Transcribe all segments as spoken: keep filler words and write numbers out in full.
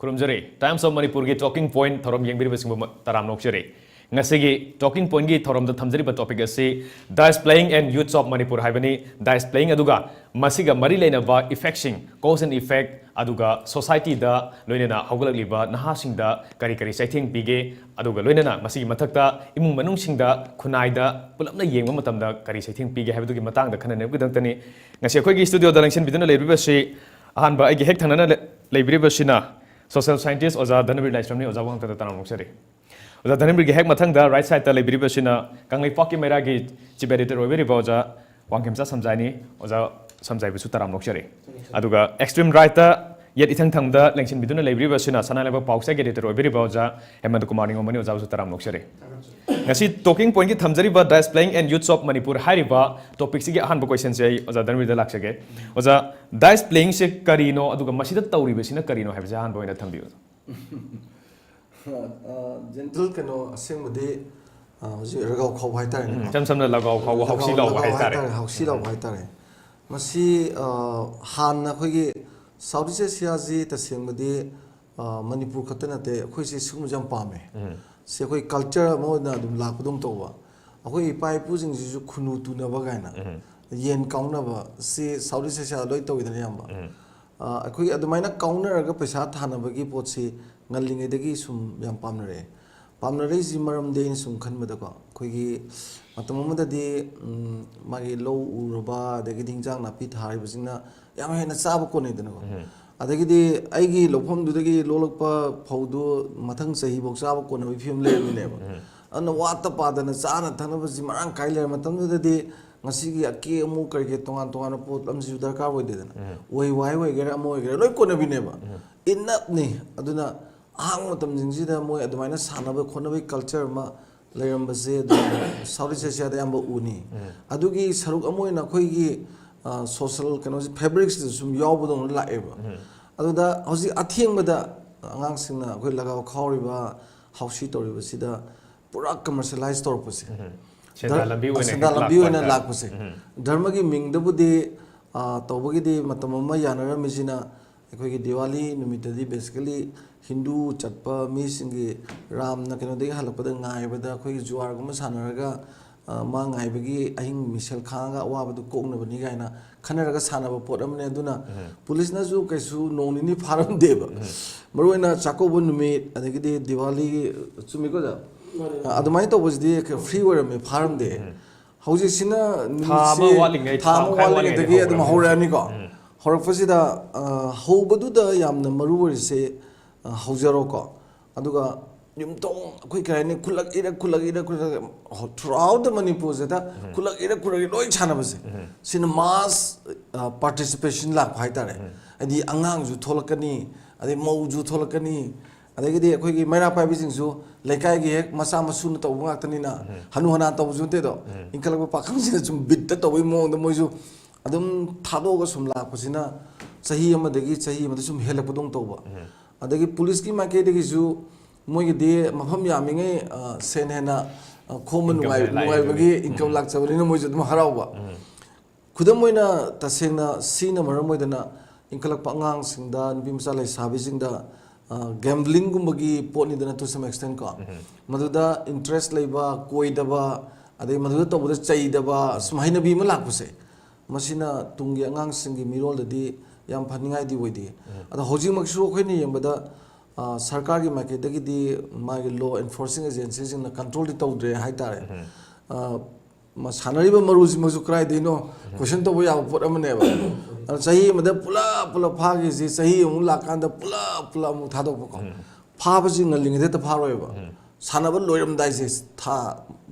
ꯈꯨꯔꯨꯝꯖꯔꯤ꯫ Times of Manipurꯒꯤ Talking Point ꯊꯧꯔꯝ ꯌꯦꯡꯕꯤꯔꯤꯕꯁꯤꯡꯕꯨ ꯃ-, ꯇꯔꯥꯝꯅ ꯑꯣꯛꯆꯔꯤ꯫ ꯉꯁꯤꯒꯤ Talking Pointꯒꯤ ꯊꯧꯔꯝꯗ ꯊꯝꯖꯔꯤꯕ topic ꯑꯁꯤ Dice Playing and Youths of Manipur ꯍꯥꯏꯕꯅꯤ꯫ Dice Playing ꯑꯗꯨꯒ ꯃꯁꯤꯒ ꯃꯔꯤ ꯂꯩꯅꯕ effectꯁꯤꯡ, cause and effect, ꯑꯗꯨꯒ societyꯗ ꯂꯣꯏꯅꯅ ꯍꯧꯒꯠꯂꯛꯂꯤꯕ ꯅꯍꯥꯁꯤꯡꯗ ꯀꯔꯤ ꯀꯔꯤ ꯆꯩꯊꯦꯡ ꯄꯤꯒꯦ, ꯑꯗꯨꯒ ꯂꯣꯏꯅꯅ ꯃꯁꯤꯒꯤ ꯃꯊꯛꯇ ꯏꯃꯨꯡ ꯃꯅꯨꯡꯁꯤꯡꯗ, ꯈꯨꯟꯅꯥꯏꯗ ꯄꯨꯂꯞꯅ ꯌꯦꯡꯕ ꯃꯇꯝꯗ ꯀꯔꯤ ꯆꯩꯊꯦꯡ ꯄꯤꯒꯦ ꯍꯥꯏꯕꯗꯨꯒꯤ ꯃꯇꯥꯡꯗ ꯈꯟꯅꯅꯕꯒꯤꯗꯃꯛꯇꯅꯤ꯫ ꯉꯁꯤ ꯑꯩꯈꯣꯏꯒꯤ studioꯗ ꯂꯦꯡꯁꯤꯟꯕꯤꯗꯨꯅ ꯂꯩꯕꯤꯔꯤꯕꯁꯤ ꯑꯍꯥꯟꯕ ꯑꯩꯒꯤ ꯍꯦꯛ ꯊꯪꯅꯅ ꯂꯩ-, ꯂꯩꯕꯤꯔꯤꯕꯁꯤꯅ social scientist ꯑꯣꯖꯥ ꯙꯅꯕꯤꯔ ꯂꯥꯏꯁ꯭ꯔꯝꯅꯤ꯫ ꯑꯣꯖꯥꯕꯨ ꯍꯥꯟꯅ ꯇꯔꯥꯝꯅ ꯑꯣꯛꯆꯔꯤ꯫ ꯑꯣꯖꯥ ꯙꯅꯕꯤꯔꯒꯤ ꯍꯦꯛ ꯃꯊꯪꯗ right sideꯇ ꯂꯩꯕꯤꯔꯤꯕꯁꯤꯅ ꯀꯪꯂꯩꯄꯥꯛꯀꯤ ꯃꯩꯔꯥꯒꯤ chief editor ꯑꯣꯏꯕꯤꯔꯤꯕ ꯑꯣꯖꯥ ꯋꯥꯡꯈꯦꯝꯆꯥ ꯁꯝꯖꯥꯏꯅꯤ꯫ ꯑꯣꯖꯥ ꯁꯝꯖꯥꯏꯕꯨꯁꯨ ꯇꯔꯥꯝꯅ ꯑꯣꯛꯆꯔꯤ꯫ ꯑꯗꯨꯒ extreme rightꯇ ꯌꯦꯠ ꯏꯊꯪ ꯊꯪꯕꯗ ꯂꯦꯡꯁꯤꯟꯕꯤꯗꯨꯅ ꯂꯩꯕꯤꯔꯤꯕꯁꯤꯅ ꯁꯅꯥ ꯂꯩꯕꯥꯛ ꯄꯥꯎꯆꯦꯒꯤ editor ꯑꯣꯏꯕꯤꯔꯤꯕ ꯑꯣꯖꯥ ꯍꯦꯃꯟꯇ ꯀꯨꯃꯥꯔ ꯅꯤꯉꯣꯝꯕꯅꯤ꯫ ꯑꯣꯖꯥꯕꯨꯁꯨ ꯇꯔꯥꯝꯅ ꯑꯣꯛꯆꯔꯤ꯫ ꯉꯁꯤ Talking Pointꯀꯤ ꯊꯝꯖꯔꯤꯕ Dice Playing and Youths of Manipur ꯍꯥꯏꯔꯤꯕ topicꯁꯤꯒꯤ ꯑꯍꯥꯟꯕ questionꯁꯦ ꯑꯩ ꯑꯣꯖꯥ ꯙꯅꯕꯤꯔꯗ ꯂꯥꯛꯆꯒꯦ꯫ ꯑꯣꯖꯥ, dice playingꯁꯦ ꯀꯔꯤꯅꯣ, ꯑꯗꯨꯒ ꯃꯁꯤꯗ ꯇꯧꯔꯤꯕꯁꯤꯅ ꯀꯔꯤꯅꯣ ꯍꯥꯏꯕꯁꯦ ꯑꯍꯥꯟꯕ ꯑꯣꯏꯅ ꯊꯝꯕꯤꯌꯨ꯫ ꯖꯦꯟꯇꯜ ꯀꯩꯅꯣ, ꯑꯁꯦꯡꯕꯗꯤ, ꯑ, ꯍꯧꯖꯤꯛ ꯔꯒꯥꯎ ꯈꯥꯎꯕ ꯍꯥꯏꯇꯥꯔꯦꯅꯦꯀꯣ꯫ ꯏꯆꯝ ꯁꯝꯅ ꯂꯒꯥꯎ ꯈꯥꯎꯕ, ꯍꯥꯎꯁꯤ ꯔꯒꯥꯎ- ꯂꯥꯎꯕ ꯔꯒꯥꯎ ꯍꯥꯏꯇꯥꯔꯦ꯫ ꯍꯥꯏꯇꯥꯔꯦ, ꯍꯥꯎꯁꯤ ꯂꯥꯎꯕ ꯍꯥꯏꯇꯥꯔꯦ꯫ ꯃꯁꯤ, ꯑ, ꯍꯥꯟꯅ ꯑꯩꯈꯣꯏꯒꯤ South East Asiaꯁꯤ ꯇꯁꯦꯡꯕꯗꯤ, ꯑ, ꯃꯅꯤꯄꯨꯔ ꯈꯛꯇ ꯅꯠꯇꯦ, ꯑꯩꯈꯣꯏꯁꯦ ꯁꯤꯒꯨꯝꯕꯁꯦ ꯌꯥꯝ ꯄꯥꯝꯃꯦ꯫ ꯁꯤ ꯑꯩꯈꯣꯏ culture ꯑꯃ ꯑꯣꯏꯅ ꯑꯗꯨꯝ ꯂꯥꯛꯄꯗꯧ ꯇꯧꯕ꯫ ꯑꯩꯈꯣꯏ ꯏꯄꯥ ꯏꯄꯨꯁꯤꯡꯁꯤꯁꯨ ꯈꯨꯅꯨ ꯇꯨꯅꯕ ꯀꯥꯏꯅ, ꯌꯦꯟ ꯀꯥꯎꯅꯕ, ꯁꯤ South East Asiaꯗ ꯂꯣꯏ ꯇꯧꯋꯤꯗꯅ ꯑꯌꯥꯝꯕ꯫ ꯑ, ꯑꯩꯈꯣꯏꯒꯤ ꯑꯗꯨꯃꯥꯏꯅ ꯀꯥꯎꯅꯔꯒ ꯄꯩꯁꯥ ꯊꯥꯅꯕꯒꯤ ꯄꯣꯠꯁꯤ ꯉꯜꯂꯤꯉꯩꯗꯒꯤ ꯁꯨꯝ ꯌꯥꯝ ꯄꯥꯝꯅꯔꯛꯑꯦ꯫ ꯄꯥꯝꯅꯔꯛꯏꯁꯤ ꯃꯔꯝꯗꯤ ꯑꯩꯅ ꯁꯨꯝ ꯈꯟꯕꯗꯀꯣ, ꯑꯩꯈꯣꯏꯒꯤ ꯃꯇꯝ ꯑꯃꯗꯗꯤ, ꯎꯝ, ꯃꯥꯒꯤ ꯂꯧ ꯎꯔꯕ, ꯑꯗꯒꯤꯗꯤ ꯏꯟꯖꯥꯡ ꯅꯥꯄꯤ ꯊꯥꯔꯤꯕꯁꯤꯡꯅ ꯌꯥꯝ ꯍꯦꯟꯅ ꯆꯥꯕ ꯀꯣꯟꯅꯩꯗꯅꯀꯣ꯫ ꯑꯗꯒꯤꯗꯤ ꯑꯩꯒꯤ ꯂꯧꯐꯝꯗꯨꯗꯒꯤ ꯂꯣꯛꯂꯛꯄ ꯐꯧꯗꯨ ꯃꯊꯪ ꯆꯍꯤꯐꯧ ꯆꯥꯕ ꯀꯣꯟꯅꯕꯒꯤ ꯐꯤꯕꯝ ꯂꯩꯔꯝꯃꯤꯅꯦꯕ꯫ ꯑꯗꯨꯅ ꯋꯥꯠꯇ ꯄꯥꯗꯅ ꯆꯥꯅ ꯊꯛꯅꯕꯁꯤ ꯃꯔꯥꯡ ꯀꯥꯏ ꯂꯩꯔ ꯃꯇꯝꯗꯨꯗꯗꯤ ꯉꯁꯤꯒꯤ ꯑꯀꯦ ꯑꯃꯨ ꯀꯔꯤ ꯀꯔꯤ ꯇꯣꯉꯥꯟ ꯇꯣꯉꯥꯟꯕ ꯄꯣꯠ ꯑꯃꯁꯤꯁꯨ ꯗꯔꯀꯥꯔ ꯑꯣꯏꯗꯦꯗꯅ꯫ ꯎꯍꯩ ꯋꯥꯍꯩ ꯑꯣꯏꯒꯦꯔꯥ ꯑꯃ ꯑꯣꯏꯒꯦꯔꯥ ꯂꯣꯏ ꯀꯣꯟꯅꯕꯤꯅꯦꯕ꯫ Enoughꯅꯤ꯫ ꯑꯗꯨꯅ ꯑꯍꯥꯡꯕ ꯃꯇꯝꯁꯤꯡꯁꯤꯗ ꯃꯣꯏ ꯑꯗꯨꯃꯥꯏꯅ ꯁꯥꯟꯅꯕ ꯈꯣꯠꯅꯕꯒꯤ culture ꯑꯃ ꯂꯩꯔꯝꯕꯁꯦ ꯑꯗꯨꯝ South East Asiaꯗ ꯑꯌꯥꯝꯕ ꯎꯅꯤ꯫ ꯑꯗꯨꯒꯤ ꯁꯔꯨꯛ ꯑꯃ ꯑꯣꯏꯅ ꯑꯩꯈꯣꯏꯒꯤ, ꯑ, social ꯀꯩꯅꯣꯁꯤ fabricꯁꯤꯗ ꯁꯨꯝ ꯌꯥꯎꯕꯗꯧꯅ ꯂꯥꯛꯑꯦꯕ꯫ ꯑꯗꯨꯗ ꯍꯧꯖꯤꯛ ꯑꯊꯦꯡꯕꯗ ꯑꯉꯥꯡꯁꯤꯡꯅ ꯑꯩꯈꯣꯏ ꯂꯒꯥꯎ ꯈꯥꯎꯔꯤꯕ, ꯍꯥꯎꯁꯤ ꯇꯧꯔꯤꯕꯁꯤꯗ ꯄꯨꯔꯥ commercialize ꯇꯧꯔꯛꯄꯁꯦ꯫ ꯁꯦꯟꯗꯥꯟ ꯂꯝꯕꯤ ꯑꯣꯏꯅ ꯁꯦꯟꯗꯥꯟ ꯍꯦꯛ ꯂꯝꯕꯤ ꯂꯥꯛꯄ ꯑꯣꯏꯅ ꯍꯥꯏꯇꯥꯔꯦ꯫ ꯂꯥꯛꯄꯁꯦ꯫ ꯙꯔꯃꯒꯤ ꯃꯤꯡꯗꯕꯨꯗꯤ, ꯑ, ꯇꯧꯕꯒꯤꯗꯤ ꯃꯇꯝ ꯑꯃ ꯌꯥꯅꯔꯝꯃꯤꯁꯤꯅ ꯑꯩꯈꯣꯏꯒꯤ ꯗꯤꯋꯥꯂꯤ ꯅꯨꯃꯤꯠꯇꯗꯤ basically ꯍꯤꯟꯗꯨ ꯆꯠꯄ ꯃꯤꯁꯤꯡꯒꯤ ꯔꯥꯝꯅ ꯀꯩꯅꯣꯗꯒꯤ ꯍꯜꯂꯛꯄꯗ ꯉꯥꯏꯕꯗ ꯑꯩꯈꯣꯏꯒꯤ ꯖꯨꯋꯥꯔꯒꯨꯝꯕ ꯁꯥꯟꯅꯔꯒ, ꯑ, ꯃꯥ ꯉꯥꯏꯕꯒꯤ ꯑꯍꯤꯡ ꯃꯤꯁꯦꯜ ꯈꯥꯡꯉꯒ ꯑꯋꯥꯕꯗꯨ ꯀꯣꯛꯅꯕꯅꯤ ꯀꯥꯏꯅ ꯈꯟꯅꯔꯒ ꯁꯥꯟꯅꯕ ꯄꯣꯠ ꯑꯃꯅꯦ꯫ ꯑꯗꯨꯅ ꯎꯝ꯫ ꯄꯨꯂꯤꯁꯅꯁꯨ ꯀꯩꯁꯨ ꯅꯣꯡ ꯅꯤꯅꯤ ꯐꯥꯔꯝꯗꯦꯕ꯫ ꯎꯝ꯫ ꯃꯔꯨꯑꯣꯏꯅ ꯆꯥꯛꯀꯧꯕ ꯅꯨꯃꯤꯠ, ꯑꯗꯒꯤꯗꯤ ꯗꯤꯋꯥꯂꯤꯒꯤ, ꯆꯨꯝꯃꯤꯀꯣ ꯑꯣꯖꯥ? ꯃꯥꯅꯦ꯫ ꯑ, ꯑꯗꯨꯃꯥꯏꯅ ꯇꯧꯕꯁꯤꯗꯤ free ꯑꯣꯏꯔꯝꯃꯦ, ꯐꯥꯔꯝꯗꯦ꯫ ꯎꯝ꯫ ꯍꯧꯖꯤꯛꯁꯤꯅ ꯊꯥ ꯑꯃ ꯅꯨꯃꯤꯠꯁꯦ ꯋꯥꯠꯂꯤꯉꯩ, ꯊꯥ ꯊꯥ ꯑꯃ ꯃꯈꯥꯏ ꯋꯥꯠꯂꯤꯉꯩꯗꯒꯤ ꯋꯥꯠꯂꯤꯉꯩꯗꯒꯤ ꯑꯗꯨꯝ ꯍꯧꯔꯝꯃꯦ꯫ ꯍꯧꯔꯛꯑꯅꯤꯀꯣ꯫ ꯎꯝ꯫ ꯍꯧꯔꯛꯄꯁꯤꯗ, ꯑ, ꯍꯧꯕꯗꯨꯗ ꯌꯥꯝꯅ ꯃꯔꯨ ꯑꯣꯏꯔꯤꯁꯦ, ꯑ, ꯍꯧꯖꯔꯣꯀꯣ꯫ ꯑꯗꯨꯒ ꯌꯨꯝꯊꯣꯡ ꯑꯩꯈꯣꯏ ꯀꯩ ꯍꯥꯏꯅꯤ, ꯈꯨꯜꯂꯛ ꯏꯔꯛ, ꯈꯨꯜꯂꯛ ꯏꯔꯛ, ꯈꯨꯜꯂꯛ, throughout the ꯃꯅꯤꯄꯨꯔꯁꯤꯗ ꯎꯝ꯫ ꯈꯨꯜꯂꯛ ꯏꯔꯛ, ꯈꯨꯜꯂꯛ ꯏꯔꯛ ꯂꯣꯏ ꯁꯥꯟꯅꯕꯁꯦ꯫ ꯎꯝ꯫ ꯁꯤꯅ mass, ꯑ, participation ꯂꯥꯛꯄ ꯍꯥꯏꯇꯥꯔꯦ꯫ ꯎꯝ꯫ ꯍꯥꯏꯗꯤ ꯑꯉꯥꯡꯁꯨ ꯊꯣꯛꯂꯛꯀꯅꯤ, ꯑꯗꯩ ꯃꯧꯁꯨ ꯊꯣꯛꯂꯛꯀꯅꯤ, ꯑꯗꯒꯤꯗꯤ ꯑꯩꯈꯣꯏꯒꯤ ꯃꯩꯔꯥ ꯄꯥꯏꯕꯤꯁꯤꯡꯁꯨ ꯂꯩꯀꯥꯏꯒꯤ ꯍꯦꯛ ꯃꯆꯥ ꯃꯁꯨꯅ ꯇꯧꯕ ꯉꯥꯛꯇꯅꯤꯅ, ꯎꯝ꯫ ꯍꯅꯨ ꯍꯅꯥ ꯇꯧꯕꯁꯨ ꯅꯠꯇꯦꯗꯣ꯫ ꯎꯝ꯫ ꯏꯟꯈꯠꯂꯛꯄ ꯄꯥꯈꯪꯁꯤꯅ ꯁꯨꯝ ꯕꯤꯠꯇ ꯇꯧꯕꯒꯤ ꯃꯑꯣꯡꯗ ꯃꯣꯏꯁꯨ ꯑꯗꯨꯝ ꯊꯥꯗꯣꯛꯑꯒ ꯁꯨꯝ ꯂꯥꯛꯄꯁꯤꯅ ꯆꯍꯤ ꯑꯃꯗꯒꯤ ꯆꯍꯤ ꯑꯃꯗ ꯁꯨꯝ ꯍꯦꯜꯂꯛꯄꯗꯧꯅ ꯇꯧꯕ꯫ ꯎꯝ꯫ ꯑꯗꯒꯤ ꯄꯨꯂꯤꯁꯀꯤ ꯃꯥꯏꯀꯩꯗꯒꯤꯁꯨ ꯃꯣꯏꯒꯤꯗꯤ ꯃꯐꯝ ꯌꯥꯝꯃꯤꯉꯩ, ꯑ, ꯁꯦꯟ ꯍꯦꯟꯅ, ꯑ, ꯈꯣꯝꯕ income ꯅꯨꯡꯉꯥꯏ-, ꯍꯦꯟꯅ ꯂꯥꯛꯑꯦ ꯅꯨꯡꯉꯥꯏꯕꯒꯤ ꯑꯗꯨꯒꯤ꯫ Income ꯎꯝ꯫ ꯂꯥꯛꯆꯕꯅꯤꯅ ꯃꯣꯏꯁꯨ ꯑꯗꯨꯝ ꯍꯔꯥꯎꯕ꯫ ꯎꯝ꯫ ꯈꯨꯗꯝ ꯑꯣꯏꯅ, ꯇꯁꯦꯡꯅ ꯁꯤꯅ ꯃꯔꯝ ꯑꯣꯏꯗꯅ ꯏꯟꯈꯠꯂꯛꯄ ꯑꯉꯥꯡꯁꯤꯡꯗ, ꯅꯨꯄꯤ ꯃꯆꯥ ꯂꯩꯁꯥꯕꯤꯁꯤꯡꯗ, ꯑ, gambling ꯒꯨꯝꯕꯒꯤ ꯄꯣꯠꯅꯤꯗꯅ, to some extent ꯀꯣ꯫ ꯎꯝ꯫ ꯃꯗꯨꯗ interest ꯂꯩꯕ, ꯀꯣꯏꯗꯕ, ꯑꯗꯩ ꯃꯗꯨꯗ ꯇꯧꯕꯗ ꯆꯩꯗꯕ, ꯁꯨꯝ ꯍꯩꯅꯕꯤ ꯑꯃ ꯂꯥꯛꯄꯁꯦ, ꯃꯁꯤꯅ ꯇꯨꯡꯒꯤ ꯑꯉꯥꯡꯁꯤꯡꯒꯤ ꯃꯤꯔꯣꯜꯗꯗꯤ ꯌꯥꯝ ꯐꯅꯤꯡꯉꯥꯏꯗꯤ ꯑꯣꯏꯗꯦ꯫ ꯎꯝ꯫ ꯑꯗꯣ ꯍꯧꯖꯤꯛꯃꯛꯁꯨ ꯑꯩꯈꯣꯏꯅ ꯌꯦꯡꯕꯗ, ꯑ, ꯁꯔꯀꯥꯔꯒꯤ ꯃꯥꯏꯀꯩꯗꯒꯤꯗꯤ ꯃꯥꯒꯤ law enforcing agency ꯁꯤꯡꯅ control ꯗꯤ ꯇꯧꯗ꯭ꯔꯦ ꯍꯥꯏꯇꯥꯔꯦ꯫ ꯎꯝ꯫ ꯑ, ꯃ-, ꯁꯥꯟꯅꯔꯤꯕ ꯃꯔꯨꯁꯤꯃꯁꯨ ꯀꯗꯥꯏꯗꯩꯅꯣ ꯎꯝ꯫ Question ꯇꯧꯕ ꯌꯥꯕ ꯄꯣꯠ ꯑꯃꯅꯦꯕ꯫ ꯑꯗꯣ ꯆꯍꯤ ꯑꯃꯗ ꯄꯨꯂꯞ ꯄꯨꯂꯞ ꯐꯥꯈꯤꯁꯤ, ꯆꯍꯤ ꯑꯃꯨꯛ ꯂꯥꯛꯀꯥꯟꯗ ꯄꯨꯂꯞ ꯄꯨꯂꯞ ꯑꯃꯨꯛ ꯊꯥꯗꯣꯛꯄꯀꯣ꯫ ꯎꯝ꯫ ꯐꯥꯕꯁꯤ ꯉꯜꯂꯤꯉꯩꯗ ꯍꯦꯛꯇ ꯐꯥꯔꯣꯏꯕ꯫ ꯎꯝ꯫ ꯁꯥꯟꯅꯕ ꯂꯣꯏꯔꯝꯗꯥꯏꯁꯦ, ꯊꯥ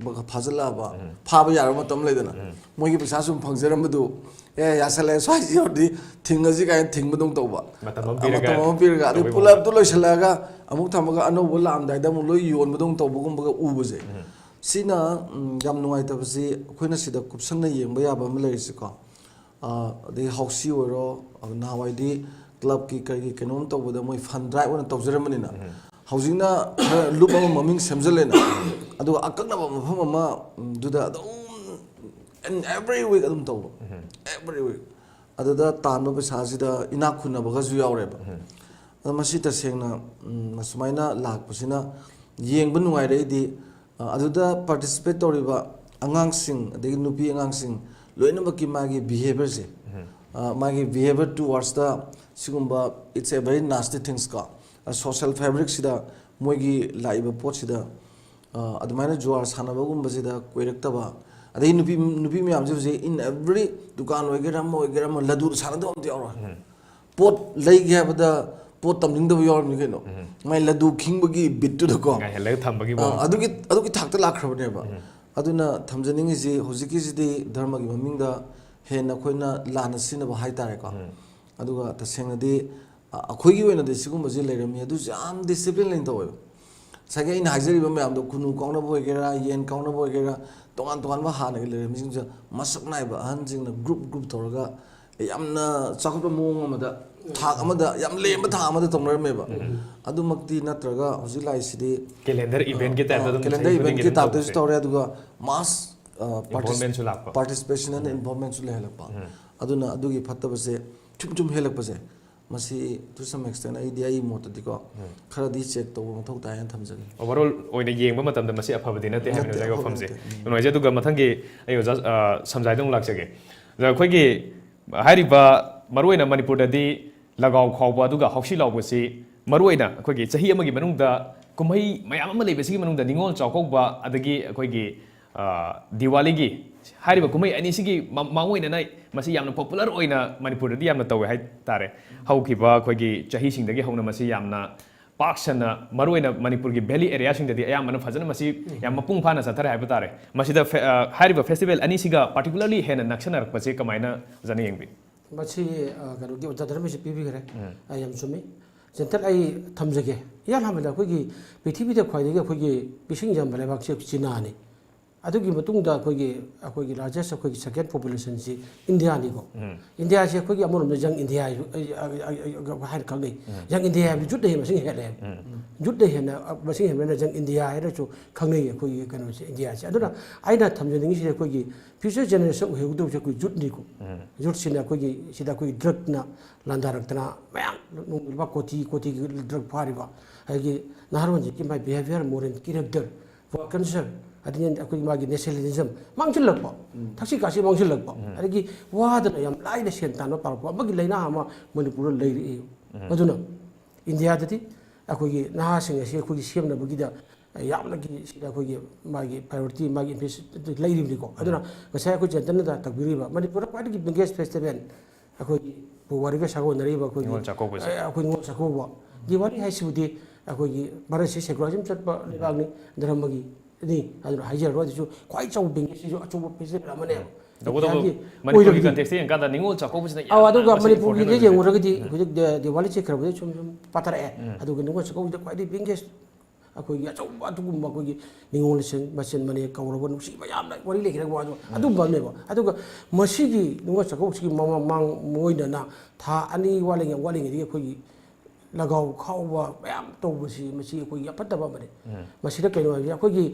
ꯐꯥꯖꯤꯜꯂꯛꯑꯕ, ꯎꯝ꯫ ꯐꯥꯕ ꯌꯥꯔꯕ ꯃꯇꯝ ꯂꯩꯗꯅ, ꯎꯝ꯫ ꯃꯣꯏꯒꯤ ꯄꯩꯁꯥ ꯁꯨꯝ ꯐꯪꯖꯔꯝꯕꯗꯨ, "ꯑꯦ, ꯌꯥꯁꯜꯂꯛꯑꯦ, ꯁ꯭ꯋꯥꯏꯁꯤ ꯌꯧꯔꯗꯤ ꯊꯤꯡꯉꯁꯤ" ꯀꯥꯏꯅ ꯊꯤꯡꯕꯗꯧ ꯇꯧꯕ꯫ ꯃꯇꯝ ꯑꯃ ꯄꯤꯔꯒ ꯃꯇꯝ ꯑꯃ ꯄꯤꯔꯒ, ꯑꯗꯩ ꯇꯧꯕꯩ ꯄꯨꯂꯞꯇꯨ ꯃꯑꯣꯡꯗ꯫ ꯂꯣꯏꯁꯤꯜꯂꯛꯑꯒ ꯑꯃꯨꯛ ꯊꯝꯃꯒ ꯑꯅꯧꯕ ꯂꯥꯛꯑꯝꯗꯥꯏꯗ ꯑꯃꯨꯛ ꯂꯣꯏ ꯌꯣꯟꯕꯗꯧ ꯇꯧꯕꯒꯨꯝꯕꯒ ꯎꯕꯁꯦ꯫ ꯎꯝ꯫ ꯁꯤꯅ, ꯎꯝ, ꯌꯥꯝ ꯅꯨꯡꯉꯥꯏꯇꯕꯁꯤ ꯑꯩꯈꯣꯏꯅ ꯁꯤꯗ ꯀꯨꯞꯁꯟꯅ ꯌꯦꯡꯕ ꯌꯥꯕ ꯑꯃ ꯂꯩꯔꯤꯁꯤꯀꯣ꯫ ꯑ, ꯑꯗꯩ ꯍꯥꯎꯁꯤ ꯑꯣꯏꯔꯣ, ꯑ, ꯅꯍꯥꯟꯋꯥꯏꯗꯤ club ꯀꯤ ꯀꯔꯤꯒꯤ ꯀꯩꯅꯣꯝ ꯇꯧꯕꯗ ꯃꯣꯏ fund drive ꯑꯣꯏꯅ ꯇꯧꯖꯔꯝꯕꯅꯤꯅ, ꯎꯝ꯫ ꯍꯧꯖꯤꯛꯅ ꯈꯔ ꯂꯨꯞ ꯑꯃ ꯃꯃꯤꯡ ꯁꯦꯝꯖꯤꯜꯂꯦꯅ, ꯑꯗꯨꯒ ꯑꯀꯛꯅꯕ ꯃꯐꯝ ꯑꯃ, ꯎꯝ, ꯗꯨꯗ ꯑꯗꯨꯝ, and every week ꯑꯗꯨꯝ ꯇꯧꯕ꯫ ꯎꯝ꯫ Every week꯫ ꯑꯗꯨꯗ ꯇꯥꯟꯕ ꯄꯩꯁꯥꯁꯤꯗ ꯏꯅꯥꯛ ꯈꯨꯟꯅꯕꯒꯁꯨ ꯌꯥꯎꯔꯦꯕ꯫ ꯑꯗꯣ ꯃꯁꯤ ꯇꯁꯦꯡꯅ, ꯎꯝ, ꯑꯁꯨꯃꯥꯏꯅ ꯂꯥꯛꯄꯁꯤꯅ ꯌꯦꯡꯕ ꯅꯨꯡꯉꯥꯏꯔꯛꯏꯗꯤ, ꯑ, ꯑꯗꯨꯗ participate ꯇꯧꯔꯤꯕ ꯑꯉꯥꯡꯁꯤꯡ, ꯑꯗꯒꯤ ꯅꯨꯄꯤ ꯑꯉꯥꯡꯁꯤꯡ ꯂꯣꯏꯅꯃꯛꯀꯤ ꯃꯥꯒꯤ behaviourꯁꯦ, ꯑ, ꯃꯥꯒꯤ behaviour towardsꯇ ꯁꯤꯒꯨꯝꯕ, it's a very nasty things ꯀꯣ, ꯑ, social fabricꯁꯤꯗ ꯃꯣꯏꯒꯤ ꯂꯥꯛꯏꯕ ꯄꯣꯠꯁꯤꯗ, ꯑ, ꯑꯗꯨꯃꯥꯏꯅ ꯖꯨꯋꯥꯔ ꯁꯥꯟꯅꯕꯒꯨꯝꯕꯁꯤꯗ ꯀꯣꯏꯔꯛꯇꯕ, ꯑꯗꯒꯤ ꯅꯨꯄꯤ, ꯅꯨꯄꯤ ꯃꯌꯥꯝꯁꯦ ꯍꯧꯖꯤꯛ in every ꯗꯨꯀꯥꯟ ꯑꯣꯏꯒꯦꯔꯥ, ꯑꯃ ꯑꯣꯏꯒꯦꯔꯥ, ꯑꯃ ꯂꯗꯨ ꯁꯥꯟꯅꯗꯕ ꯑꯝꯇ ꯌꯥꯎꯔꯣꯏ꯫ ꯄꯣꯠ ꯂꯩꯒꯦ ꯍꯥꯏꯕꯗ ꯄꯣꯠ ꯇꯝꯅꯤꯡꯗꯕ ꯌꯥꯎꯔꯝꯅꯤ ꯀꯩꯅꯣ꯫ ꯃꯥꯏ ꯂꯗꯨ ꯈꯤꯡꯕꯒꯤ ꯕꯤꯠꯇꯨꯗꯀꯣ꯫ ꯉꯥꯏꯍꯜꯂꯒ ꯊꯝꯕꯒꯤ ꯑ, ꯃꯑꯣꯡ꯫ ꯑꯗꯨꯒꯤ, ꯑꯗꯨꯒꯤ ꯊꯥꯛꯇ ꯂꯥꯛꯈ꯭ꯔꯕꯅꯦꯕ꯫ ꯑꯗꯨꯅ ꯊꯝꯖꯅꯤꯡꯉꯤꯁꯤ, ꯍꯧꯖꯤꯛꯀꯤꯁꯤꯗꯤ ꯙꯔꯃꯒꯤ ꯃꯃꯤꯡꯗ ꯍꯦꯟꯅ ꯑꯩꯈꯣꯏꯅ ꯂꯥꯟꯅ ꯁꯤꯖꯤꯟꯅꯕ ꯍꯥꯏꯇꯥꯔꯦꯀꯣ꯫ ꯑꯗꯨꯒ ꯇꯁꯦꯡꯅꯗꯤ, ꯑ, ꯑꯩꯈꯣꯏꯒꯤ ꯑꯣꯏꯅꯗꯤ ꯁꯤꯒꯨꯝꯕꯁꯤ ꯂꯩꯔꯝꯃꯤ, ꯑꯗꯨꯁꯨ ꯌꯥꯝ discipline ꯂꯩꯅ ꯇꯧꯋꯦꯕ꯫ ꯉꯁꯥꯏꯒꯤ ꯑꯩꯅ ꯍꯥꯏꯖꯔꯤꯕ ꯃꯌꯥꯝꯗꯣ, ꯈꯨꯅꯨ ꯀꯥꯎꯅꯕ ꯑꯣꯏꯒꯦꯔꯥ, ꯌꯦꯟ ꯀꯥꯎꯅꯕ ꯑꯣꯏꯒꯦꯔꯥ, ꯇꯣꯉꯥꯟ ꯇꯣꯉꯥꯟꯕ ꯍꯥꯟꯅꯒꯤ ꯂꯩꯔꯝꯃꯤꯁꯤꯡꯁꯦ ꯃꯁꯛ ꯅꯥꯏꯕ ꯑꯍꯟꯁꯤꯡꯅ group group ꯇꯧꯔꯒ ꯌꯥꯝꯅ ꯆꯥꯎꯈꯠꯄ ꯃꯑꯣꯡ ꯑꯃꯗ, ꯊꯥꯛ ꯑꯃꯗ, ꯌꯥꯝ ꯂꯦꯝꯕ ꯊꯥꯛ ꯑꯃꯗ ꯇꯧꯅꯔꯝꯃꯦꯕ꯫ ꯑꯗꯨꯃꯛꯇꯤ ꯅꯠꯇ꯭ꯔꯒ ꯍꯧꯖꯤꯛ ꯂꯥꯛꯏꯁꯤꯗꯤ, calendar eventꯀꯤ typeꯇ ꯑ, ꯑꯗꯨꯝ calendar eventꯀꯤ typeꯇꯁꯨ ꯇꯧꯔꯦ, ꯑꯗꯨꯒ mass, ꯑ, partic-, involvementꯁꯨ ꯂꯥꯛꯄ꯫ Participation and involvementꯁꯨ ꯂꯩꯍꯜꯂꯛꯄ꯫ ꯑꯗꯨꯅ ꯑꯗꯨꯒꯤ ꯐꯠꯇꯕꯁꯦ ꯁꯨꯝ ꯁꯨꯝ ꯍꯦꯜꯂꯛꯄꯁꯦ, ꯃꯁꯤ to some extent ꯑꯩꯗꯤ, ꯑꯩ ꯃꯣꯠꯇꯗꯤꯀꯣ, ꯈꯔꯗꯤ check ꯇꯧꯕ ꯃꯊꯧ ꯇꯥꯏ ꯍꯥꯏꯅ ꯊꯝꯖꯒꯦ꯫ Overall ꯑꯣꯏꯅ ꯌꯦꯡꯕ ꯃꯇꯝꯗ ꯃꯁꯤ ꯑꯐꯕꯗꯤ ꯅꯠꯇꯦ ꯍꯥꯏꯕꯅꯤ ꯅꯠꯇꯦ, ꯑꯣꯖꯥꯒꯤ ꯑꯐꯕ ꯋꯥꯐꯝꯁꯦ꯫ ꯅꯠꯇꯦ꯫ ꯎꯝ꯫ ꯌꯥꯝ ꯅꯨꯡꯉꯥꯏꯖꯩ꯫ ꯑꯗꯨꯒ ꯃꯊꯪꯒꯤ ꯑꯩ ꯑꯣꯖꯥ, ꯑ, ꯁꯝꯖꯥꯏꯗ ꯑꯃꯨꯛ ꯂꯥꯛꯆꯒꯦ꯫ ꯑꯣꯖꯥ, ꯑꯩꯈꯣꯏꯒꯤ ꯍꯥꯏꯔꯤꯕ ꯃꯔꯨꯑꯣꯏꯅ ꯃꯅꯤꯄꯨꯔꯗꯗꯤ ꯂꯒꯥꯎ ꯈꯥꯎꯕ ꯑꯗꯨꯒ ꯍꯥꯎꯁꯤ ꯂꯥꯎꯕꯁꯤ ꯃꯔꯨꯑꯣꯏꯅ ꯑꯩꯈꯣꯏꯒꯤ ꯆꯍꯤ ꯑꯃꯒꯤ ꯃꯅꯨꯡꯗ ꯀꯨꯝꯍꯩ ꯃꯌꯥꯝ ꯑꯃ ꯂꯩꯕꯁꯤꯒꯤ ꯃꯅꯨꯡꯗ ꯅꯤꯉꯣꯜ ꯆꯥꯛꯀꯧꯕ, ꯑꯗꯒꯤ ꯑꯩꯈꯣꯏꯒꯤ, ꯑ, ꯗꯤꯋꯥꯂꯤꯒꯤ ꯍꯥꯏꯔꯤꯕ ꯀꯨꯝꯍꯩ ꯑꯅꯤꯁꯤꯒꯤ ꯃ-, ꯃꯥꯡꯑꯣꯏꯅꯅ ꯃꯁꯤ ꯌꯥꯝꯅ popular ꯑꯣꯏꯅ ꯃꯅꯤꯄꯨꯔꯗꯗꯤ ꯌꯥꯝꯅ ꯇꯧꯋꯦ ꯍꯥꯏꯇꯥꯔꯦ꯫ ꯍꯧꯈꯤꯕ ꯑꯩꯈꯣꯏꯒꯤ ꯆꯍꯤꯁꯤꯡꯗꯒꯤ ꯍꯧꯅ ꯃꯁꯤ ꯌꯥꯝꯅ ꯄꯥꯛ ꯁꯟꯅ, ꯃꯔꯨꯑꯣꯏꯅ ꯃꯅꯤꯄꯨꯔꯒꯤ valley areaꯁꯤꯡꯗꯗꯤ ꯑꯌꯥꯝꯕꯅ ꯐꯖꯅ ꯃꯁꯤ ꯌꯥꯝ ꯃꯄꯨꯡ ꯐꯥꯅ ꯆꯠꯊꯔꯦ ꯍꯥꯏꯕ ꯇꯥꯔꯦ꯫ ꯃꯁꯤꯗ ꯐꯦ-, ꯑ, ꯍꯥꯏꯔꯤꯕ festival ꯑꯅꯤꯁꯤꯒ particularly ꯍꯦꯟꯅ ꯅꯛꯁꯟꯅꯔꯛꯄꯁꯦ ꯀꯃꯥꯏꯅ ꯑꯣꯖꯥꯅ ꯌꯦꯡꯕꯤ? ꯃꯁꯤ, ꯑ, ꯀꯩꯅꯣꯒꯤ ꯑꯣꯖꯥ ꯙꯔꯃꯦꯁꯁꯨ ꯄꯤꯕꯤꯈ꯭ꯔꯦ꯫ ꯎꯝ꯫ ꯑ, ꯌꯥꯝ ꯆꯨꯝꯃꯤ꯫ ꯖꯦꯟꯇꯜ, ꯑꯩ ꯊꯝꯖꯒꯦ꯫ ꯏꯍꯥꯟ ꯍꯥꯟꯕꯗ ꯑꯩꯈꯣꯏꯒꯤ ꯄ꯭ꯔꯤꯊꯤꯕꯤꯗ ꯈ꯭ꯋꯥꯏꯗꯒꯤ ꯑꯩꯈꯣꯏꯒꯤ ꯄꯤꯁꯤꯡ ꯌꯥꯝꯕ ꯂꯩꯕꯥꯛꯁꯦ ꯆꯤꯅꯥꯅꯤ꯫ ꯑꯗꯨꯒꯤ ꯃꯇꯨꯡꯗ ꯑꯩꯈꯣꯏꯒꯤ, ꯑꯩꯈꯣꯏꯒꯤ largest, ꯑꯩꯈꯣꯏꯒꯤ second populationꯁꯤ ꯏꯟꯗꯤꯌꯥꯅꯤꯀꯣ꯫ ꯎꯝ꯫ ꯏꯟꯗꯤꯌꯥꯁꯤ ꯑꯩꯈꯣꯏꯒꯤ ꯑꯃꯔꯣꯝꯗ young India ꯍꯥꯏꯁꯨ, ꯑꯩ, ꯑꯩ, ꯑꯩ, ꯑꯩ, ꯑꯩ ꯍꯥꯏꯅ ꯈꯪꯅꯩ꯫ ꯎꯝ꯫ Young India ꯍꯥꯏꯕꯗꯤ youth ꯍꯦꯟꯅ ꯃꯁꯤꯡ ꯍꯦꯜꯂꯦ꯫ ꯎꯝ꯫ ꯌꯨꯠꯅ ꯍꯦꯟꯅ ꯃꯁꯤꯡ ꯍꯦꯟꯕꯅ ꯖꯪ ꯏꯟꯗꯤꯌꯥ ꯍꯥꯏꯅꯁꯨ ꯈꯪꯅꯩ ꯑꯩꯈꯣꯏꯒꯤ ꯀꯩꯅꯣꯁꯦ, ꯏꯟꯗꯤꯌꯥꯁꯦ꯫ ꯑꯗꯨꯅ ꯑꯩꯅ ꯊꯝꯖꯅꯤꯡꯉꯤꯁꯤꯗꯤ ꯑꯩꯈꯣꯏꯒꯤ ꯐ꯭ꯌꯨꯆꯔ ꯖꯦꯅꯦꯔꯦꯁꯟ ꯑꯣꯏꯍꯧꯗꯧꯕꯁꯦ ꯑꯩꯈꯣꯏ ꯌꯨꯠꯅꯤꯀꯣ꯫ ꯌꯨꯠꯁꯤꯅ ꯑꯩꯈꯣꯏꯒꯤ ꯁꯤꯗ ꯑꯩꯈꯣꯏꯒꯤ ꯗ꯭ꯔꯛꯅ ꯂꯥꯟꯗꯥꯔꯛꯇꯅ ꯃꯌꯥꯝ ꯂꯨꯄꯥ ꯀꯣꯇꯤ ꯀꯣꯇꯤꯒꯤ ꯗ꯭ꯔꯛ ꯐꯥꯔꯤꯕ, ꯑꯩꯒꯤ ꯅꯍꯥꯔꯣꯟꯁꯤꯡꯒꯤ ꯃꯥꯏ ꯕꯤꯍꯦꯕꯤꯌꯔ, ꯃꯣꯔꯦꯜ ꯀꯦꯔꯦꯛꯇꯔ, ꯋꯥꯈꯜ ꯁꯔ, ꯑꯗꯨꯅ ꯑꯩꯈꯣꯏꯒꯤ ꯃꯥꯒꯤ ꯅꯦꯁꯅꯦꯂꯤꯖꯝ ꯃꯥꯡꯁꯤꯜꯂꯛꯄ, ꯊꯛꯁꯤ ꯈꯥꯁꯤ ꯃꯥꯡꯁꯤꯜꯂꯛꯄ, ꯑꯗꯒꯤ ꯋꯥꯗꯅ ꯌꯥꯝ ꯂꯥꯏꯅ ꯁꯦꯟ ꯇꯥꯟꯕ ꯄꯥꯔꯛꯄ ꯑꯃꯒꯤ ꯂꯥꯏꯅꯥ ꯑꯃ ꯃꯅꯤꯄꯨꯔꯗ ꯂꯩꯔꯛꯏ꯫ ꯑꯗꯨꯅ ꯏꯟꯗꯤꯌꯥꯗꯗꯤ ꯑꯩꯈꯣꯏꯒꯤ ꯅꯍꯥꯁꯤꯡ ꯑꯁꯤ ꯑꯩꯈꯣꯏꯒꯤ ꯁꯦꯝꯅꯕꯒꯤꯗ ꯌꯥꯝꯅꯒꯤ ꯁꯤꯗ ꯑꯩꯈꯣꯏꯒꯤ ꯃꯥꯒꯤ ꯄ꯭ꯔꯥꯏꯌꯣꯔꯤꯇꯤ, ꯃꯥꯒꯤ ꯏꯝꯄꯦꯁꯟ ꯂꯩꯔꯤꯕꯅꯤꯀꯣ꯫ ꯑꯗꯨꯅ ꯉꯁꯥꯏ ꯑꯩꯈꯣꯏ ꯆꯦꯟꯇꯟꯅꯗ ꯇꯥꯛꯄꯤꯔꯤꯕ ꯃꯅꯤꯄꯨꯔꯗ ꯈ꯭ꯋꯥꯏꯗꯒꯤ ꯕꯤꯒꯦꯁ ꯐꯦꯁꯇꯤꯚꯦꯜ ꯑꯩꯈꯣꯏꯒꯤ ꯄꯨꯋꯥꯔꯤꯒ ꯁꯥꯒꯣꯟꯅꯔꯤꯕ ꯑꯩꯈꯣꯏꯒꯤ ꯅꯤꯉꯣꯜ ꯆꯥꯛꯀꯧꯕꯁꯦ꯫ ꯑꯩꯈꯣꯏ ꯅꯤꯉꯣꯜ ꯆꯥꯛꯀꯧꯕ, ꯗꯤꯋꯥꯂꯤ ꯍꯥꯏꯁꯤꯕꯨꯗꯤ ꯑꯩꯈꯣꯏꯒꯤ ꯚꯥꯔꯠꯁꯤ ꯁꯦꯀꯨꯂꯔꯤꯖꯝ ꯆꯠꯄ ꯂꯩꯕꯥꯛꯅꯤ, ꯙꯔꯃꯒꯤ ꯅꯤ꯫ ꯑꯗꯨꯅ ꯍꯥꯏꯖꯔꯔꯣꯏ, ꯑꯗꯨꯁꯨ ꯈ꯭ꯋꯥꯏ ꯆꯥꯎꯕ ꯕꯤꯒꯦꯁ, ꯁꯤꯁꯨ ꯑꯆꯧꯕ ꯐꯦꯁꯇꯤꯚꯦꯜ ꯑꯃꯅꯦꯕ꯫ ꯇꯧꯕꯇꯕꯨ ꯏꯟꯗꯤꯌꯥꯒꯤ ꯃꯅꯤꯄꯨꯔꯒꯤ ꯑꯣꯏꯔꯕꯗꯤ꯫ ꯀꯟꯇꯦꯛꯁꯇ ꯌꯦꯡꯀꯥꯟꯗ ꯅꯤꯉꯣꯜ ꯆꯥꯛꯀꯧꯕꯁꯤꯅ ꯑꯧ, ꯌꯥꯝꯅ ꯑꯗꯨꯒ ꯃꯁꯤꯒꯤ ꯃꯅꯤꯄꯨꯔꯒꯤꯗꯤ ꯏꯝꯄꯣꯔꯇꯦꯟ ꯑꯣꯏꯕꯁꯦ꯫ ꯌꯦꯡꯉꯨꯔꯒꯗꯤ ꯍꯧꯖꯤꯛ ꯗꯤ-, ꯗꯤꯋꯥꯂꯤꯁꯦ ꯈꯔꯕꯨꯗꯤ ꯁꯨꯝ ꯁꯨꯝ ꯄꯥꯊꯔꯛꯑꯦ꯫ ꯑꯗꯨꯒ ꯅꯤꯉꯣꯜ ꯆꯥꯛꯀꯧꯕꯗ ꯈ꯭ꯋꯥꯏꯗꯒꯤ ꯕꯤꯒꯦꯁ ꯑꯩꯈꯣꯏꯒꯤ ꯑꯆꯧꯕ ꯑꯗꯨꯒꯨꯝꯕ ꯑꯩꯈꯣꯏꯒꯤ ꯅꯤꯉꯣꯜꯁꯤꯡ ꯃꯆꯤꯟ ꯃꯅꯦ ꯀꯧꯔꯕ ꯅꯨꯡꯁꯤꯕ ꯌꯥꯝꯅ ꯋꯥꯔꯤ ꯂꯩꯈ꯭ꯔꯦꯀꯣ꯫ ꯑꯗꯨ ꯑꯗꯨꯝꯕ ꯑꯃꯅꯦꯕ꯫ ꯑꯗꯨꯒ ꯃꯁꯤꯒꯤ ꯅꯤꯉꯣꯜ ꯆꯥꯛꯀꯧꯕꯁꯤꯒꯤ ꯃꯃꯥꯡ ꯃꯥꯡ ꯑꯣꯏꯅꯅ ꯊꯥ ꯑꯅꯤ ꯋꯥꯠꯂꯤꯉꯩ, ꯋꯥꯠꯂꯤꯉꯩꯗꯒꯤ ꯑꯩꯈꯣꯏꯒꯤ ꯂꯒꯥꯎ ꯈꯥꯎꯕ ꯃꯌꯥꯝ ꯇꯧꯕꯁꯤ, ꯃꯁꯤ ꯑꯩꯈꯣꯏꯒꯤ ꯑꯐꯠꯇꯕ ꯑꯃꯅꯤ꯫ ꯃꯁꯤꯗ ꯀꯩꯅꯣ ꯍꯥꯏꯕꯁꯦ, ꯑꯩꯈꯣꯏꯒꯤ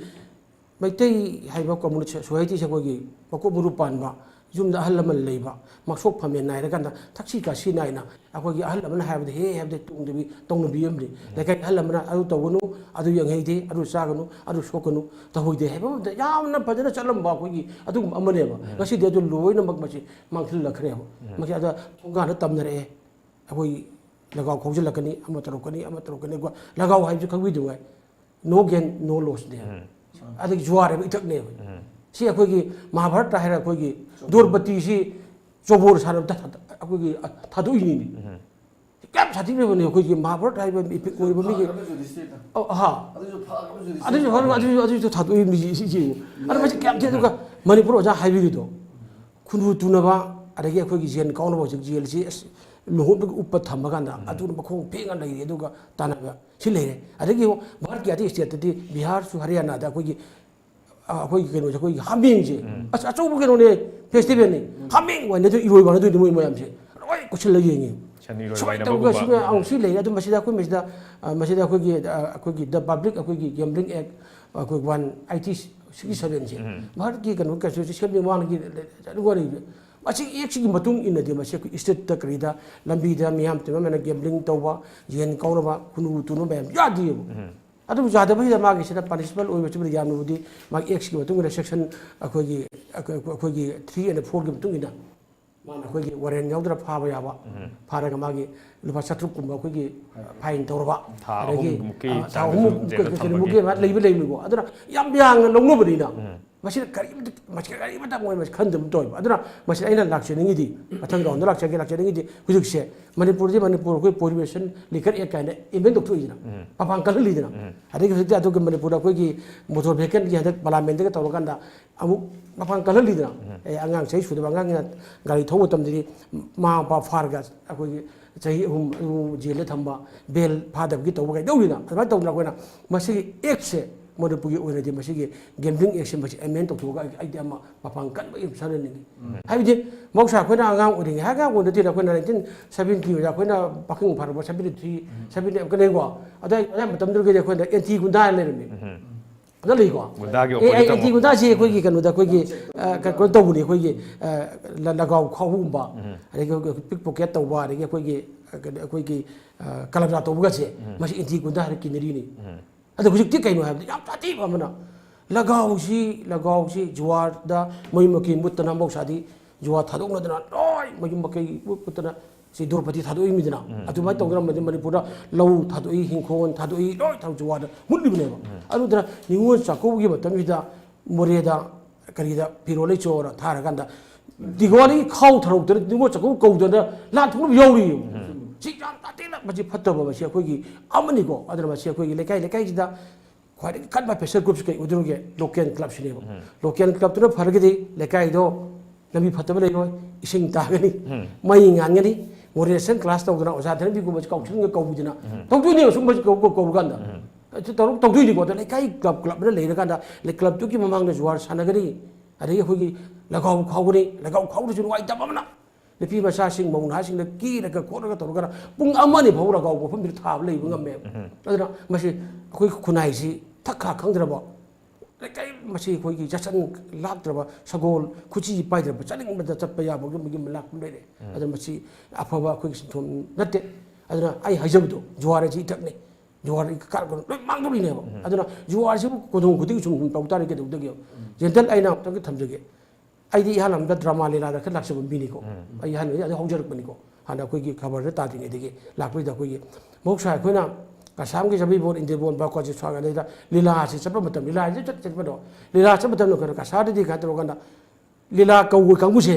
ꯃꯩꯇꯩ ꯍꯥꯏꯕ ꯀꯝꯃꯨꯅꯤꯇꯤ ꯁꯣꯁꯥꯏꯇꯤꯁꯦ ꯑꯩꯈꯣꯏꯒꯤ ꯃꯀꯣꯛ ꯃꯔꯨ ꯄꯥꯟꯕ, ꯌꯨꯝꯗ ꯑꯍꯜ ꯂꯃꯟ ꯂꯩꯕ, ꯃꯛꯁꯣꯛ ꯐꯝꯃꯦꯟ ꯅꯥꯏꯔꯀꯥꯟꯗ ꯊꯛꯁꯤ ꯈꯥꯁꯤ ꯅꯥꯏꯅ ꯑꯩꯈꯣꯏꯒꯤ ꯑꯍꯜ ꯂꯃꯟ ꯍꯥꯏꯕꯗ ꯍꯦ ꯍꯥꯏꯕꯗ ꯇꯣꯡꯗꯕꯤ, ꯇꯧꯅꯕꯤ ꯑꯃꯅꯤ꯫ ꯂꯩꯀꯥꯏ ꯑꯍꯜ ꯂꯃꯟꯅ ꯑꯗꯨ ꯇꯧꯒꯅꯨ, ꯑꯗꯨ ꯌꯦꯡꯍꯩꯗꯦ, ꯑꯗꯨ ꯆꯥꯒꯅꯨ, ꯑꯗꯨ ꯁꯣꯛꯀꯅꯨ, ꯇꯧꯍꯩꯗꯦ ꯍꯥꯏꯕ ꯑꯃꯗ ꯌꯥꯝꯅ ꯐꯖꯅ ꯆꯠꯂꯝꯕ ꯑꯩꯈꯣꯏꯒꯤ ꯑꯗꯨꯒꯨꯝꯕ ꯑꯃꯅꯦꯕ꯫ ꯉꯁꯤꯗꯤ ꯑꯗꯨ ꯂꯣꯏꯅꯃꯛ ꯃꯁꯤ ꯃꯥꯡꯁꯤꯜꯂꯛꯈ꯭ꯔꯦꯕ꯫ ꯃꯁꯤ ꯑꯗ ꯊꯣꯡꯒꯥꯟꯗ ꯇꯝꯅꯔꯛꯑꯦ꯫ ꯑꯩꯈꯣꯏ ꯂꯒꯥꯎ ꯈꯥꯎꯖꯤꯜꯂꯛꯀꯅꯤ, ꯑꯃ ꯇꯧꯔꯛꯀꯅꯤ, ꯑꯃ ꯇꯧꯔꯛꯀꯅꯤ꯫ ꯂꯒꯥꯎ ꯍꯥꯏꯕꯁꯤ ꯈꯪꯕꯤꯗꯨꯉꯥꯏ, no gain, no loss ꯅꯦ꯫ ꯑꯗꯒꯤ ꯖꯨꯋꯥꯔ ꯍꯥꯏꯕ ꯏꯊꯛꯅꯦꯕ꯫ ꯁꯤ ꯑꯩꯈꯣꯏꯒꯤ ꯃꯍꯥꯚꯥꯔꯠꯇ ꯍꯥꯏꯔ ꯑꯩꯈꯣꯏꯒꯤ ꯗ꯭ꯔꯣꯄꯗꯤꯁꯤ ꯆꯣꯕꯣꯔ ꯁꯥꯟꯅꯕꯗ ꯊꯥ-, ꯑꯩꯈꯣꯏꯒꯤ ꯊꯥꯗꯣꯛꯏꯅꯤꯅꯦ꯫ ꯀꯌꯥꯝ ꯁꯥꯊꯤꯈ꯭ꯔꯕꯅꯦ ꯑꯩꯈꯣꯏꯒꯤ ꯃꯍꯥꯚꯥꯔꯠ ꯍꯥꯏꯕ ꯏꯄꯤꯛ ꯑꯣꯏꯕ ꯃꯤꯒꯤ꯫ ꯐꯥꯈ꯭ꯔꯕ ꯖꯨꯗꯤꯁꯇꯤꯔꯗ꯫ ꯑꯣ, ꯑꯍꯥ꯫ ꯑꯗꯨꯁꯨ ꯐꯥꯈ꯭ꯔꯕ ꯖꯨꯗꯤꯁꯇꯤꯔꯗ꯫ ꯑꯗꯨꯁꯨ ꯐꯥꯈ꯭ꯔꯕ, ꯑꯗꯨꯁꯨ, ꯑꯗꯨꯁꯨ ꯊꯥꯗꯣꯛꯏ ꯃꯤ ꯁꯤ, ꯁꯤ꯫ ꯑꯗꯣ ꯃꯁꯤ ꯀꯌꯥꯝ ꯊꯤ, ꯑꯗꯨꯒ ꯃꯅꯤꯄꯨꯔ ꯑꯣꯖꯥ ꯍꯥꯏꯕꯤꯔꯤꯗꯣ꯫ ꯈꯨꯟꯗ꯭ꯔꯨ ꯇꯨꯅꯕ, ꯑꯗꯒꯤ ꯑꯩꯈꯣꯏꯒꯤ ꯖꯦꯟ ꯀꯥꯎꯅꯕ ꯍꯧꯖꯤꯛ ꯖꯦꯜꯁꯤ ꯑꯁ ꯂꯨꯍꯣꯡꯕꯒꯤ ꯎꯞꯄ ꯊꯝꯃ ꯀꯥꯟꯗ ꯑꯗꯨꯅ ꯃꯈꯣꯡ ꯐꯦꯡꯉ ꯂꯩꯔꯦ, ꯑꯗꯨꯒ ꯇꯥꯟꯅꯕ ꯁꯤ ꯂꯩꯔꯦ꯫ ꯑꯗꯒꯤ ꯌꯦꯡꯉꯣ, ꯚꯥꯔꯠꯀꯤ ꯑꯇꯩ ꯁ꯭ꯇꯦꯠꯇꯗꯤ ꯕꯤꯍꯥꯔꯁꯨ ꯍꯔꯤꯌꯥꯅꯥꯗ ꯑꯩꯈꯣꯏꯒꯤ, ꯑ, ꯑꯩꯈꯣꯏꯒꯤ ꯀꯩꯅꯣꯁꯦ, ꯑꯩꯈꯣꯏꯒꯤ ꯍꯥꯃꯦꯡꯁꯦ ꯑꯁ ꯑꯆꯧꯕ ꯀꯩꯅꯣꯅꯦ, ꯐꯦꯁꯇꯤꯚꯦꯜꯅꯤ꯫ ꯍꯥꯃꯦꯡ ꯋꯥꯏꯅꯗꯣꯏ, ꯏꯔꯣꯏ ꯋꯥꯏꯅꯗꯣꯏꯅꯤ ꯃꯣꯏ ꯃꯌꯥꯝꯁꯦ꯫ ꯂꯣꯏ ꯀꯣꯏꯁꯤꯜꯂ ꯌꯦꯡꯉꯤ꯫ ꯁꯟ ꯏꯔꯣꯏ ꯁꯨꯃꯥꯏꯅ ꯋꯥꯏꯅꯕꯒꯨꯝꯕ꯫ ꯇꯧꯕ ꯁꯤꯒꯨꯝꯕ ꯑꯃꯨꯛꯁꯨ ꯂꯩꯔꯦ꯫ ꯑꯗꯨ ꯃꯁꯤꯗ ꯑꯩꯈꯣꯏ ꯃꯁꯤꯗ, ꯑ, ꯃꯁꯤꯗ ꯑꯩꯈꯣꯏꯒꯤ, ꯑ, ꯑꯩꯈꯣꯏꯒꯤ The Public, ꯑꯩꯈꯣꯏꯒꯤ Gambling Act, ꯑꯩꯈꯣꯏ ꯋꯥꯟ ꯑꯩꯠꯇꯤ ꯁꯤꯛꯁꯇꯤ ꯁꯚꯦꯟꯁꯦ, ꯎꯝ꯫ ꯚꯥꯔꯠꯀꯤ ꯀꯩꯅꯣ ꯀꯟꯁꯇꯤꯇ꯭ꯌꯨꯁꯟ ꯁꯦꯝꯗ꯭ꯔꯤ ꯃꯃꯥꯡꯗꯒꯤ ꯋꯥꯔꯤꯁꯦ꯫ ꯃꯁꯤ ꯑꯦꯛꯁꯤꯒꯤ ꯃꯇꯨꯡ ꯏꯟꯅꯗꯤ ꯃꯁꯤ ꯑꯩꯈꯣꯏ ꯏꯁꯇꯦꯠꯇ ꯀꯔꯤꯗ ꯂꯝꯕꯤꯗ ꯃꯤꯌꯥꯝ ꯇꯤꯟꯕ ꯃꯌꯥꯝꯅ ꯒꯦꯝꯕ꯭ꯂꯤꯡ ꯇꯧꯕ, ꯌꯦꯟ ꯀꯥꯎꯅꯕ, ꯈꯨꯅꯨ ꯇꯨꯅꯕ ꯃꯌꯥꯝ ꯌꯥꯗꯦꯕ꯫ ꯎꯝ꯫ ꯑꯗꯨꯕꯨ ꯌꯥꯗꯕꯁꯤꯗ ꯃꯥꯒꯤꯁꯤꯗ ꯄꯅꯤꯁꯃꯦꯟ ꯑꯣꯏꯕꯁꯤꯕꯨꯗꯤ ꯌꯥꯝꯅꯕꯨꯗꯤ ꯃꯥꯒꯤ ꯑꯦꯛꯁꯀꯤ ꯃꯇꯨꯡ ꯏꯟꯅ ꯁꯦꯛꯁꯟ ꯑꯩꯈꯣꯏꯒꯤ, ꯑꯩꯈꯣꯏ, ꯑꯩꯈꯣꯏꯒꯤ ꯊ꯭ꯔꯤ ꯑꯦꯟ ꯐꯣꯔꯒꯤ ꯃꯇꯨꯡ ꯏꯟꯅ ꯃꯥꯅ ꯑꯩꯈꯣꯏꯒꯤ ꯋꯥꯔꯦꯟ ꯌꯥꯎꯗꯅ ꯐꯥꯕ ꯌꯥꯕ, ꯎꯝ꯫ ꯐꯥꯔꯒ ꯃꯥꯒꯤ ꯂꯨꯄꯥ ꯆꯥꯇ꯭ꯔꯨꯛ ꯀꯨꯝꯕ ꯑꯩꯈꯣꯏꯒꯤ ꯐꯥꯏꯟ ꯇꯧꯔꯕ, ꯊꯥ ꯑꯗꯒꯤ, ꯑꯍꯨꯝꯃꯨꯛꯀꯤ ꯑ, ꯊꯥ ꯆꯥꯡꯗꯁꯨ ꯑꯍꯨꯝꯃꯨꯛ ꯖꯦꯜꯗ ꯀꯩꯅꯣꯃꯨꯛꯀꯤ ꯊꯝꯕꯒꯤ꯫ ꯑꯃ ꯂꯩꯕ ꯂꯩꯕꯅꯤꯀꯣ꯫ ꯑꯗꯨꯅ ꯌꯥꯝ ꯌꯥꯡꯅ ꯂꯧꯅꯕꯅꯤꯅ ꯎꯝ꯫ ꯃꯁꯤꯗ ꯀꯔꯤꯝꯇ, ꯃꯁꯤ ꯀꯔꯤꯃꯇ ꯃꯣꯏ ꯃꯁꯤ ꯈꯟꯗꯕ ꯇꯧꯋꯦꯕ꯫ ꯑꯗꯨꯅ ꯃꯁꯤ ꯑꯩꯅ ꯂꯥꯛꯆꯅꯤꯡꯉꯤꯗꯤ, ꯃꯊꯪ ꯔꯥꯎꯟꯗ ꯂꯥꯛꯆꯒꯦ, ꯂꯥꯛꯆꯅꯤꯡꯉꯤꯗꯤ ꯍꯧꯖꯤꯛꯁꯦ ꯃꯅꯤꯄꯨꯔꯗꯤ, ꯃꯅꯤꯄꯨꯔ ꯑꯩꯈꯣꯏ ꯄ꯭ꯔꯣꯍꯤꯕꯤꯁꯟ ꯂꯤꯀꯔ ꯑꯦꯛ ꯀꯥꯏꯅ ꯑꯦꯃꯦꯟ ꯇꯧꯊꯣꯛꯏꯗꯅ, ꯎꯝ꯫ ꯃꯄꯥꯟ ꯀꯜꯍꯜꯂꯤꯗꯅ꯫ ꯎꯝ꯫ ꯑꯗꯒꯤ ꯍꯧꯖꯤꯛꯇꯤ ꯑꯗꯨꯒꯤ ꯃꯅꯤꯄꯨꯔꯗ ꯑꯩꯈꯣꯏꯒꯤ ꯃꯣꯇꯣꯔ ꯚꯦꯍꯤꯀꯜꯒꯤ ꯍꯟꯗꯛ ꯄꯥꯔꯂꯥꯃꯦꯟꯗꯒ ꯇꯧꯔꯀꯥꯟꯗ ꯑꯃꯨꯛ ꯃꯄꯥꯟ ꯀꯜꯍꯜꯂꯤꯗꯅ꯫ ꯎꯝ꯫ ꯑꯦ, ꯑꯉꯥꯡ ꯆꯍꯤ ꯁꯨꯗꯕ ꯑꯉꯥꯡꯅ ꯒꯥꯔꯤ ꯊꯧꯕ ꯃꯇꯝꯗꯗꯤ ꯃꯃꯥ ꯃꯄꯥ ꯐꯥꯔꯒ ꯑꯩꯈꯣꯏꯒꯤ ꯆꯍꯤ ꯑꯍꯨꯝ ꯑꯗꯨ ꯖꯦꯜꯗ ꯊꯝꯕ, ꯕꯦꯜ ꯐꯥꯗꯕꯒꯤ ꯇꯧꯕ ꯀꯩꯗꯧꯔꯤꯅ꯫ ꯑꯗꯨꯃꯥꯏꯅ ꯇꯧꯗꯅ ꯑꯩꯈꯣꯏꯅ ꯃꯁꯤꯒꯤ ꯑꯦꯛꯁꯦ, ꯃꯅꯤꯄꯨꯔꯒꯤ ꯑꯣꯏꯅꯗꯤ ꯃꯁꯤꯒꯤ ꯒꯦꯝꯕ꯭ꯂꯤꯡ ꯑꯦꯛꯁꯦ ꯃꯁꯤ ꯑꯦꯃꯦꯟ ꯇꯧꯊꯣꯛꯑꯒ ꯑꯩ-, ꯑꯩꯗꯤ ꯑꯃ ꯃꯄꯥꯟ ꯀꯟꯕ ꯑꯃ ꯁꯥꯟꯅꯅꯤꯡꯉꯤ꯫ ꯎꯝ꯫ ꯍꯥꯏꯕꯗꯤ ꯃꯍꯧꯁꯥ ꯑꯩꯈꯣꯏꯅ ꯑꯉꯥꯡ ꯑꯣꯏꯔꯤꯉꯩ, ꯑꯉꯥꯡ ꯑꯣꯏꯅ ꯅꯠꯇꯦꯗ, ꯑꯩꯈꯣꯏꯅ ꯅꯥꯏꯟꯇꯤꯟ ꯁꯚꯦꯟꯇꯤ ꯑꯣꯏꯗ ꯑꯩꯈꯣꯏꯅ ꯄꯥꯈꯪ ꯐꯥꯔꯛꯄ ꯁꯚꯦꯟꯇꯤ ꯊ꯭ꯔꯤ, ꯎꯝ꯫ ꯁꯚꯦꯟꯇꯤ ꯀꯩꯅꯣꯀꯣ, ꯑꯗꯥꯏ, ꯑꯗꯥꯏ ꯃꯇꯝꯗꯨꯗꯒꯤꯗꯤ ꯑꯩꯈꯣꯏꯅ ꯑꯦꯟꯇꯤ ꯒꯨꯟꯗꯥ ꯍꯥꯏꯅ ꯂꯩꯔꯝꯃꯤ꯫ ꯎꯝ꯫ ꯑꯗ ꯂꯩꯀꯣ꯫ ꯒꯨꯟꯗꯥꯒꯤ ꯑꯦ, ꯑꯩ opposite ꯑꯦꯟꯇꯤ ꯑꯃꯨꯛ꯫ ꯒꯨꯟꯗꯥꯁꯤ ꯑꯩꯈꯣꯏꯒꯤ ꯀꯩꯅꯣꯗ ꯑꯩꯈꯣꯏꯒꯤ, ꯑ, ꯀ-, ꯀꯩꯅꯣ ꯇꯧꯕꯅꯤ ꯑꯩꯈꯣꯏꯒꯤ, ꯑ, ꯂ-, ꯂꯒꯥꯎ ꯈꯥꯎꯕꯒꯨꯝꯕ, ꯎꯝ꯫ ꯑꯗꯒꯤ ꯑꯩꯈꯣꯏꯒꯤ ꯄꯤꯛ ꯄꯣꯀꯦꯠ ꯇꯧꯕ, ꯑꯗꯒꯤ ꯑꯩꯈꯣꯏꯒꯤ, ꯑ, ꯀꯩꯅꯣ, ꯑꯩꯈꯣꯏꯒꯤ, ꯑ, ꯀꯂꯕꯖꯥ ꯇꯧꯕꯒꯁꯦ, ꯎꯝ꯫ ꯃꯁꯤ ꯑꯦꯟꯇꯤ ꯒꯨꯟꯗꯥ ꯍꯥꯏꯅ ꯀꯤꯅꯔꯤꯅꯤ꯫ ꯎꯝ꯫ ꯑꯗꯣ ꯍꯧꯖꯤꯛꯇꯤ ꯀꯩꯅꯣ ꯍꯥꯏꯕꯗ ꯌꯥꯝ ꯁꯥꯊꯤꯕ ꯑꯃꯅ ꯂꯒꯥꯎꯁꯤ, ꯂꯒꯥꯎꯁꯤ ꯖꯨꯋꯥꯔꯗ ꯃꯌꯨꯝ ꯃꯀꯩ ꯃꯨꯠꯇꯅ ꯃꯍꯧꯁꯥꯗꯤ ꯖꯨꯋꯥꯔ ꯊꯥꯗꯣꯛꯅꯗꯅ ꯂꯣꯏ ꯃꯌꯨꯝ ꯃꯀꯩ ꯃꯨꯠ-, ꯃꯨꯠꯇꯅ ꯁꯤ ꯗ꯭ꯔꯧꯄꯗꯤ ꯊꯥꯗꯣꯛꯏꯃꯤꯗꯅ꯫ ꯎꯝ꯫ ꯑꯗꯨꯃꯥꯏꯅ ꯇꯧꯗꯅ ꯃꯗꯤ ꯃꯅꯤꯄꯨꯔꯗ ꯂꯧ ꯊꯥꯗꯣꯛꯏ, ꯍꯤꯡꯈꯣꯜ ꯊꯥꯗꯣꯛꯏ, ꯂꯣꯏ ꯊꯥꯗꯣꯛ ꯖꯨꯋꯥꯔꯗ ꯃꯨꯠꯂꯤꯕꯅꯦꯕ꯫ ꯎꯝ꯫ ꯑꯗꯨꯗꯨꯅ ꯅꯤꯉꯣꯜ ꯆꯥꯛꯀꯧꯕꯒꯤ ꯃꯇꯝꯁꯤꯗ ꯃꯣꯔꯦꯗ ꯀꯔꯤꯗ ꯐꯤꯔꯣꯜ ꯂꯩꯆꯣꯅ ꯊꯥꯔꯀꯥꯟꯗ ꯗꯤꯋꯥꯂꯤ ꯈꯥꯎ ꯊꯔꯧꯗꯅ ꯅꯤꯉꯣꯜ ꯆꯥꯛꯀꯧꯕ ꯀꯧꯗꯅ ꯂꯥꯟ ꯊꯣꯛꯅꯕ ꯌꯥꯎꯔꯤꯌꯦꯕ꯫ ꯎꯝ꯫ ꯁꯤ ꯌꯥꯝ ꯇꯥꯇꯦꯅ ꯃꯁꯤ ꯐꯠꯇꯕ ꯃꯁꯤ ꯑꯩꯈꯣꯏꯒꯤ ꯑꯃꯅꯤꯀꯣ꯫ ꯑꯗꯨꯅ ꯃꯁꯤ ꯑꯩꯈꯣꯏꯒꯤ ꯂꯩꯀꯥꯏ ꯂꯩꯀꯥꯏꯁꯤꯗ ꯈ꯭ꯋꯥꯏꯗꯒꯤ ꯀꯟꯕ pressure groupꯁꯤ ꯀꯩ ꯑꯣꯏꯗꯣꯏꯅꯣꯒꯦ? Local clubꯁꯤꯅꯦꯕ꯫ ꯎꯝ꯫ Local clubꯇꯨꯅ ꯐꯔꯒꯗꯤ ꯂꯩꯀꯥꯏꯗꯣ ꯂꯝꯕꯤ ꯐꯠꯇꯕ ꯂꯩꯔꯣꯏ, ꯏꯁꯤꯡ ꯇꯥꯒꯅꯤ, ꯎꯝ꯫ ꯃꯩ ꯉꯥꯟꯒꯅꯤ, moderation class ꯇꯧꯗꯅ ꯑꯣꯖꯥ ꯊꯅꯕꯤꯒꯨꯝꯕꯁꯤ ꯀꯥꯎꯟꯁꯤꯂꯤꯡꯒ ꯀꯧꯕꯤꯗꯅ ꯎꯝ꯫ ꯇꯧꯗꯣꯏꯅꯦꯕ ꯁꯨꯝꯕꯁꯤ ꯀꯧ-, ꯀꯧ-, ꯀꯧꯔꯀꯥꯟꯗ꯫ ꯎꯝ꯫ ꯑꯗꯨ ꯇꯧꯔ-, ꯇꯧꯗꯣꯏꯅꯤꯀꯣ꯫ ꯑꯗꯣ ꯂꯩꯀꯥꯏ club, clubꯅ ꯂꯩꯔꯀꯥꯟꯗ ꯂꯩ-, clubꯇꯨꯒꯤ ꯃꯃꯥꯡꯗ ꯖꯨꯋꯥꯔ ꯁꯥꯟꯅꯒꯅꯤ, ꯑꯗꯒꯤ ꯑꯩꯈꯣꯏꯒꯤ ꯂꯒꯥꯎ ꯈꯥꯎꯒꯅꯤ, ꯂꯒꯥꯎ ꯈꯥꯎꯗꯁꯨ ꯅꯨꯡꯉꯥꯏꯇꯕ ꯑꯃꯅ ꯅꯨꯄꯤ ꯃꯆꯥꯁꯤꯡ, ꯃꯧ ꯅꯍꯥꯁꯤꯡꯅ ꯀꯦꯔꯒ ꯈꯣꯠꯂꯒ ꯇꯧꯔꯒ ꯄꯨꯡ ꯑꯃ ꯑꯅꯤ ꯐꯥꯎ ꯂꯒꯥꯎ ꯃꯐꯝꯗꯨꯗ ꯊꯥꯕ ꯂꯩꯕ ꯉꯝꯃꯦꯕ꯫ ꯑꯗꯨꯅ ꯃꯁꯤ ꯑꯩꯈꯣꯏ ꯈꯨꯟꯅꯥꯏꯁꯤ ꯊꯛ ꯈꯥ ꯈꯪꯗ꯭ꯔꯕ, ꯂꯩꯀꯥꯏ ꯃꯁꯤ ꯑꯩꯈꯣꯏꯒꯤ ꯆꯠꯁꯟ ꯂꯥꯛꯇ꯭ꯔꯕ, ꯁꯒꯣꯜ ꯈꯨꯠꯁꯤ ꯄꯥꯏꯗ꯭ꯔꯕ, ꯆꯠꯅꯤꯡꯕꯗ ꯆꯠꯄ ꯌꯥꯕꯒꯤ ꯃꯒꯤ ꯂꯥꯛꯄ ꯂꯩꯔꯦ꯫ ꯑꯗꯨꯅ ꯃꯁꯤ ꯑꯐꯕ ꯑꯩꯈꯣꯏꯒꯤ ꯁꯤꯟꯊꯣꯝ ꯅꯠꯇꯦ꯫ ꯑꯗꯨꯅ ꯑꯩ ꯍꯥꯏꯖꯕꯗꯣ, ꯖꯨꯋꯥꯔ ꯑꯁꯤ ꯏꯊꯛꯅꯦ, ꯖꯨꯋꯥꯔ ꯀꯥꯔꯛꯄꯗ ꯂꯣꯏ ꯃꯥꯡꯗꯧꯔꯤꯅꯦꯕ꯫ ꯑꯗꯨꯅ ꯖꯨꯋꯥꯔꯁꯤꯕꯨ ꯀꯣꯟꯊꯣꯡ ꯈꯨꯗꯤꯡꯒꯤ ꯁꯨꯝ ꯁꯨꯝ ꯇꯧ ꯇꯥꯔꯗꯤ ꯀꯩꯗꯧꯗꯒꯦ? ꯖꯦꯟꯇꯜ, ꯑꯩꯅ ꯑꯃꯨꯛꯇꯪꯗꯤ ꯊꯝꯖꯒꯦ꯫ ꯑꯩꯗꯤ ꯏꯍꯥꯟ ꯍꯥꯟꯕꯗ ꯗ꯭ꯔꯃꯥ ꯂꯤꯂꯥꯗ ꯈꯔ ꯂꯥꯛꯆꯕ ꯃꯤꯅꯤꯀꯣ꯫ ꯑꯩ ꯏꯍꯥꯟ ꯍꯥꯟꯕꯗ ꯑꯗꯨ ꯍꯧꯖꯔꯛꯄꯅꯤꯀꯣ꯫ ꯍꯥꯟꯅ ꯑꯩꯈꯣꯏꯒꯤ ꯈꯕꯔꯗ ꯇꯥꯗ꯭ꯔꯤꯉꯩꯗꯒꯤ ꯂꯥꯛꯄꯁꯤꯗ ꯑꯩꯈꯣꯏꯒꯤ ꯃꯍꯧꯁꯥ ꯑꯩꯈꯣꯏꯅ ꯑꯁꯥꯝꯒꯤ ꯖꯕꯤꯕꯣꯟ, ꯏꯟꯗꯤꯕꯣꯟ, ꯕꯥꯀꯣꯖꯤ ꯁ꯭ꯋꯥꯒ ꯑꯗꯩꯗ ꯂꯤꯂꯥꯁꯤ ꯆꯠꯄ ꯃꯇꯝ, ꯂꯤꯂꯥꯁꯤ ꯆꯠ ꯆꯠꯄꯗꯣ, ꯂꯤꯂꯥ ꯆꯠꯄ ꯃꯇꯝꯗ ꯑꯩꯈꯣꯏꯅ ꯀꯁꯥꯔꯗꯗꯤ ꯀꯩꯅꯣ ꯇꯧꯔꯀꯥꯟꯗ ꯂꯤꯂꯥ ꯀꯧꯕ ꯀꯥꯡꯕꯨꯁꯦ,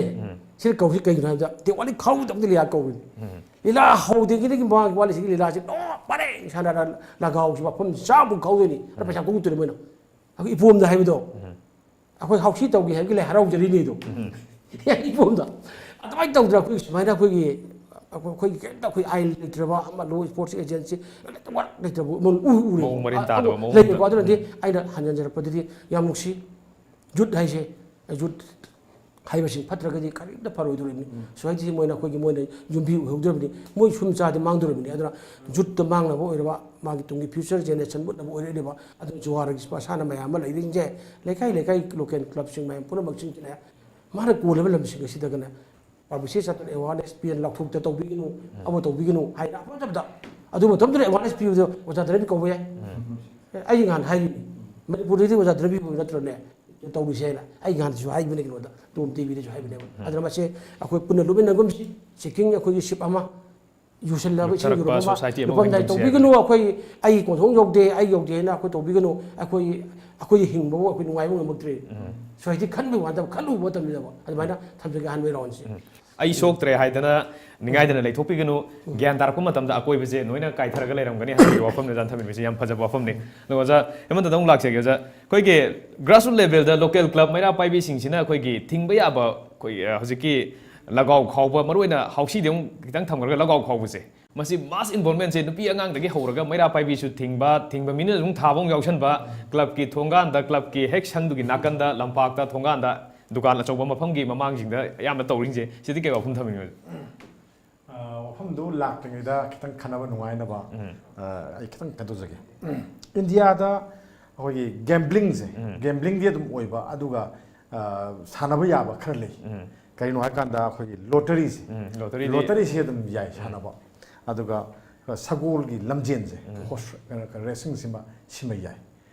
ꯁꯤꯅ ꯀꯧꯁꯤ ꯀꯩꯒꯤꯅꯣ ꯍꯥꯏꯕꯗ ꯗꯤꯋꯥꯂꯤ ꯈꯥꯎꯗꯕꯗ ꯂꯤꯂꯥ ꯀꯧꯔꯤꯅꯤ꯫ ꯂꯤꯂꯥ ꯍꯧꯗ꯭ꯔꯤꯉꯩꯗꯒꯤ ꯃꯃꯥꯡꯒꯤ ꯋꯥꯂꯤꯁꯤꯒꯤ ꯂꯤꯂꯥꯁꯤ ꯂꯣꯏ ꯄꯔꯦꯡ ꯁꯥꯟꯅꯔ ꯂꯒꯥꯎꯁꯤ ꯃꯐꯝ ꯆꯥꯝꯃ ꯈꯥꯎꯗꯣꯏꯅꯤ꯫ ꯑꯗ ꯄꯩꯁꯥ ꯀꯧꯗꯣꯏꯅꯤ ꯃꯣꯏꯅ꯫ ꯑꯩꯈꯣꯏ ꯏꯄꯣꯝꯗ ꯍꯥꯏꯕꯗꯣ, ꯑꯩꯈꯣꯏ ꯍꯥꯎꯁꯤ ꯇꯧꯒꯦ ꯍꯥꯏꯕꯒꯤ ꯂꯩ ꯍꯔꯥꯎꯖꯔꯤꯅꯦꯗꯣ꯫ ꯏꯄꯣꯝꯗ ꯑꯗꯨꯃꯥꯏꯅ ꯇꯧꯗꯅ ꯑꯩꯈꯣꯏ ꯁꯨꯃꯥꯏꯅ ꯑꯩꯈꯣꯏꯒꯤ, ꯑꯩꯈꯣꯏꯒꯤ ꯀꯩꯝꯇ ꯑꯩꯈꯣꯏ ꯑꯥꯏꯟ ꯂꯩꯇ꯭ꯔꯕ, ꯑꯃ ꯂꯣ ꯏꯁꯄꯣꯔꯠꯁ ꯑꯦꯖꯦꯟꯁꯤ ꯂꯩꯇ꯭ꯔꯕ ꯑꯃ ꯎ ꯎꯔꯦ꯫ ꯃꯑꯣꯡ ꯃꯔꯤꯟ ꯑ, ꯇꯥꯗꯕ ꯑꯃ ꯃꯑꯣꯡ ꯂꯩꯌꯦꯀꯣ꯫ ꯑꯃꯗ꯫ ꯑꯗꯨꯅꯗꯤ ꯑꯩꯅ ꯍꯟꯖꯟꯖꯔꯛꯄꯗꯗꯤ ꯌꯥꯝ ꯅꯨꯡꯁꯤ꯫ ꯌꯨꯠ ꯍꯥꯏꯁꯦ, ꯌꯨꯠ ꯍꯥꯏꯕꯁꯤ ꯐꯠꯇ꯭ꯔꯒꯗꯤ ꯀꯔꯤꯝꯇ ꯐꯔꯣꯏꯗꯧꯔꯤꯕꯅꯤ꯫ ꯁꯣꯁꯥꯏꯇꯤꯁꯤ ꯃꯣꯏꯅ ꯑꯩꯈꯣꯏꯒꯤ ꯃꯣꯏꯅ ꯌꯨꯝꯕꯤ ꯑꯣꯏꯍꯧꯗꯧꯔꯤꯕꯅꯤ꯫ ꯃꯣꯏ ꯁꯨꯝ ꯆꯥꯗꯤ ꯃꯥꯡꯗꯧꯔꯤꯕꯅꯤ꯫ ꯑꯗꯨꯅ ꯌꯨꯠꯇ ꯃꯥꯡꯅꯕ ꯑꯣꯏꯔꯕ, ꯃꯥꯒꯤ ꯇꯨꯡꯒꯤ ꯐ꯭ꯌꯨꯆꯔ ꯖꯦꯅꯦꯔꯦꯁꯟ ꯃꯨꯠꯅꯕ ꯑꯣꯏꯔꯛꯂꯤꯕ, ꯑꯗꯨꯅ ꯖꯨꯋꯥꯔꯒꯤ ꯃꯁꯥꯟꯅ ꯃꯌꯥꯝ ꯑꯃ ꯂꯩꯔꯤꯁꯤꯡꯁꯦ ꯂꯩꯀꯥꯏ ꯂꯩꯀꯥꯏ ꯂꯣꯀꯦꯜ ꯀ꯭ꯂꯕꯁꯤꯡ ꯃꯌꯥꯝ ꯄꯨꯝꯅꯃꯛꯁꯤꯡꯁꯤꯅ ꯃꯥꯅ ꯀꯣꯜꯂꯤꯕ ꯂꯝꯁꯤꯡ ꯑꯁꯤꯗꯒꯅ ꯄꯕ꯭ꯂꯤꯁꯤꯇꯤ ꯆꯠꯇꯅ ꯑꯦꯋꯥꯔꯅꯦꯁ ꯄꯤꯗꯅ ꯂꯥꯎꯊꯣꯛꯇ ꯇꯧꯕꯤꯒꯅꯨ, ꯑꯃ ꯇꯧꯕꯤꯒꯅꯨ ꯍꯥꯏꯅ ꯑꯃ ꯃꯇꯝꯗ, ꯑꯗꯨ ꯃꯇꯝꯗꯨꯗ ꯑꯦꯋꯥꯔꯅꯦꯁ ꯄꯤꯕꯗꯣ ꯑꯣꯖꯥ ꯗ꯭ꯔꯕꯤ ꯀꯧꯕ ꯌꯥꯏ꯫ ꯑꯦ, ꯑꯩ ꯅꯍꯥꯟ ꯍꯥꯏꯔꯤꯅꯤ, ꯃꯅꯤꯄꯨꯔꯗꯗꯤ ꯑꯣꯖꯥ ꯗ꯭ꯔꯕꯤ ꯀꯧꯕ ꯅꯠꯇ꯭ꯔꯅꯦ ꯇꯧꯔꯤꯁꯦ ꯍꯥꯏꯅ ꯑꯩ ꯅꯍꯥꯟꯁꯨ ꯍꯥꯏꯕꯅꯦ, ꯀꯩꯅꯣꯗ, ꯇꯣꯝ ꯇꯤꯚꯤꯗꯁꯨ ꯍꯥꯏꯕꯅꯦꯕ꯫ ꯑꯗꯨꯅ ꯃꯁꯦ ꯑꯩꯈꯣꯏ ꯄꯨꯟꯅ ꯂꯨꯃꯤꯟꯅꯒꯨꯝꯁꯤ, ꯆꯦꯛꯀꯤꯡ ꯑꯩꯈꯣꯏꯒꯤ ꯁꯤꯞ ꯑꯃ ꯌꯨꯁꯜꯂꯒ ꯏꯁꯤꯡ ꯂꯨꯞꯊꯔꯛꯄ ꯌꯨꯔꯨꯕ ꯑꯃ ꯁꯣꯁꯥꯏꯇꯤ ꯑꯃ ꯂꯨꯐꯝꯗꯥꯏ ꯑꯣꯏꯍꯟꯒꯨꯝꯁꯤ ꯇꯧꯕꯤꯒꯅꯨ꯫ ꯍꯥꯏꯕꯅꯦꯕ꯫ ꯑꯩꯈꯣꯏ, ꯑꯩꯒꯤ ꯀꯣꯟꯊꯣꯡ ꯌꯧꯗꯦ, ꯑꯩ ꯌꯧꯗꯦ ꯍꯥꯏꯅ ꯑꯩꯈꯣꯏ ꯇꯧꯕꯤꯒꯅꯨ꯫ ꯑꯩꯈꯣꯏ, ꯑꯩꯈꯣꯏꯒꯤ ꯍꯤꯡꯕꯕꯨ ꯑꯩꯈꯣꯏ ꯅꯨꯡꯉꯥꯏꯕ ꯉꯝꯃꯛꯇ꯭ꯔꯦ꯫ ꯁꯣꯁꯥꯏꯇꯤ ꯈꯟꯕꯒꯤ ꯋꯥ ꯅꯠꯇꯕ, ꯈꯜꯂꯨꯕ ꯃꯇꯝꯗꯕ꯫ ꯑꯗꯨꯃꯥꯏꯅ ꯊꯝꯖꯒꯦ ꯑꯍꯥꯟꯕꯒꯤ ꯔꯥꯎꯟꯁꯦ꯫ ꯑꯩ ꯁꯣꯛꯇ꯭ꯔꯦ ꯍꯥꯏꯗꯅ ꯅꯤꯡꯉꯥꯏꯗꯅ ꯂꯩꯊꯣꯛꯄꯤꯒꯅꯨ꯫ ꯒ꯭ꯌꯥꯟ ꯇꯥꯔꯛꯄ ꯃꯇꯝꯗ ꯑꯀꯣꯏꯕꯁꯦ ꯂꯣꯏꯅ ꯀꯥꯏꯊꯔꯒ ꯂꯩꯔꯝꯒꯅꯤ ꯍꯥꯏꯕꯒꯤ ꯋꯥꯐꯝꯅꯦ ꯑꯣꯖꯥꯅ ꯊꯝꯕꯤꯕꯁꯦ꯫ ꯌꯥꯝ ꯐꯖꯕ ꯋꯥꯐꯝꯅꯤ꯫ ꯑꯗꯣ ꯑꯣꯖꯥ, ꯍꯦꯃꯟꯇꯗ ꯑꯃꯨꯛ ꯂꯥꯛꯆꯒꯦ꯫ ꯑꯣꯖꯥ, ꯑꯩꯈꯣꯏꯒꯤ ꯒ꯭ꯔꯥꯁꯔꯨꯠ ꯂꯦꯚꯦꯜꯗ ꯂꯣꯀꯦꯜ ꯀ꯭ꯂꯕ ꯃꯩꯔꯥ ꯄꯥꯏꯕꯤꯁꯤꯡꯁꯤꯅ ꯑꯩꯈꯣꯏꯒꯤ ꯊꯤꯡꯕ ꯌꯥꯕ, ꯑꯩꯈꯣꯏ, ꯑ, ꯍꯧꯖꯤꯛꯀꯤ ꯂꯒꯥꯎ ꯈꯥꯎꯕ, ꯃꯔꯨꯑꯣꯏꯅ ꯍꯥꯎꯁꯤꯗꯤ ꯑꯃꯨꯛ ꯈꯤꯇꯪ ꯊꯝꯈ꯭ꯔꯒ ꯂꯒꯥꯎ ꯈꯥꯎꯕꯁꯦ, ꯃꯁꯤ ꯃꯥꯁ ꯏꯟꯚꯣꯜꯚꯃꯦꯟꯁꯦ ꯅꯨꯄꯤ ꯑꯉꯥꯡꯗꯒꯤ ꯍꯧꯔꯒ ꯃꯩꯔꯥ ꯄꯥꯏꯕꯤꯁꯨ ꯊꯤꯡꯕ, ꯊꯤꯡꯕ ꯃꯤꯅ ꯑꯗꯨꯝ ꯊꯥꯕ ꯑꯃꯨꯛ ꯌꯥꯎꯁꯟꯕ, ꯀ꯭ꯂꯕꯀꯤ ꯊꯣꯡꯒꯥꯟꯗ, ꯀ꯭ꯂꯕꯀꯤ ꯍꯦꯛ ꯁꯪꯗꯨꯒꯤ ꯅꯥꯀꯟꯗ, ꯂꯝꯄꯥꯛꯇ, ꯊꯣꯡꯒꯥꯟꯗ ꯗꯨꯀꯥꯟ ꯑꯆꯧꯕ ꯃꯐꯝꯒꯤ ꯃꯃꯥꯡꯁꯤꯡꯗ ꯑꯌꯥꯝꯕ ꯇꯧꯔꯤꯁꯦ, ꯁꯤꯗꯤ ꯀꯩ ꯋꯥꯐꯝ ꯊꯝꯅꯤꯡꯉꯤ? ꯑ, ꯋꯥꯐꯝꯗꯨ ꯂꯥꯛꯇ꯭ꯔꯤꯉꯩꯗ ꯈꯤꯇꯪ ꯈꯟꯅꯕ ꯅꯨꯡꯉꯥꯏꯅꯕ, ꯎꯝ. ꯑ, ꯑꯩ ꯈꯤꯇꯪ ꯀꯩꯅꯣ ꯇꯧꯖꯒꯦ. ꯏꯟꯗꯤꯌꯥꯗ ꯑꯩꯈꯣꯏꯒꯤ ꯒꯦꯝꯕ꯭ꯂꯤꯡꯁꯦ, ꯎꯝ. ꯒꯦꯝꯕ꯭ꯂꯤꯡꯗꯤ ꯑꯗꯨꯝ ꯑꯣꯏꯕ, ꯑꯗꯨꯒ ꯑ, ꯁꯥꯟꯅꯕ ꯌꯥꯕ ꯈꯔ ꯂꯩ. ꯎꯝ. ꯀꯔꯤꯅꯣ ꯍꯥꯏꯀꯥꯟꯗ ꯑꯩꯈꯣꯏꯒꯤ ꯂꯣꯇꯔꯤꯁꯦ, ꯎꯝ. ꯂꯣꯇꯔꯤꯗꯤ ꯂꯣꯇꯔꯤꯁꯦ ꯑꯗꯨꯝ ꯌꯥꯏ ꯁꯥꯟꯅꯕ. ꯑꯗꯨꯒ ꯁꯒꯣꯜꯒꯤ ꯂꯝꯖꯦꯟꯁꯦ, ꯎꯝ. ꯍꯣꯔꯁ ꯔꯦꯁꯤꯡꯁꯤꯃ, ꯁꯤꯃ ꯌꯥꯏ.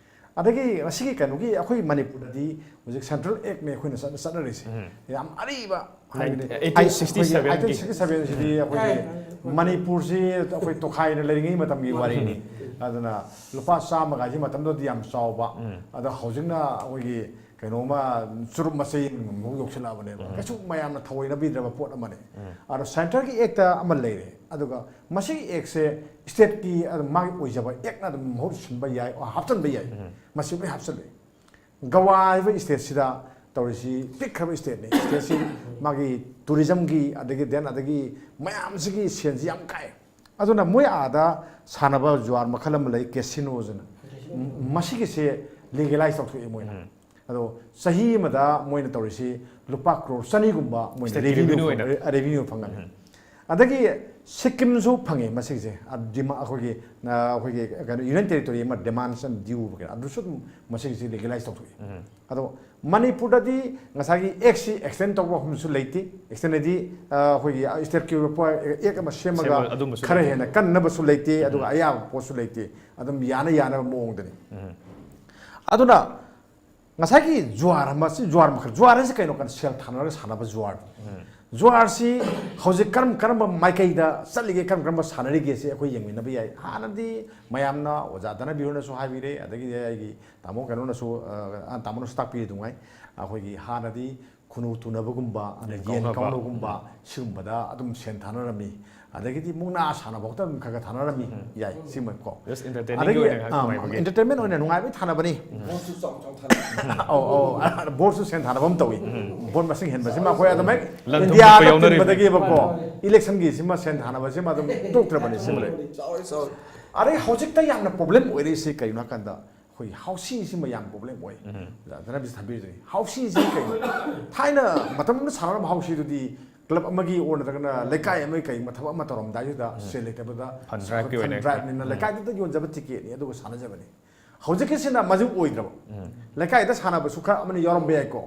ꯑꯗꯒꯤ ꯉꯁꯤꯒꯤ ꯀꯩꯅꯣꯒꯤ ꯑꯩꯈꯣꯏ ꯃꯅꯤꯄꯨꯔꯗꯗꯤ ꯍꯧꯖꯤꯛ ꯁꯦꯟꯇ꯭ꯔꯦꯜ ꯑꯦꯛꯅꯦ ꯑꯩꯈꯣꯏꯅ ꯆꯠꯅ- ꯆꯠꯅꯔꯤꯁꯦ. ꯎꯝ. ꯌꯥꯝ ꯑꯔꯤꯕ Nine- ꯍꯥꯏꯕꯗꯤ eighteen sixty seven ꯒꯤ. ꯑꯩꯈꯣꯏꯒꯤ eighteen sixty seven ꯁꯤꯗꯤ ꯑꯩꯈꯣꯏꯒꯤ ꯃꯅꯤꯄꯨꯔꯁꯤ ꯑꯩꯈꯣꯏ ꯇꯣꯈꯥꯏꯅ ꯂꯩꯔꯤꯉꯩ ꯃꯇꯝꯒꯤ ꯋꯥꯔꯤꯅꯤ. ꯑꯗꯨꯅ ꯂꯨꯄꯥ ꯆꯥꯝꯃꯒꯥꯏꯁꯤ ꯃꯇꯝꯗꯨꯗꯗꯤ ꯌꯥꯝ ꯆꯥꯎꯕ. ꯎꯝ. ꯑꯗꯣ ꯍꯧꯖꯤꯛꯅ ꯑꯩꯈꯣꯏꯒꯤ ꯀꯩꯅꯣꯃ ꯆꯨꯔꯨꯞ ꯃꯆꯩ ꯑꯃꯃꯨꯛ ꯌꯧꯁꯤꯜꯂꯛꯑꯕꯅꯦꯕ. ꯎꯝ. ꯀꯩꯁꯨ ꯃꯌꯥꯝꯅ ꯊꯑꯣꯏꯅꯕꯤꯗ꯭ꯔꯕ ꯄꯣꯠ ꯑꯃꯅꯤ. ꯎꯝ. ꯑꯗꯣ ꯁꯦꯟꯇꯔꯒꯤ ꯑꯦꯛꯇ ꯑꯃ ꯂꯩꯔꯦ, ꯑꯗꯨꯒ ꯃꯁꯤꯒꯤ ꯑꯦꯛꯁꯦ ꯁ꯭ꯇꯦꯠꯀꯤ ꯑꯗꯨꯝ ꯃꯥꯒꯤ ꯑꯣꯏꯖꯕ ꯑꯦꯛꯅ ꯑꯗꯨꯝ ꯃꯍꯨꯠ ꯁꯤꯟꯕ ꯌꯥꯏ, ꯍꯥꯞꯆꯤꯟꯕ ꯌꯥꯏ. ꯎꯝ. ꯃꯁꯤ ꯂꯣꯏ ꯍꯥꯞꯆꯤꯜꯂꯦ. ꯒꯋꯥ ꯍꯥꯏꯕ ꯁ꯭ꯇꯦꯠꯁꯤꯗ ꯇꯧꯔꯤꯁꯤ ꯄꯤꯛꯈ꯭ꯔꯕ ꯁ꯭ꯇꯦꯠꯅꯤ. ꯁ꯭ꯇꯦꯠꯁꯤ ꯃꯥꯒꯤ ꯇꯨꯔꯤꯖꯝꯒꯤ, ꯑꯗꯒꯤ ꯗꯦꯟ ꯑꯗꯒꯤ ꯃꯌꯥꯝꯁꯤꯒꯤ ꯁꯦꯟꯁꯤ ꯌꯥꯝ ꯀꯥꯏ. ꯑꯗꯨꯅ ꯃꯣꯏ ꯑꯥꯗ ꯁꯥꯟꯅꯕ ꯖꯨꯋꯥꯔ ꯃꯈꯜ ꯑꯃ ꯂꯩ, ꯀꯦꯁꯤꯅꯣꯁꯤꯅ. ꯃꯁꯤꯒꯤꯁꯦ ꯂꯤꯒꯦꯂꯥꯏꯁ ꯇꯧꯊꯣꯛꯑꯦ ꯃꯣꯏꯅ. ꯎꯝ. ꯑꯗꯣ ꯆꯍꯤ ꯑꯃꯗ ꯃꯣꯏꯅ ꯇꯧꯔꯤꯁꯤ ꯂꯨꯄꯥ ꯀ꯭ꯔꯣꯔ ꯆꯅꯤꯒꯨꯝꯕ ꯃꯣꯏꯅ State ꯀꯤ revenue ꯑꯣꯏꯅ. ꯔꯦꯚꯤꯅ꯭ꯌꯨ ꯐꯪꯒꯅꯤ. ꯎꯝ. ꯑꯗꯒꯤ ꯁꯤꯛꯀꯤꯝꯁꯨ ꯐꯪꯉꯦ ꯃꯁꯤꯒꯤꯁꯦ꯫ ꯑ, ꯗꯤꯃꯥ-, ꯑꯩꯈꯣꯏꯒꯤ, ꯑ, ꯑꯩꯈꯣꯏꯒꯤ ꯀꯩꯅꯣ, ꯌꯨꯅꯤꯌꯟ ꯇꯦꯔꯤꯇꯣꯔꯤ ꯑꯃ ꯗꯤꯃꯥꯟꯁꯟ ꯗ꯭ꯌꯨ ꯀꯩꯅꯣ, ꯑꯗꯨꯁꯨ ꯑꯗꯨꯝ ꯃꯁꯤꯒꯤꯁꯤ ꯂꯤꯒꯦꯂꯥꯏꯁ ꯇꯧꯊꯣꯛꯏ꯫ ꯎꯝ. ꯑꯗꯣ ꯃꯅꯤꯄꯨꯔꯗꯗꯤ ꯉꯁꯥꯏꯒꯤ ꯑꯦꯛꯁꯤ ꯑꯦꯛꯁꯇꯦꯟ ꯇꯧꯕ ꯑꯃꯁꯨ ꯂꯩꯇꯦ꯫ ꯑꯦꯛꯁꯇꯦꯟ ꯍꯥꯏꯗꯤ, ꯑ, ꯑꯩꯈꯣꯏꯒꯤ ꯁ꯭ꯇꯦꯠꯀꯤ ꯑꯣꯏꯕ ꯄꯣ-, ꯑꯦꯛ ꯑꯃ ꯁꯦꯝꯃꯒ ꯁꯦꯝꯕ ꯑꯗꯨꯝꯕꯁꯨ ꯈꯔ ꯂꯩꯇꯦ. ꯍꯦꯟꯅ ꯀꯟꯅꯕꯁꯨ ꯂꯩꯇꯦ, ꯑꯗꯨꯒ ꯎꯝ. ꯑꯌꯥꯕ ꯄꯣꯠꯁꯨ ꯂꯩꯇꯦ꯫ ꯑꯗꯨꯝ ꯌꯥꯅ ꯌꯥꯅꯕ ꯃꯑꯣꯡꯗꯅꯤ꯫ ꯎꯝ. ꯑꯗꯨꯅ ꯉꯁꯥꯏꯒꯤ ꯖꯨꯋꯥꯔ ꯑꯃ, ꯁꯤ ꯖꯨꯋꯥꯔ ꯃꯈꯜ, ꯖꯨꯋꯥꯔ ꯍꯥꯏꯁꯤ ꯀꯩꯅꯣ? ꯀꯥꯟꯗ ꯁꯦꯜ ꯊꯥꯅꯔꯒ ꯁꯥꯟꯅꯕ ꯖꯨꯋꯥꯔ꯫ ꯎꯝ. ꯖꯨꯋꯥꯔꯁꯤ ꯍꯧꯖꯤꯛ ꯀꯔꯝ ꯀꯔꯝꯕ ꯃꯥꯏꯀꯩꯗ ꯆꯠꯂꯤꯒꯦ, ꯀꯔꯝ ꯀꯔꯝꯕ ꯁꯥꯟꯅꯔꯤꯒꯦꯁꯦ ꯑꯩꯈꯣꯏ ꯌꯦꯡꯃꯤꯟꯅꯕ ꯌꯥꯏ꯫ ꯍꯥꯟꯅꯗꯤ ꯃꯌꯥꯝꯅ, ꯑꯣꯖꯥ ꯙꯅꯕꯤꯔ ꯍꯣꯏꯅꯁꯨ ꯍꯥꯏꯕꯤꯔꯦ, ꯑꯗꯒꯤꯗꯤ ꯑꯩꯒꯤ ꯇꯥꯃꯣ ꯀꯩꯅꯣꯅꯁꯨ, ꯑ, ꯇꯥꯃꯣꯅꯁꯨ ꯇꯥꯛꯄꯤꯔꯤ ꯑꯗꯨꯉꯥꯏ, ꯑꯩꯈꯣꯏꯒꯤ ꯍꯥꯟꯅꯗꯤ ꯈꯨꯅꯨ ꯇꯨꯅꯕꯒꯨꯝꯕ, ꯑꯗꯩ ꯌꯦꯟ ꯌꯦꯟ ꯀꯥꯎꯅꯕ. ꯀꯥꯎꯅꯕꯒꯨꯝꯕ, ꯁꯤꯒꯨꯝꯕꯗ ꯑꯗꯨꯝ ꯁꯦꯟ ꯊꯥꯅꯔꯝꯃꯤ꯫ ꯑꯗꯒꯤꯗꯤ ꯃꯨꯛꯅꯥ ꯁꯥꯟꯅꯕ ꯈꯛꯇ ꯑꯗꯨꯝ ꯈꯔ ꯈꯔ ꯊꯥꯅꯔꯝꯃꯤ꯫ ꯎꯝ. ꯌꯥꯏ, ꯁꯤꯃꯀꯣ꯫ Just entertainment ꯒꯤ ꯑꯣꯏꯅ ꯉꯥꯏꯍꯥꯛ ꯅꯨꯡꯉꯥꯏꯕꯒꯤ. ꯑꯦꯟꯇꯔꯇꯦꯟꯃꯦꯟ ꯑꯣꯏꯅ ꯅꯨꯡꯉꯥꯏꯕꯒꯤ ꯊꯥꯅꯕꯅꯤ꯫ ꯕꯣꯜꯁꯨ ꯆꯥꯎ ꯆꯥꯎ ꯊꯥꯅ ꯑꯧ, ꯑꯧ, ꯕꯣꯜꯁꯨ ꯁꯦꯟ ꯊꯥꯅꯕ ꯑꯃ ꯇꯧꯏ꯫ ꯎꯝ. ꯕꯣꯜ ꯃꯁꯤꯡ ꯍꯦꯟꯕꯁꯤꯃ ꯑꯩꯈꯣꯏ ꯑꯗꯨꯃꯥꯏ ꯂꯟ ꯊꯨꯝ ꯏꯟꯗꯤꯌꯥꯗ ꯊꯣꯛꯄ ꯌꯥꯎꯅꯔꯤꯕꯅꯤ. ꯇꯤꯟꯕꯗꯒꯤꯕꯀꯣ, ꯏꯂꯦꯛꯁꯟꯒꯤꯁꯤꯃ ꯁꯦꯟ ꯊꯥꯅꯕꯁꯤꯃ ꯑꯗꯨꯝ ꯇꯣꯛꯇ꯭ꯔꯕꯅꯤ ꯁꯤꯃ ꯂꯩ꯫ ꯆꯥꯎꯔꯦ ꯆꯥꯎꯔꯦ꯫ ꯑꯗꯩ ꯍꯧꯖꯤꯛꯇ ꯌꯥꯝꯅ ꯄ꯭ꯔꯣꯕ꯭ꯂꯦꯝ ꯑꯣꯏꯔꯤꯁꯤ ꯀꯩꯅꯣ ꯍꯥꯏꯀꯥꯟꯗ, ꯑꯩꯈꯣꯏꯒꯤ ꯍꯥꯎꯁꯤꯁꯤꯃ ꯌꯥꯝ ꯄ꯭ꯔꯣꯕ꯭ꯂꯦꯝ ꯑꯣꯏ꯫ ꯙꯅꯕꯤꯁ ꯊꯝꯕꯤꯔꯤꯗꯨꯅꯤ, ꯍꯥꯎꯁꯤꯁꯤ ꯀꯩꯅꯣ? ꯊꯥꯏꯅ ꯃꯇꯝ ꯑꯃꯗ ꯁꯥꯟꯅꯔꯝꯕ ꯍꯥꯎꯁꯤꯗꯨꯗꯤ ꯀ꯭ꯂꯕ ꯑꯃꯒꯤ ꯑꯣꯔ ꯅꯠꯇ꯭ꯔꯒꯅ ꯂꯩꯀꯥꯏ ꯑꯃꯒꯤ ꯀꯩ ꯊꯕꯛ ꯑꯃ ꯇꯧꯔꯝꯗꯥꯏꯗꯨꯗ ꯁꯦꯜ ꯂꯩꯇꯕꯗ Fund drive ꯀꯤ ꯑꯣꯏꯅ ꯐꯟ ꯗ꯭ꯔꯥꯏꯕꯅꯤꯅ ꯂꯩꯀꯥꯏꯗꯨꯗ ꯌꯣꯟꯖꯕ ꯇꯤꯀꯦꯠꯅꯤ, ꯑꯗꯨꯒ ꯁꯥꯟꯅꯖꯕꯅꯤ꯫ ꯍꯧꯖꯤꯛꯀꯤꯁꯤꯅ ꯃꯗꯨ ꯑꯣꯏꯗ꯭ꯔꯕ꯫ ꯂꯩꯀꯥꯏꯗ ꯁꯥꯟꯅꯕꯁꯨ ꯈꯔ ꯑꯃꯅ ꯌꯥꯎꯔꯝꯕ ꯌꯥꯏꯀꯣ꯫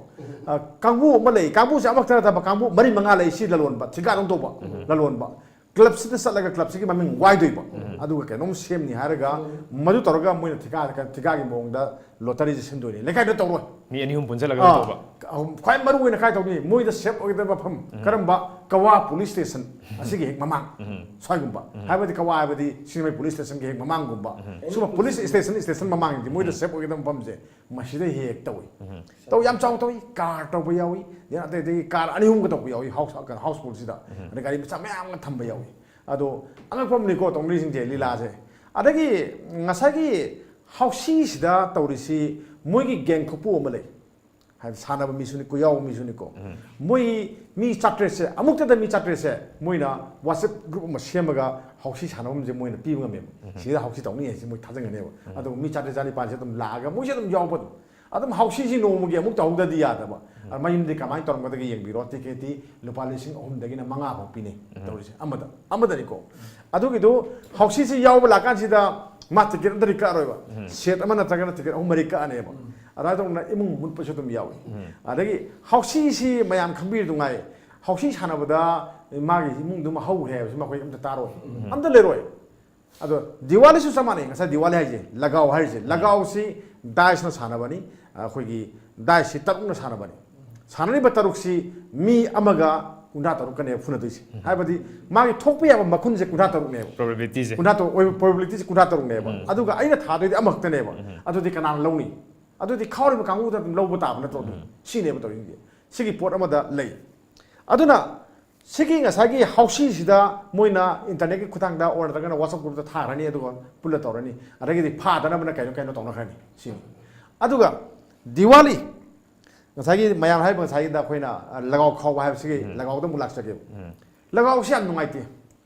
ꯑ, ꯀꯥꯡꯕꯨ ꯑꯃ ꯂꯩ, ꯀꯥꯡꯕꯨꯁꯦ ꯑꯃꯈꯛꯇ ꯅꯠꯇꯕ ꯀꯥꯡꯕꯨ ꯃꯔꯤ ꯃꯉꯥ ꯂꯩ, ꯁꯤ ꯂꯂꯣꯟꯕ, ꯊꯤꯀꯥ ꯑꯗꯨꯝ ꯇꯧꯕ ꯂꯂꯣꯟꯕ꯫ ꯀ꯭ꯂꯕꯁꯤꯗ ꯆꯠꯂꯒ ꯀ꯭ꯂꯕꯁꯤꯒꯤ ꯃꯃꯤꯡ ꯋꯥꯏꯗꯣꯏꯕ, ꯑꯗꯨꯒ ꯀꯩꯅꯣꯝ ꯁꯦꯝꯅꯤ ꯍꯥꯏꯔꯒ ꯃꯗꯨ ꯇꯧꯔꯒ ꯃꯣꯏꯅ ꯊꯤꯀꯥ, ꯊꯤꯀꯥꯒꯤ ꯃꯑꯣꯡꯗ ꯂꯣꯇꯔꯤꯁꯦ ꯁꯤꯟꯗꯣꯏꯅꯤ, ꯂꯩꯀꯥꯏꯗ ꯇꯧꯔꯣꯏ꯫ ꯃꯤ ꯑꯅꯤ ꯑꯍꯨꯝ ꯄꯨꯟꯁꯤꯜꯂꯒ ꯑꯥ, ꯇꯧꯕ꯫ ꯑꯍꯨꯝ, ꯈ꯭ꯋꯥꯏ ꯃꯔꯨ ꯑꯣꯏꯅ ꯀꯥꯏ ꯇꯧꯅꯤ? ꯃꯣꯏꯗ ꯁꯦꯞ ꯑꯣꯏꯒꯗꯕ ꯃꯐꯝ ꯀꯔꯝꯕ? ꯀꯋꯥ ꯄꯨꯂꯤꯁ ꯁ꯭ꯇꯦꯁꯟ ꯑꯁꯤꯒꯤ ꯍꯦꯛ ꯃꯃꯥꯡ, ꯁ꯭ꯋꯥꯏꯒꯨꯝꯕ꯫ ꯍꯥꯏꯕꯗꯤ ꯀꯋꯥ ꯍꯥꯏꯕꯗꯤ ꯁꯤꯡꯖꯃꯩ ꯄꯨꯂꯤꯁ ꯁ꯭ꯇꯦꯁꯟꯒꯤ ꯍꯦꯛ ꯃꯃꯥꯡꯒꯨꯝꯕ꯫ ꯁꯨꯝꯕ ꯄꯨꯂꯤꯁ ꯁ꯭ꯇꯦꯁꯟ, ꯁ꯭ꯇꯦꯁꯟ ꯃꯃꯥꯡꯁꯤꯡꯁꯦ ꯃꯣꯏꯗ ꯁꯦꯞ ꯑꯣꯏꯒꯗꯕ ꯃꯐꯝꯁꯦ ꯃꯁꯤꯗ ꯍꯦꯛ ꯍꯦꯛ ꯇꯧꯏ꯫ ꯇꯧ ꯌꯥꯝ ꯆꯥꯎ ꯇꯧꯏ, ꯀꯥꯔ ꯇꯧꯕ ꯌꯥꯎꯏ, ꯑꯗꯩ ꯑꯇꯩ ꯑꯇꯩ ꯀꯥꯔ ꯑꯅꯤ ꯑꯍꯨꯝꯒ ꯇꯧꯕ ꯌꯥꯎꯏ, ꯍꯥꯎꯁ, ꯀꯩꯅꯣ, ꯍꯥꯎꯁꯐꯨꯜꯁꯤꯗ꯫ ꯑꯗꯩ ꯒꯥꯔꯤ ꯃꯆꯥ ꯃꯌꯥꯝ ꯑꯃ ꯊꯝꯕ ꯌꯥꯎꯏ꯫ ꯑꯗꯣ ꯑꯉꯛꯄ ꯑꯃꯅꯤꯀꯣ ꯇꯧꯅꯔꯤꯁꯤꯡꯁꯦ, ꯂꯤꯂꯥꯁꯦ꯫ ꯑꯗꯒꯤ ꯉꯁꯥꯏꯒꯤ ꯍꯥꯎꯁꯤꯁꯤꯗ ꯇꯧꯔꯤꯁꯤ ꯃꯣꯏꯒꯤ ꯒꯦꯡ ꯈꯨꯄꯨ ꯑꯃ ꯂꯩ꯫ ꯍꯥꯏꯗꯤ ꯁꯥꯟꯅꯕ ꯃꯤꯁꯨꯅꯤꯀꯣ, ꯌꯥꯎꯕ ꯃꯤꯁꯨꯅꯤꯀꯣ꯫ ꯃꯣꯏ ꯃꯤ ꯆꯥꯇ꯭ꯔꯦꯠꯁꯦ, ꯑꯃꯨꯛꯇꯗ ꯃꯤ ꯆꯥꯇ꯭ꯔꯦꯠꯁꯦ ꯃꯣꯏꯅ WhatsApp group ꯑꯃ ꯁꯦꯝꯃꯒ ꯍꯥꯎꯁꯤ ꯁꯥꯟꯅꯐꯝꯁꯦ ꯃꯣꯏꯅ ꯄꯤꯕ ꯉꯝꯃꯦꯕ꯫ ꯁꯤꯗ ꯍꯥꯎꯁꯤ ꯇꯧꯅꯤ ꯍꯥꯏꯁꯦ ꯃꯣꯏ ꯊꯥꯖꯟꯒꯅꯦꯕ꯫ ꯑꯗꯨꯒ ꯃꯤ ꯆꯥꯇ꯭ꯔꯦꯠ ꯆꯥꯅꯤꯄꯥꯟꯁꯦ ꯑꯗꯨꯝ ꯂꯥꯛꯑꯒ ꯃꯣꯏꯁꯦ ꯑꯗꯨꯝ ꯌꯥꯎꯕ ꯑꯗꯨꯝ꯫ ꯑꯗꯨꯝ ꯍꯥꯎꯁꯤꯁꯤ ꯅꯣꯡꯃꯒꯤ ꯑꯃꯨꯛ ꯇꯧꯍꯧꯗꯗꯤ ꯌꯥꯗꯕ꯫ ꯑꯗ ꯃꯌꯨꯝꯗꯤ ꯀꯃꯥꯏꯅ ꯇꯧꯔꯝꯒꯗꯒꯦ ꯌꯦꯡꯕꯤꯔꯣ, ꯇꯤꯀꯦꯠꯇꯤ ꯂꯨꯄꯥ ꯂꯤꯁꯤꯡ ꯑꯍꯨꯝꯗꯒꯤꯅ ꯃꯉꯥ ꯐꯥꯎ ꯄꯤꯅꯩ ꯇꯧꯔꯤꯁꯦ꯫ ꯑꯃꯗ, ꯑꯃꯗꯅꯤꯀꯣ꯫ ꯑꯗꯨꯒꯤꯗꯨ ꯍꯥꯎꯁꯤꯁꯤ ꯌꯥꯎꯕ ꯂꯥꯛꯀꯥꯟꯁꯤꯗ ꯃꯥ ꯇꯤꯀꯦꯠ ꯑꯝꯇꯗꯤ ꯀꯛꯑꯔꯣꯏꯕ꯫ ꯁꯦꯠ ꯑꯃ ꯅꯠꯇ꯭ꯔꯒꯅ ꯇꯤꯀꯦꯠ ꯑꯍꯨꯝ ꯃꯔꯤ ꯀꯛꯑꯅꯦꯕ꯫ ꯑꯗꯨꯃꯥꯏꯅ ꯇꯧꯗꯅ ꯏꯃꯨꯡ ꯃꯨꯠꯄꯁꯨ ꯑꯗꯨꯝ ꯌꯥꯎꯏ꯫ ꯑꯗꯒꯤ ꯍꯥꯎꯁꯤꯁꯤ ꯃꯌꯥꯝ ꯈꯪꯕꯤꯔꯤꯗꯨ ꯉꯥꯏ, ꯍꯥꯎꯁꯤ ꯁꯥꯟꯅꯕꯗ ꯃꯥꯒꯤ ꯏꯃꯨꯡꯗꯨꯃ ꯍꯧꯈ꯭ꯔꯦ ꯍꯥꯏꯕꯁꯤ ꯃꯈꯣꯏ ꯑꯝꯇ ꯇꯥꯔꯣꯏ꯫ ꯑꯝꯇ ꯂꯩꯔꯣꯏ꯫ ꯑꯗꯣ ꯗꯤꯋꯥꯂꯤꯁꯨ ꯆꯞ ꯃꯥꯟꯅꯩ꯫ ꯉꯁꯥꯏ ꯗꯤꯋꯥꯂꯤ ꯍꯥꯏꯁꯦ, ꯂꯒꯥꯎ ꯍꯥꯏꯔꯤꯁꯦ, ꯂꯒꯥꯎꯁꯤ ꯗꯥꯏꯁꯅ ꯁꯥꯟꯅꯕꯅꯤ꯫ ꯑꯩꯈꯣꯏꯒꯤ ꯗꯥꯏꯁꯁꯤ ꯇꯔꯨꯛꯅ ꯁꯥꯟꯅꯕꯅꯤ꯫ ꯁꯥꯟꯅꯔꯤꯕ ꯇꯔꯨꯛꯁꯤ ꯃꯤ ꯑꯃꯒ ꯀꯨꯟꯊ꯭ꯔꯥ ꯇꯔꯨꯛꯀꯅꯦꯕ ꯐꯨꯅꯗꯣꯏꯁꯦ꯫ ꯍꯥꯏꯕꯗꯤ ꯃꯥꯒꯤ ꯊꯣꯛꯄ ꯌꯥꯕ ꯃꯈꯨꯟꯁꯦ ꯀꯨꯟꯊ꯭ꯔꯥ ꯇꯔꯨꯛꯅꯦꯕ꯫ ꯄ꯭ꯔꯣꯕꯦꯕꯤꯂꯤꯇꯤꯁꯦ꯫ ꯀꯨꯟꯊ꯭ꯔꯥ ꯇꯔꯨꯛ ꯑꯣꯏꯕ ꯄ꯭ꯔꯣꯕꯦꯕꯤꯂꯤꯇꯤꯁꯦ ꯀꯨꯟꯊ꯭ꯔꯥ ꯇꯔꯨꯛꯅꯦꯕ꯫ ꯑꯗꯨꯒ ꯑꯩꯅ ꯊꯥꯗꯣꯏꯗꯤ ꯑꯃꯈꯛꯇꯅꯦꯕ꯫ ꯑꯗꯨꯗꯤ ꯀꯅꯥꯅ ꯂꯧꯅꯤ? ꯑꯗꯨꯗꯤ ꯈꯥꯎꯔꯤꯕ ꯀꯥꯡꯕꯨꯗ ꯑꯗꯨꯝ ꯂꯧꯕ ꯇꯥꯕ ꯅꯠꯇ꯭ꯔꯣ? ꯑꯗꯨꯝ ꯁꯤꯅꯦꯕ ꯇꯧꯔꯤꯁꯦ꯫ ꯁꯤꯒꯤ ꯄꯣꯠ ꯑꯃꯗ ꯂꯩ꯫ ꯑꯗꯨꯅ ꯁꯤꯒꯤ ꯉꯁꯥꯏꯒꯤ ꯍꯥꯎꯁꯤꯁꯤꯗ ꯃꯣꯏꯅ ꯏꯟꯇꯔꯅꯦꯠꯀꯤ ꯈꯨꯠꯊꯥꯡꯗ ꯑꯣꯔ ꯅꯠꯇ꯭ꯔꯒꯅ WhatsApp groupꯇ ꯊꯥꯈ꯭ꯔꯅꯤ, ꯑꯗꯨꯒ ꯄꯨꯜꯂ ꯇꯧꯔꯅꯤ꯫ ꯑꯗꯒꯤꯗꯤ ꯐꯥꯗꯅꯕꯅ ꯀꯩꯅꯣ ꯀꯩꯅꯣ ꯇꯧꯅꯈ꯭ꯔꯅꯤ꯫ ꯁꯤꯅꯤ꯫ ꯑꯗꯨꯒ ꯗꯤꯋꯥꯂꯤ, ꯉꯁꯥꯏꯒꯤ ꯃꯌꯥꯝ ꯍꯥꯏꯔꯤꯕ ꯉꯁꯥꯏꯒꯤꯗ ꯑꯩꯈꯣꯏꯅ, ꯑ, ꯂꯒꯥꯎ ꯈꯥꯎꯕ ꯍꯥꯏꯕꯁꯤꯒꯤ ꯂꯒꯥꯎꯗ ꯑꯃꯨꯛ ꯂꯥꯛꯆꯒꯦꯕ꯫ ꯂꯒꯥꯎꯁꯤ ꯌꯥꯝ ꯅꯨꯡꯉꯥꯏꯇꯦ꯫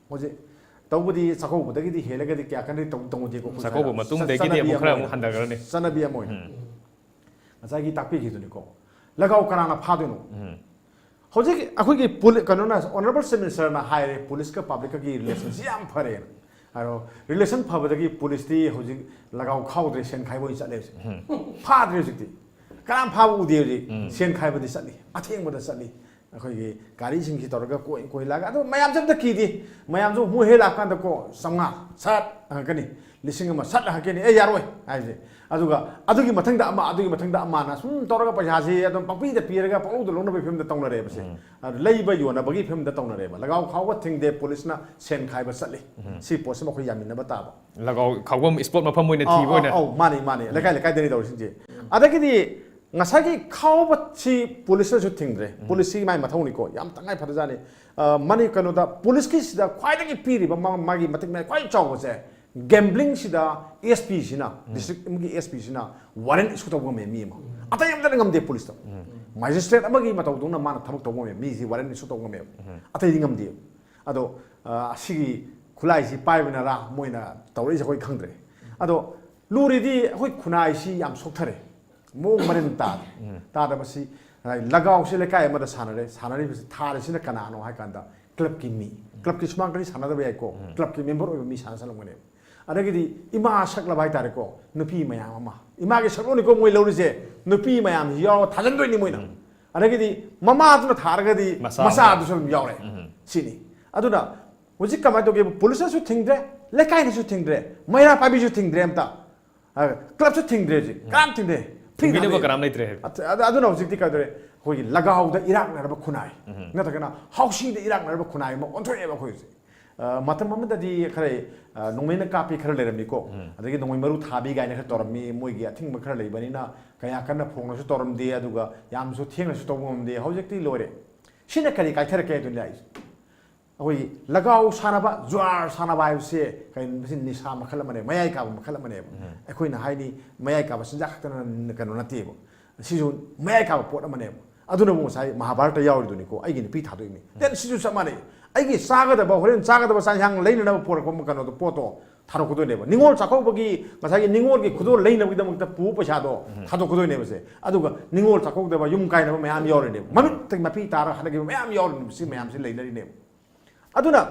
ꯍꯧꯖꯤꯛ ꯇꯧꯕꯗꯤ ꯆꯥꯛꯀꯧꯕꯗꯒꯤꯗꯤ ꯍꯦꯜꯂꯒꯗꯤ ꯀꯌꯥ ꯀꯟꯅ ꯇꯧ ꯇꯧꯅꯗꯦꯀꯣ ꯑꯩꯈꯣꯏ ꯆꯥꯛꯀꯧꯕ ꯁ꯭ꯋꯥꯏꯗ꯫ ꯃꯇꯨꯡꯗꯒꯤꯗꯤ ꯆꯠꯅꯕꯤ ꯑꯃꯨꯛ ꯑꯃ ꯈꯔ ꯑꯣꯏꯅ꯫ ꯑꯃꯨꯛ ꯍꯟꯊꯈ꯭ꯔꯅꯤ꯫ ꯆꯠꯅꯕꯤ ꯑꯃ ꯑꯣꯏꯅ꯫ ꯎꯝ꯫ ꯉꯁꯥꯏꯒꯤ ꯇꯥꯛꯄꯤꯈꯤꯗꯨꯅꯤꯀꯣ꯫ ꯂꯒꯥꯎ ꯀꯅꯥꯅ ꯐꯥꯗꯣꯏꯅꯣ? ꯎꯝ꯫ ꯍꯧꯖꯤꯛ ꯑꯩꯈꯣꯏꯒꯤ ꯄꯨꯂꯤ ꯀꯩꯅꯣꯅ ꯑꯣꯅꯔꯦꯕꯜ ꯆꯤꯐ ꯃꯤꯅꯤꯁꯇꯔꯅ ꯍꯥꯏꯔꯦ ꯄꯨꯂꯤꯁꯀ ꯄꯕ꯭ꯂꯤꯛꯀꯒꯤ ꯔꯤꯂꯦꯁꯟꯁꯤ ꯌꯥꯝ ꯐꯔꯦꯅ꯫ ꯑꯗꯣ ꯔꯤꯂꯦꯁꯟ ꯐꯕꯗꯒꯤ ꯄꯨꯂꯤꯁꯇꯤ ꯍꯧꯖꯤꯛ ꯂꯒꯥꯎ ꯈꯥꯎꯗ꯭ꯔꯦ, ꯁꯦꯟ ꯈꯥꯏꯕ ꯑꯣꯏꯅ ꯆꯠꯂꯦ ꯍꯧꯖꯤꯛ꯫ ꯐꯥꯗ꯭ꯔꯦ ꯍꯧꯖꯤꯛꯇꯤ꯫ ꯀꯅꯥꯝ ꯐꯥꯕ ꯎꯗꯦ ꯍꯧꯖꯤꯛ꯫ ꯎꯝ꯫ ꯁꯦꯟ ꯈꯥꯏꯕꯗꯤ ꯆꯠꯂꯤ, ꯑꯊꯦꯡꯕꯗ ꯆꯠꯂꯤ꯫ ꯑꯩꯈꯣꯏꯒꯤ ꯒꯥꯔꯤꯁꯤꯡꯁꯤ ꯇꯧꯔꯒ ꯀꯣꯏ ꯀꯣꯏ ꯂꯥꯛꯑꯒ ꯑꯗꯨ ꯃꯌꯥꯝꯁꯨ ꯑꯝꯇ ꯀꯤꯗꯦ꯫ ꯃꯌꯥꯝꯁꯨ ꯃꯣꯏ ꯍꯦꯛ ꯂꯥꯛꯀꯥꯟꯗꯀꯣ ꯆꯥꯝꯃꯉꯥ ꯁꯠ ꯍꯪꯉꯛꯀꯅꯤ, ꯂꯤꯁꯤꯡ ꯑꯃ ꯁꯠ ꯍꯪꯉꯛꯀꯅꯤ, "ꯑꯦ ꯌꯥꯔꯣꯏ" ꯍꯥꯏꯁꯦ꯫ ꯑꯗꯨꯒ ꯑꯗꯨꯒꯤ ꯃꯊꯪꯗ ꯑꯃ, ꯑꯗꯨꯒꯤ ꯃꯊꯪꯗ ꯑꯃꯅ ꯁꯨꯝ ꯇꯧꯔꯒ ꯄꯩꯁꯥꯁꯤ ꯑꯗꯨꯝ ꯄꯪꯄꯤꯗ ꯄꯤꯔꯒ ꯄꯪꯂꯧꯗ ꯂꯧꯅꯕꯒꯤ ꯐꯤꯕꯝꯗ ꯇꯧꯅꯔꯦꯕꯁꯦ꯫ ꯎꯝ꯫ ꯑꯗꯨ ꯂꯩꯕ ꯌꯣꯟꯅꯕꯒꯤ ꯐꯤꯕꯝꯗ ꯇꯧꯅꯔꯦꯕ꯫ ꯂꯒꯥꯎ ꯈꯥꯎꯕ ꯊꯤꯡꯗꯦ, ꯄꯨꯂꯤꯁꯅ ꯁꯦꯟ ꯈꯥꯏꯕ ꯆꯠꯂꯤ꯫ ꯎꯝ꯫ ꯁꯤ ꯄꯣꯠꯁꯤꯃ ꯑꯩꯈꯣꯏ ꯌꯥꯃꯤꯟꯅꯕ ꯇꯥꯕ꯫ ꯂꯒꯥꯎ ꯈꯥꯎꯐꯝ ꯏꯁꯄꯣꯠ ꯃꯐꯝ ꯑꯣꯏꯅ ꯑꯧ, ꯊꯤꯕ ꯑꯧ, ꯑꯣꯏꯅ꯫ ꯑꯧ, ꯃꯥꯅꯤ, ꯃꯥꯅꯤ꯫ ꯂꯩꯀꯥꯏ ꯂꯩꯀꯥꯏꯗꯅꯤ ꯇꯧꯔꯤꯁꯤꯡꯁꯦ꯫ ꯑꯗꯒꯤꯗꯤ ꯉꯁꯥꯏꯒꯤ ꯈꯥꯎꯕꯁꯤ ꯄꯨꯂꯤꯁꯅꯁꯨ ꯊꯤꯡꯗ꯭ꯔꯦ꯫ ꯎꯝ꯫ ꯄꯨꯂꯤꯁꯁꯤ ꯃꯥꯏ ꯃꯊꯧꯅꯤꯀꯣ꯫ ꯌꯥꯝ ꯇꯉꯥꯏ ꯐꯗꯖꯥꯠꯅꯤ꯫ ꯑ, ꯃꯅꯤ ꯀꯩꯅꯣꯗ ꯄꯨꯂꯤꯁꯀꯤꯁꯤꯗ ꯈ꯭ꯋꯥꯏꯗꯒꯤ ꯄꯤꯔꯤꯕ ꯃꯥ-, ꯃꯥꯒꯤ ꯃꯇꯤꯛ ꯃꯌꯥꯏ ꯈ꯭ꯋꯥꯏ ꯆꯥꯎꯕꯁꯦ gambling ꯁꯤꯗ ꯑꯦꯁ ꯄꯤ ꯁꯤꯅ, ꯎꯝ꯫ ꯗꯤꯁꯇ꯭ꯔꯤꯛ ꯑꯃꯒꯤ ꯑꯦꯁ ꯄꯤ ꯁꯤꯅ ꯋꯥꯔꯦꯟ ꯏꯁꯨ ꯇꯧꯕ ꯉꯝꯃꯦ ꯃꯤ ꯑꯃ꯫ ꯎꯝ꯫ ꯑꯇꯩ ꯑꯝꯇꯅ ꯉꯝꯗꯦ ꯄꯨꯂꯤꯁꯇ꯫ ꯎꯝ꯫ ꯃꯦꯖꯤꯁꯇ꯭ꯔꯦꯠ ꯑꯃꯒꯤ ꯃꯇꯧꯗꯧꯅ ꯃꯥꯅ ꯊꯕꯛ ꯇꯧꯕ ꯉꯝꯃꯦ꯫ ꯃꯤꯁꯤ ꯋꯥꯔꯦꯟ ꯏꯁꯨ ꯇꯧꯕ ꯉꯝꯃꯦꯕ꯫ ꯎꯝ꯫ ꯑꯇꯩꯗꯤ ꯉꯝꯗꯦꯕ꯫ ꯑꯗꯣ, ꯑ, ꯑꯁꯤꯒꯤ ꯈꯨꯠꯂꯥꯏꯁꯤ ꯄꯥꯏꯕꯅꯔꯥ ꯃꯣꯏꯅ ꯇꯧꯔꯛꯏꯁꯦ ꯑꯩꯈꯣꯏ ꯈꯪꯗ꯭ꯔꯦ꯫ ꯑꯗꯣ ꯂꯨꯔꯤꯗꯤ ꯑꯩꯈꯣꯏ ꯈꯨꯟꯅꯥꯏꯁꯤ ꯌꯥꯝ ꯁꯣꯛꯊꯔꯦ꯫ ꯃꯑꯣꯡ ꯃꯔꯤꯟ ꯇꯥꯗꯦ꯫ ꯎꯝ꯫ ꯇꯥꯗꯕꯁꯤ, ꯂꯒꯥꯎꯁꯤ ꯂꯩꯀꯥꯏ ꯑꯃꯗ ꯁꯥꯟꯅꯔꯦ꯫ ꯁꯥꯟꯅꯔꯤꯕꯁꯤ, ꯊꯥꯔꯤꯁꯤꯅ ꯀꯅꯥꯅꯣ ꯍꯥꯏ ꯀꯥꯟꯗ ꯀ꯭ꯂꯕꯀꯤ ꯃꯤ꯫ ꯀ꯭ꯂꯕꯀꯤ ꯁꯨꯃꯥꯡꯗꯗꯤ ꯁꯥꯟꯅꯗꯕ ꯌꯥꯏꯀꯣ꯫ ꯎꯝ꯫ ꯀ꯭ꯂꯕꯀꯤ ꯃꯦꯝꯕꯔ ꯑꯣꯏꯕ ꯃꯤ ꯁꯥꯟꯅꯁꯜꯂꯝꯒꯅꯦꯕ꯫ ꯑꯗꯒꯤꯗꯤ ꯏꯃꯥ ꯁꯛꯂꯕ ꯍꯥꯏꯇꯥꯔꯦꯀꯣ, ꯅꯨꯄꯤ ꯃꯌꯥꯝ ꯑꯃ꯫ ꯏꯃꯥꯒꯤ ꯁꯛꯂꯣꯟꯅꯤꯀꯣ ꯃꯣꯏ ꯂꯧꯔꯤꯁꯦ, ꯅꯨꯄꯤ ꯃꯌꯥꯝꯁꯤ ꯌꯥꯎꯔ ꯊꯥꯖꯤꯟꯗꯣꯏꯅꯤ ꯃꯣꯏꯅ꯫ ꯎꯝ꯫ ꯑꯗꯒꯤꯗꯤ ꯃꯃꯥꯗꯨꯅ ꯊꯥꯔꯒꯗꯤ ꯃꯆꯥ ꯃꯆꯥꯗꯨꯁꯨ ꯑꯗꯨꯝ ꯌꯥꯎꯔꯦ꯫ ꯎꯝ꯫ ꯁꯤꯅꯤ꯫ ꯑꯗꯨꯅ ꯍꯧꯖꯤꯛ ꯀꯃꯥꯏꯅ ꯇꯧꯒꯦꯕꯨ, ꯄꯨꯂꯤꯁꯅꯁꯨ ꯊꯤꯡꯗ꯭ꯔꯦ, ꯂꯩꯀꯥꯏꯅꯁꯨ ꯊꯤꯡꯗ꯭ꯔꯦ, ꯃꯩꯔꯥ ꯄꯥꯏꯕꯤꯁꯨ ꯊꯤꯡꯗ꯭ꯔꯦ ꯑꯝꯇ꯫ ꯑ, ꯀ꯭ꯂꯕꯁꯨ ꯊꯤꯡꯗ꯭ꯔꯦ ꯍꯧꯖꯤꯛ, ꯎꯝ꯫ ꯀꯅꯥꯝ ꯊꯤꯡꯗ꯭ꯔꯦ꯫ ꯊꯤꯡꯕꯤꯅꯕ ꯊꯤꯡꯗ꯭ꯔꯦ꯫ ꯀꯅꯥꯝ ꯂꯩꯇ꯭ꯔꯦ꯫ ꯑꯗ-, ꯑꯗ-, ꯑꯗꯨꯅ ꯍꯧꯖꯤꯛꯇꯤ ꯀꯩꯗꯧꯔꯦ? ꯑꯩꯈꯣꯏꯒꯤ ꯂꯒꯥꯎꯗ ꯏꯔꯥꯛꯅꯔꯕ ꯈꯨꯟꯅꯥꯏ, ꯎꯝ꯫ ꯅꯠꯇ꯭ꯔꯒꯅ ꯍꯥꯎꯁꯤꯗ ꯏꯔꯥꯛꯅꯔꯕ ꯈꯨꯟꯅꯥꯏ ꯑꯃ ꯑꯣꯟꯊꯣꯛꯑꯦꯕ ꯑꯩꯈꯣꯏ ꯍꯧꯖꯤꯛ꯫ ꯑ, ꯃꯇꯝ ꯑꯃꯗꯗꯤ ꯈꯔ, ꯑ, ꯅꯣꯡꯃꯩꯅ ꯀꯥꯞꯄꯤ ꯈꯔ ꯂꯩꯔꯝꯃꯤꯀꯣ꯫ ꯎꯝ꯫ ꯑꯗꯒꯤ ꯅꯣꯡꯃꯩ ꯃꯔꯨ ꯊꯥꯕꯤ ꯀꯥꯏꯅ ꯈꯔ ꯇꯧꯔꯝꯃꯤ꯫ ꯃꯣꯏꯒꯤ ꯑꯊꯤꯡꯕ ꯈꯔ ꯂꯩꯕꯅꯤꯅ ꯀꯌꯥ ꯀꯟꯅ ꯐꯣꯡꯅꯁꯨ ꯇꯧꯔꯝꯗꯦ, ꯑꯗꯨꯒ ꯌꯥꯝꯅꯁꯨ ꯊꯦꯡꯅꯁꯨ ꯇꯧꯕ ꯉꯝꯗꯦ꯫ ꯍꯧꯖꯤꯛꯇꯤ ꯂꯣꯏꯔꯦ꯫ ꯁꯤꯅ ꯀꯔꯤ ꯀꯥꯏꯊꯔꯛꯀꯦ ꯍꯥꯏꯗꯨꯅꯤ ꯂꯥꯛꯏꯁꯦ꯫ ꯑꯩꯈꯣꯏꯒꯤ ꯂꯒꯥꯎ ꯁꯥꯟꯅꯕ, ꯖꯨꯋꯥꯔ ꯁꯥꯟꯅꯕ ꯍꯥꯏꯕꯁꯦ ꯀꯩꯅꯣ? ꯃꯁꯤ ꯅꯤꯁꯥ ꯃꯈꯜ ꯑꯃꯅꯦ, ꯃꯌꯥꯏ ꯀꯥꯕ ꯃꯈꯜ ꯑꯃꯅꯦꯕ꯫ ꯎꯝ꯫ ꯑꯩꯈꯣꯏꯅ ꯍꯥꯏꯅꯤ, ꯃꯌꯥꯏ ꯀꯥꯕ ꯆꯤꯟꯖꯥꯛ ꯈꯛꯇꯅ ꯀꯩꯅꯣ ꯅꯠꯇꯦꯕ, ꯁꯤꯁꯨ ꯃꯌꯥꯏ ꯀꯥꯕ ꯄꯣꯠ ꯑꯃꯅꯦꯕ꯫ ꯑꯗꯨꯅꯕꯨ ꯉꯁꯥꯏ ꯃꯍꯥꯚꯥꯔꯠꯇ ꯌꯥꯎꯔꯤꯗꯨꯅꯤꯀꯣ, "ꯑꯩꯒꯤ ꯅꯨꯄꯤ ꯊꯥꯗꯣꯛꯏꯅꯤ"꯫ ꯎꯝ꯫ Then ꯁꯤꯁꯨ ꯆꯞ ꯃꯥꯟꯅꯩ꯫ ꯑꯩꯒꯤ ꯆꯥꯒꯗꯕ, ꯍꯣꯔꯦꯟ ꯆꯥꯒꯗꯕ ꯆꯥꯛ ꯏꯟꯁꯥꯡ ꯂꯩꯅꯅꯕ ꯄꯨꯔꯛꯄ ꯀꯩꯅꯣꯗꯣ, ꯄꯣꯠꯇꯣ ꯊꯥꯗꯣꯛꯀꯗꯣꯏꯅꯦꯕ꯫ ꯅꯤꯉꯣꯜ ꯆꯥꯛꯀꯧꯕꯒꯤ ꯉꯁꯥꯏꯒꯤ ꯅꯤꯉꯣꯜꯒꯤ ꯈꯨꯗꯣꯜ ꯂꯩꯅꯕꯒꯤꯗꯃꯛꯇ ꯄꯨ ꯄꯩꯁꯥꯗꯣ ꯊꯥꯗꯣꯛꯀꯗꯣꯏꯅꯦꯕꯁꯦ꯫ ꯑꯗꯨꯒ ꯅꯤꯉꯣꯜ ꯆꯥꯛꯀꯧꯗꯕ, ꯌꯨꯝ ꯀꯥꯏꯅꯕ ꯃꯌꯥꯝ ꯌꯥꯎꯔꯤꯅꯦꯕ꯫ ꯃꯃꯤꯠꯇꯒꯤ ꯃꯄꯤ ꯇꯥꯔꯒ ꯍꯜꯂꯛꯈꯤꯕ ꯃꯌꯥꯝ ꯌꯥꯎꯔꯤꯅꯦꯕ꯫ ꯁꯤ ꯃꯌꯥꯝꯁꯤ ꯂꯩꯅꯔꯤꯅꯦꯕ꯫ ꯑꯗꯨꯅ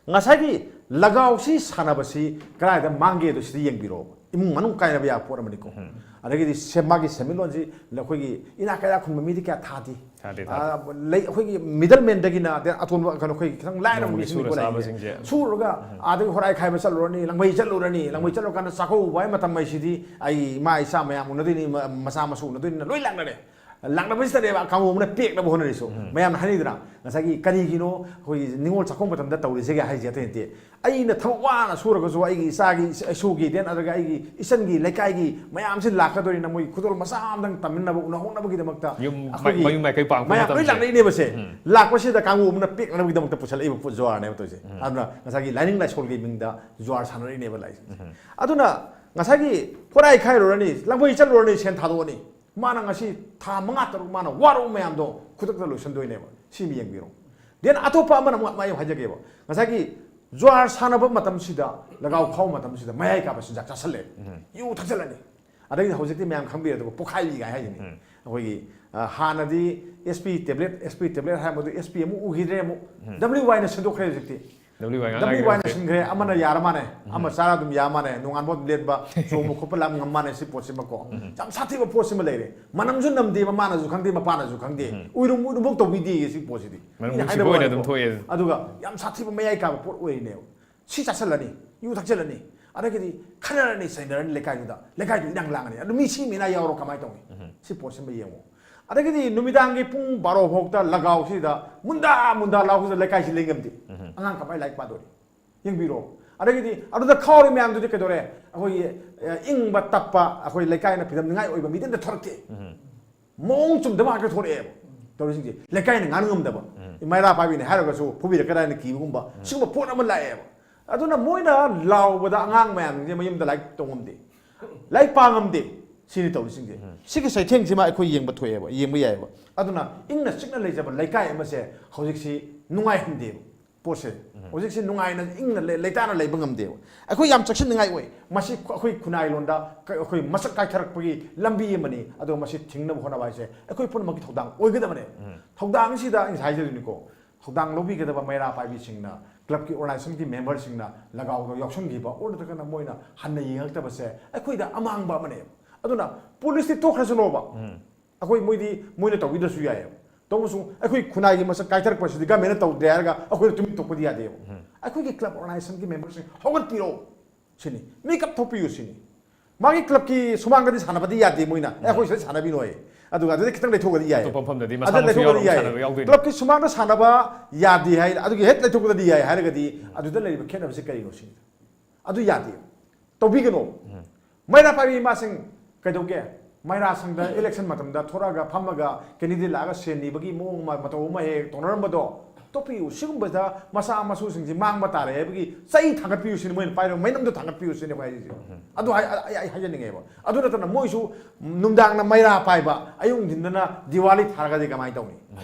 ꯉꯁꯥꯏꯒꯤ ꯂꯒꯥꯎꯁꯤ ꯁꯥꯟꯅꯕꯁꯤ ꯀꯗꯥꯏꯗ ꯃꯥꯡꯒꯦꯗꯣ ꯁꯤꯗ ꯌꯦꯡꯕꯤꯔꯣꯕ꯫ ꯏꯃꯨꯡ ꯃꯅꯨꯡ ꯀꯥꯏꯅꯕ ꯌꯥꯕ ꯄꯣꯠ ꯑꯃꯅꯤꯀꯣ꯫ ꯑꯗꯒꯤꯗꯤ ꯁꯦ-, ꯃꯥꯒꯤ ꯁꯦꯟꯃꯤꯠꯂꯣꯟꯁꯤ ꯑꯩꯈꯣꯏꯒꯤ ꯏꯅꯥꯛ ꯀꯩꯔꯥꯛ ꯈꯨꯟꯕ ꯃꯤꯗꯤ ꯀꯌꯥ ꯊꯥꯗꯦ꯫ ꯊꯥꯗꯦ, ꯊꯥꯗꯦ꯫ ꯑꯥ, ꯂꯩ, ꯑꯩꯈꯣꯏꯒꯤ middle manꯗꯒꯤꯅ, ꯑꯗꯩ ꯑꯇꯣꯟꯕ ꯀꯩꯅꯣ, ꯑꯩꯈꯣꯏ ꯈꯤꯇꯪ ꯂꯥꯏꯔꯕ ꯅꯣꯡꯃꯒꯤ ꯃꯤꯁꯤꯡ ꯁꯨꯔ ꯄꯣꯠ ꯂꯩ꯫ ꯆꯥꯕꯁꯤꯡꯁꯦ꯫ ꯁꯨꯔꯒ ꯑꯥꯗꯒꯤ ꯍꯣꯔꯥꯏ ꯈꯥꯏꯕ ꯆꯠꯂꯨꯔꯅꯤ, ꯂꯪꯕꯩ ꯆꯠꯂꯨꯔꯅꯤ, ꯂꯪꯕꯩ ꯆꯠꯂꯨꯔꯀꯥꯟꯗ ꯆꯥꯛꯀꯧꯕ ꯍꯥꯏ ꯃꯇꯝ ꯍꯥꯏꯁꯤꯗꯤ ꯑꯩ ꯏꯃꯥ ꯏꯆꯥ ꯃꯌꯥꯝ ꯎꯅꯗꯣꯏꯅꯤ, ꯃ-, ꯃꯆꯥ ꯃꯁꯨ ꯎꯅꯗꯣꯏꯅꯤꯅ ꯂꯣꯏ ꯂꯥꯛꯅꯔꯦ꯫ ꯂꯥꯛꯅꯕꯁꯤꯗꯅꯦꯕ ꯀꯥꯡꯕꯨ ꯑꯃꯅ ꯄꯦꯛꯅꯕ ꯍꯣꯠꯅꯔꯤꯁꯨ꯫ ꯃꯌꯥꯝꯅ ꯍꯥꯏꯅꯩꯗꯅ, ꯉꯁꯥꯏꯒꯤ ꯀꯔꯤꯒꯤꯅꯣ ꯑꯩꯈꯣꯏꯒꯤ ꯅꯤꯉꯣꯜ ꯆꯥꯛꯀꯧꯕ ꯃꯇꯝꯗ ꯇꯧꯔꯤꯁꯤꯒꯦ ꯍꯥꯏꯁꯦ ꯑꯇꯩ ꯅꯠꯇꯦ꯫ ꯑꯩꯅ ꯊꯕꯛ ꯋꯥꯅ ꯁꯨꯔꯒꯁꯨ ꯑꯩꯒꯤ ꯏꯆꯥꯒꯤ, ꯏꯁꯨꯒꯤ, then ꯑꯗꯨꯒ ꯑꯩꯒꯤ ꯏꯆꯟꯒꯤ, ꯂꯩꯀꯥꯏꯒꯤ ꯃꯌꯥꯝꯁꯤ ꯂꯥꯛꯀꯗꯣꯏꯅꯤꯅ ꯃꯣꯏ ꯈꯨꯗꯣꯜ ꯃꯆꯥ ꯑꯃꯗꯪ ꯇꯝꯃꯤꯟꯅꯕ, ꯎꯅꯍꯧꯅꯕꯒꯤꯗꯃꯛꯇ ꯌꯨꯝ ꯃ-, ꯑꯩꯈꯣꯏꯒꯤ ꯃꯌꯨꯝ ꯃꯥꯏꯀꯩ ꯄꯥꯡꯕ ꯃꯌꯥꯝ ꯂꯣꯏ ꯃꯇꯝꯁꯦ꯫ ꯂꯥꯛꯅꯩꯅꯦꯕꯁꯦ꯫ ꯂꯥꯛꯄꯁꯤꯗ ꯀꯥꯡꯕꯨ ꯑꯃꯅ ꯄꯦꯛꯅꯅꯕꯒꯤꯗꯃꯛꯇ ꯄꯨꯁꯜꯂꯛꯏꯕ ꯄꯣꯠ ꯖꯨꯋꯥꯔꯅꯦꯕ ꯇꯧꯔꯤꯁꯦ꯫ ꯑꯗꯨꯅ ꯉꯁꯥꯏꯒꯤ ꯂꯥꯏꯅꯤꯡ ꯂꯥꯏꯁꯣꯜꯒꯤ ꯃꯤꯡꯗ ꯖꯨꯋꯥꯔ ꯁꯥꯟꯅꯔꯤꯅꯦꯕ ꯂꯥꯏꯁꯦ꯫ ꯑꯗꯨꯅ ꯉꯁꯥꯏꯒꯤ ꯍꯣꯔꯥꯏ ꯈꯥꯏꯔꯨꯔꯅꯤ, ꯂꯪꯕꯩ ꯆꯠꯂꯨꯔꯅꯤ, ꯁꯦꯟ ꯊꯥꯗꯣꯛꯑꯅꯤ꯫ ꯃꯥꯅ ꯉꯁꯤ ꯊꯥ ꯃꯉꯥ ꯇꯔꯨꯛ ꯃꯥꯅ ꯋꯥꯔꯨꯕ ꯃꯌꯥꯝꯗꯣ ꯈꯨꯗꯛꯇ ꯂꯣꯏꯁꯤꯟꯗꯣꯏꯅꯦꯕ꯫ ꯁꯤ ꯑꯃ ꯌꯦꯡꯕꯤꯔꯣ꯫ Then ꯑꯇꯣꯞꯄ ꯑꯃꯅ ꯑꯃꯨꯛ ꯑꯩ ꯍꯥꯏꯖꯒꯦꯕ, ꯉꯁꯥꯏꯒꯤ ꯖꯨꯋꯥꯔ ꯁꯥꯟꯅꯕ ꯃꯇꯝꯁꯤꯗ, ꯂꯒꯥꯎ ꯈꯥꯎꯕ ꯃꯇꯝꯁꯤꯗ ꯃꯌꯥꯏ ꯀꯥꯕ ꯆꯤꯟꯖꯥꯛ ꯆꯥꯁꯤꯜꯂꯦ, ꯌꯨ ꯊꯛꯆꯜꯂꯅꯤ꯫ ꯑꯗꯒꯤ ꯍꯧꯖꯤꯛꯇꯤ ꯃꯌꯥꯝ ꯈꯪꯕꯤꯔꯦ, ꯑꯗꯨꯒ ꯄꯣꯈꯥꯏꯕꯤꯒꯥꯏ ꯍꯥꯏꯁꯤꯅꯤ꯫ ꯑꯩꯈꯣꯏꯒꯤ, ꯑ, ꯍꯥꯟꯅꯗꯤ S P tablet, S P tablet ꯍꯥꯏꯔꯝꯕꯗꯨ S P ꯑꯃꯨꯛ ꯎꯈꯤꯗ꯭ꯔꯦ, ꯑꯃꯨꯛ W Yꯅ ꯁꯤꯟꯗꯣꯛꯈ꯭ꯔꯦ ꯍꯧꯖꯤꯛꯇꯤ꯫ W Y W Yꯅ ꯉꯥꯡꯉꯤꯁꯦ꯫ ꯁꯤꯟꯈ꯭ꯔꯦ, ꯑꯃꯅ ꯌꯥꯔ ꯃꯥꯅꯦ, ꯑꯃ ꯆꯥꯔ ꯑꯗꯨꯝ ꯌꯥ ꯃꯥꯅꯦ, ꯅꯣꯡꯉꯥꯟꯕ ꯑꯗꯨꯝ ꯂꯦꯟꯕ, ꯆꯣꯡꯕ ꯈꯣꯠꯄ ꯂꯥꯝ ꯉꯝ ꯃꯥꯅꯦ, ꯁꯤ ꯄꯣꯠꯁꯤꯃꯀꯣ꯫ ꯌꯥꯝ ꯁꯥꯊꯤꯕ ꯄꯣꯠꯁꯤꯃ ꯂꯩꯔꯦ, ꯃꯅꯝꯁꯨ ꯅꯝꯗꯦ, ꯃꯃꯥꯅꯁꯨ ꯈꯪꯗꯦ, ꯃꯄꯥꯅꯁꯨ ꯈꯪꯗꯦ, ꯎꯏꯔꯨꯝ ꯎꯏꯔꯨꯝꯐꯥꯎ ꯇꯧꯕꯤꯗꯦ ꯁꯤ ꯄꯣꯠꯁꯤꯗꯤ꯫ ꯃꯅꯝ ꯃꯤꯅ ꯅꯨꯡꯁꯤꯕ ꯍꯥꯏꯅꯕ ꯑꯣꯏꯅ ꯋꯥꯅꯤꯀꯣ꯫ ꯑꯗꯨꯝ ꯊꯣꯛꯑꯦ꯫ ꯑꯗꯨꯒ ꯌꯥꯝ ꯁꯥꯊꯤꯕ ꯃꯌꯥꯏ ꯀꯥꯕ ꯄꯣꯠ ꯑꯣꯏꯔꯤꯅꯦꯕ꯫ ꯁꯤ ꯆꯥꯁꯤꯜꯂꯅꯤ, ꯌꯨ ꯊꯛꯆꯜꯂꯅꯤ, ꯑꯗꯒꯤꯗꯤ ꯈꯠꯅꯔꯅꯤ, ꯆꯩꯅꯔꯅꯤ ꯂꯩꯀꯥꯏꯗꯨꯗ, ꯂꯩꯀꯥꯏꯗꯨ ꯏꯔꯥꯡ ꯂꯥꯡꯉꯅꯤ, ꯑꯗꯨ ꯃꯤ ꯁꯤ ꯃꯤꯅꯥ ꯌꯥꯎꯔꯣ ꯀꯃꯥꯏꯅ ꯇꯧꯅꯤ? ꯁꯤ ꯄꯣꯠꯁꯤꯃ ꯌꯦꯡꯉꯣ꯫ ꯑꯗꯒꯤꯗꯤ ꯅꯨꯃꯤꯗꯥꯡꯒꯤ ꯄꯨꯡ ꯕꯥꯔꯣ ꯐꯥꯎꯗ ꯂꯒꯥꯎꯁꯤꯗ ꯃꯨꯟꯗꯥ ꯃꯨꯟꯗꯥ ꯂꯥꯎꯁꯤꯗ ꯂꯩꯀꯥꯏꯁꯤ ꯂꯩ ꯉꯝꯗꯦ꯫ ꯑꯉꯥꯡ ꯀꯃꯥꯏꯅ ꯂꯥꯏꯔꯤꯛ ꯄꯥꯗꯣꯔꯤ? ꯌꯦꯡꯕꯤꯔꯣ꯫ ꯑꯗꯒꯤꯗꯤ ꯑꯗꯨꯗ ꯈꯥꯎꯔꯤ ꯃꯌꯥꯝꯗꯨꯗꯤ ꯀꯩꯗꯧꯔꯦ? ꯑꯩꯈꯣꯏꯒꯤ, ꯑ, ꯏꯪꯕ ꯇꯞꯄ, ꯑꯩꯈꯣꯏ ꯂꯩꯀꯥꯏꯅ ꯐꯤꯗꯝꯅꯤꯡꯉꯥꯏ ꯑꯣꯏꯕ ꯃꯤꯗꯤ ꯑꯝꯇ ꯊꯣꯔꯛꯇꯦ꯫ ꯃꯑꯣꯡ ꯆꯨꯝꯗꯕ ꯉꯥꯛꯇ ꯊꯣꯔꯛꯑꯦꯕ ꯇꯧꯔꯤꯁꯤꯡꯁꯦ꯫ ꯂꯩꯀꯥꯏꯅ ꯉꯥꯡ ꯉꯝꯗꯕ, ꯏꯃꯥ ꯏꯔꯥ ꯄꯥꯏꯕꯤꯅꯦ ꯍꯥꯏꯔꯒꯁꯨ ꯐꯨꯕꯤꯔꯛꯀꯗ꯭ꯔꯥ ꯍꯥꯏꯅ ꯀꯤꯕꯒꯨꯝꯕ, ꯁꯤꯒꯨꯝꯕ ꯄꯣꯠ ꯑꯃ ꯂꯥꯛꯑꯦꯕ꯫ ꯑꯗꯨꯅ ꯃꯣꯏꯅ ꯂꯥꯎꯕꯗ ꯑꯉꯥꯡ ꯃꯌꯥꯝꯁꯤꯡꯁꯦ ꯃꯌꯨꯝꯗ ꯂꯥꯏꯔꯤꯛ ꯇꯧ ꯉꯝꯗꯦ, ꯂꯥꯏꯔꯤꯛ ꯄꯥ ꯉꯝꯗꯦ꯫ ꯁꯤꯅꯤ ꯇꯧꯔꯤꯁꯤꯡꯁꯦ꯫ ꯁꯤꯒꯤ ꯆꯩꯊꯦꯡꯁꯤꯃ ꯑꯩꯈꯣꯏ ꯌꯦꯡꯕ ꯊꯣꯛꯑꯦꯕ, ꯌꯦꯡꯕ ꯌꯥꯏꯑꯕ꯫ ꯑꯗꯨꯅ ꯏꯪꯅ ꯆꯤꯛꯅ ꯂꯩꯖꯕ ꯂꯩꯀꯥꯏ ꯑꯃꯁꯦ ꯍꯧꯖꯤꯛꯁꯤ ꯅꯨꯡꯉꯥꯏꯍꯟꯗꯦꯕ ꯄꯣꯠꯁꯦ꯫ ꯍꯧꯖꯤꯛꯁꯦ ꯅꯨꯡꯉꯥꯏꯅ ꯏꯪꯅ ꯂꯩ- ꯂꯩꯇꯥꯅ ꯂꯩꯕ ꯉꯝꯗꯦꯕ꯫ ꯑꯩꯈꯣꯏ ꯌꯥꯝ ꯆꯦꯛꯁꯤꯟꯅꯤꯡꯉꯥꯏ ꯑꯣꯏ꯫ ꯃꯁꯤ ꯈꯨ- ꯑꯩꯈꯣꯏ ꯈꯨꯟꯅꯥꯏ ꯂꯣꯟꯗ ꯀ- ꯑꯩꯈꯣꯏ ꯃꯁꯛ ꯀꯥꯏꯊꯔꯛꯄꯒꯤ ꯂꯝꯕꯤ ꯑꯃꯅꯤ꯫ ꯑꯗꯣ ꯃꯁꯤ ꯊꯤꯡꯅꯕ ꯍꯣꯠꯅꯕ ꯍꯥꯏꯁꯦ ꯑꯩꯈꯣꯏ ꯄꯨꯝꯅꯃꯛꯀꯤ ꯊꯧꯗꯥꯡ ꯑꯣꯏꯒꯗꯕꯅꯦ꯫ ꯊꯧꯗꯥꯡꯁꯤꯗ ꯑꯩꯅ ꯉꯁꯥꯏ ꯍꯥꯏꯖꯗꯣꯏꯅꯤꯀꯣ, ꯊꯧꯗꯥꯡ ꯂꯧꯕꯤꯒꯗꯕ ꯃꯩꯔꯥ ꯄꯥꯏꯕꯤꯁꯤꯡꯅ, ꯀ꯭ꯂꯕꯀꯤ ꯑꯣꯔꯒꯅꯥꯏꯖꯦꯁꯟꯒꯤ ꯃꯦꯝꯕꯔꯁꯤꯡꯅ ꯂꯒꯥꯎꯗ ꯌꯥꯎꯁꯟꯈꯤꯕ, ꯑꯣꯔ ꯅꯠꯇ꯭ꯔꯒꯅ ꯃꯣꯏꯅ ꯍꯟꯅ ꯌꯦꯡꯉꯛꯇꯕꯁꯦ ꯑꯩꯈꯣꯏꯗ ꯑꯃꯥꯡꯕ ꯑꯃꯅꯦꯕ꯫ ꯑꯗꯨꯅ ꯄꯨꯂꯤꯁꯇꯤ ꯇꯣꯛꯈ꯭ꯔꯁꯅꯣꯕ꯫ ꯑꯩꯈꯣꯏ ꯃꯣꯏꯗꯤ ꯃꯣꯏꯅ ꯇꯧꯕꯤꯗ꯭ꯔꯁꯨ ꯌꯥꯏꯑꯕ꯫ ꯇꯧꯕꯁꯨ ꯑꯩꯈꯣꯏ ꯈꯨꯟꯅꯥꯏꯒꯤ ꯃꯁꯛ ꯀꯥꯏꯊꯔꯛꯄꯁꯤꯗꯤ ꯒꯃꯦꯟꯅ ꯇꯧꯗꯦ ꯍꯥꯏꯔꯒ ꯑꯩꯈꯣꯏꯅ ꯇꯨꯃꯤꯟ ꯇꯣꯛꯄꯗꯤ ꯌꯥꯗꯦꯕ꯫ ꯑꯩꯈꯣꯏꯒꯤ ꯀ꯭ꯂꯕ ꯑꯣꯔꯒꯅꯥꯏꯖꯦꯁꯟꯒꯤ ꯃꯦꯝꯕꯔꯁꯤꯡ ꯍꯧꯒꯠꯄꯤꯔꯛꯑꯣ ꯁꯤꯅꯤ꯫ ꯃꯤꯀꯞ ꯊꯣꯛꯄꯤꯌꯨ ꯁꯤꯅꯤ꯫ ꯃꯥꯒꯤ ꯀ꯭ꯂꯕꯀꯤ ꯁꯨꯃꯥꯡꯗꯗꯤ ꯁꯥꯟꯅꯕꯗꯤ ꯌꯥꯗꯦ ꯃꯣꯏꯅ, "ꯑꯦ, ꯑꯩꯈꯣꯏ ꯁꯤꯗ ꯁꯥꯟꯅꯕꯤꯔꯣꯏ"꯫ ꯑꯗꯨꯒ ꯑꯗꯨꯗ ꯈꯤꯇꯪ ꯂꯩꯊꯣꯛꯑꯗꯤ ꯌꯥꯏ꯫ ꯑꯇꯣꯞꯄ ꯃꯐꯝꯗꯗꯤ ꯃꯁꯥ ꯑꯗꯨꯗ ꯃꯁꯨ ꯂꯩꯊꯣꯛꯑꯗꯤ ꯌꯥꯎꯔꯒ ꯌꯥꯏ꯫ ꯁꯥꯟꯅꯕ ꯌꯥꯎꯗꯣꯏꯅꯤ꯫ ꯀ꯭ꯂꯕꯀꯤ ꯁꯨꯃꯥꯡꯗ ꯁꯥꯟꯅꯕ ꯌꯥꯗꯦ ꯍꯥꯏ, ꯑꯗꯨꯒꯤ ꯍꯦꯛ ꯂꯩꯊꯣꯛꯄꯗꯤ ꯌꯥꯏ ꯍꯥꯏꯔꯒꯗꯤ ꯑꯗꯨꯗ ꯂꯩꯔꯤꯕ ꯈꯦꯠꯅꯕꯁꯤ ꯀꯔꯤꯅꯣ ꯁꯤꯅꯤ꯫ ꯑꯗꯨ ꯌꯥꯗꯦ꯫ ꯇꯧꯕꯤꯒꯅꯣ꯫ ꯃꯩꯔꯥ ꯄꯥꯏꯕꯤ ꯏꯃꯥꯁꯤꯡ ꯀꯩꯗꯧꯒꯦ? ꯃꯩꯔꯥ ꯁꯪꯗ ꯏꯂꯦꯛꯁꯟ ꯃꯇꯝꯗ ꯊꯣꯔꯛꯑꯒ ꯐꯝꯃꯒ ꯀꯦꯟꯗꯤꯗꯦꯠ ꯂꯥꯛꯑꯒ ꯁꯦꯟ ꯅꯤꯕꯒꯤ ꯃꯑꯣꯡ ꯑꯃ, ꯃꯇꯧ ꯑꯃ ꯍꯦꯛ ꯍꯦꯛ ꯇꯧꯅꯔꯝꯕꯗꯣ ꯇꯣꯛꯄꯤꯌꯨ꯫ ꯁꯤꯒꯨꯝꯕꯗ ꯃꯆꯥ ꯃꯁꯨꯁꯤꯡꯁꯤ ꯃꯥꯡꯕ ꯇꯥꯔꯦ ꯍꯥꯏꯕꯒꯤ ꯆꯩ ꯊꯥꯡꯒꯠꯄꯤꯌꯨ ꯁꯤꯅꯤ ꯃꯣꯏꯅ ꯄꯥꯏꯔꯤꯕ ꯃꯩꯅꯝꯗꯣ ꯊꯥꯡꯒꯠꯄꯤꯌꯨ ꯁꯤꯅꯤ ꯑꯩꯈꯣꯏ ꯍꯥꯏꯔꯤꯁꯦ꯫ ꯑꯗꯨ ꯍꯥꯏ-, ꯑꯩ, ꯑꯩ ꯍꯥꯏꯖꯅꯤꯡꯉꯦꯕ꯫ ꯑꯗꯨ ꯅꯠꯇꯅ ꯃꯣꯏꯁꯨ ꯅꯨꯡꯗꯥꯡꯅ ꯃꯩꯔꯥ ꯄꯥꯏꯕ, ꯑꯌꯨꯛ ꯅꯨꯡꯊꯤꯟꯗꯅ ꯗꯤꯋꯥꯂꯤ ꯊꯥꯔꯒꯗꯤ ꯀꯃꯥꯏꯅ ꯇꯧꯅꯤ?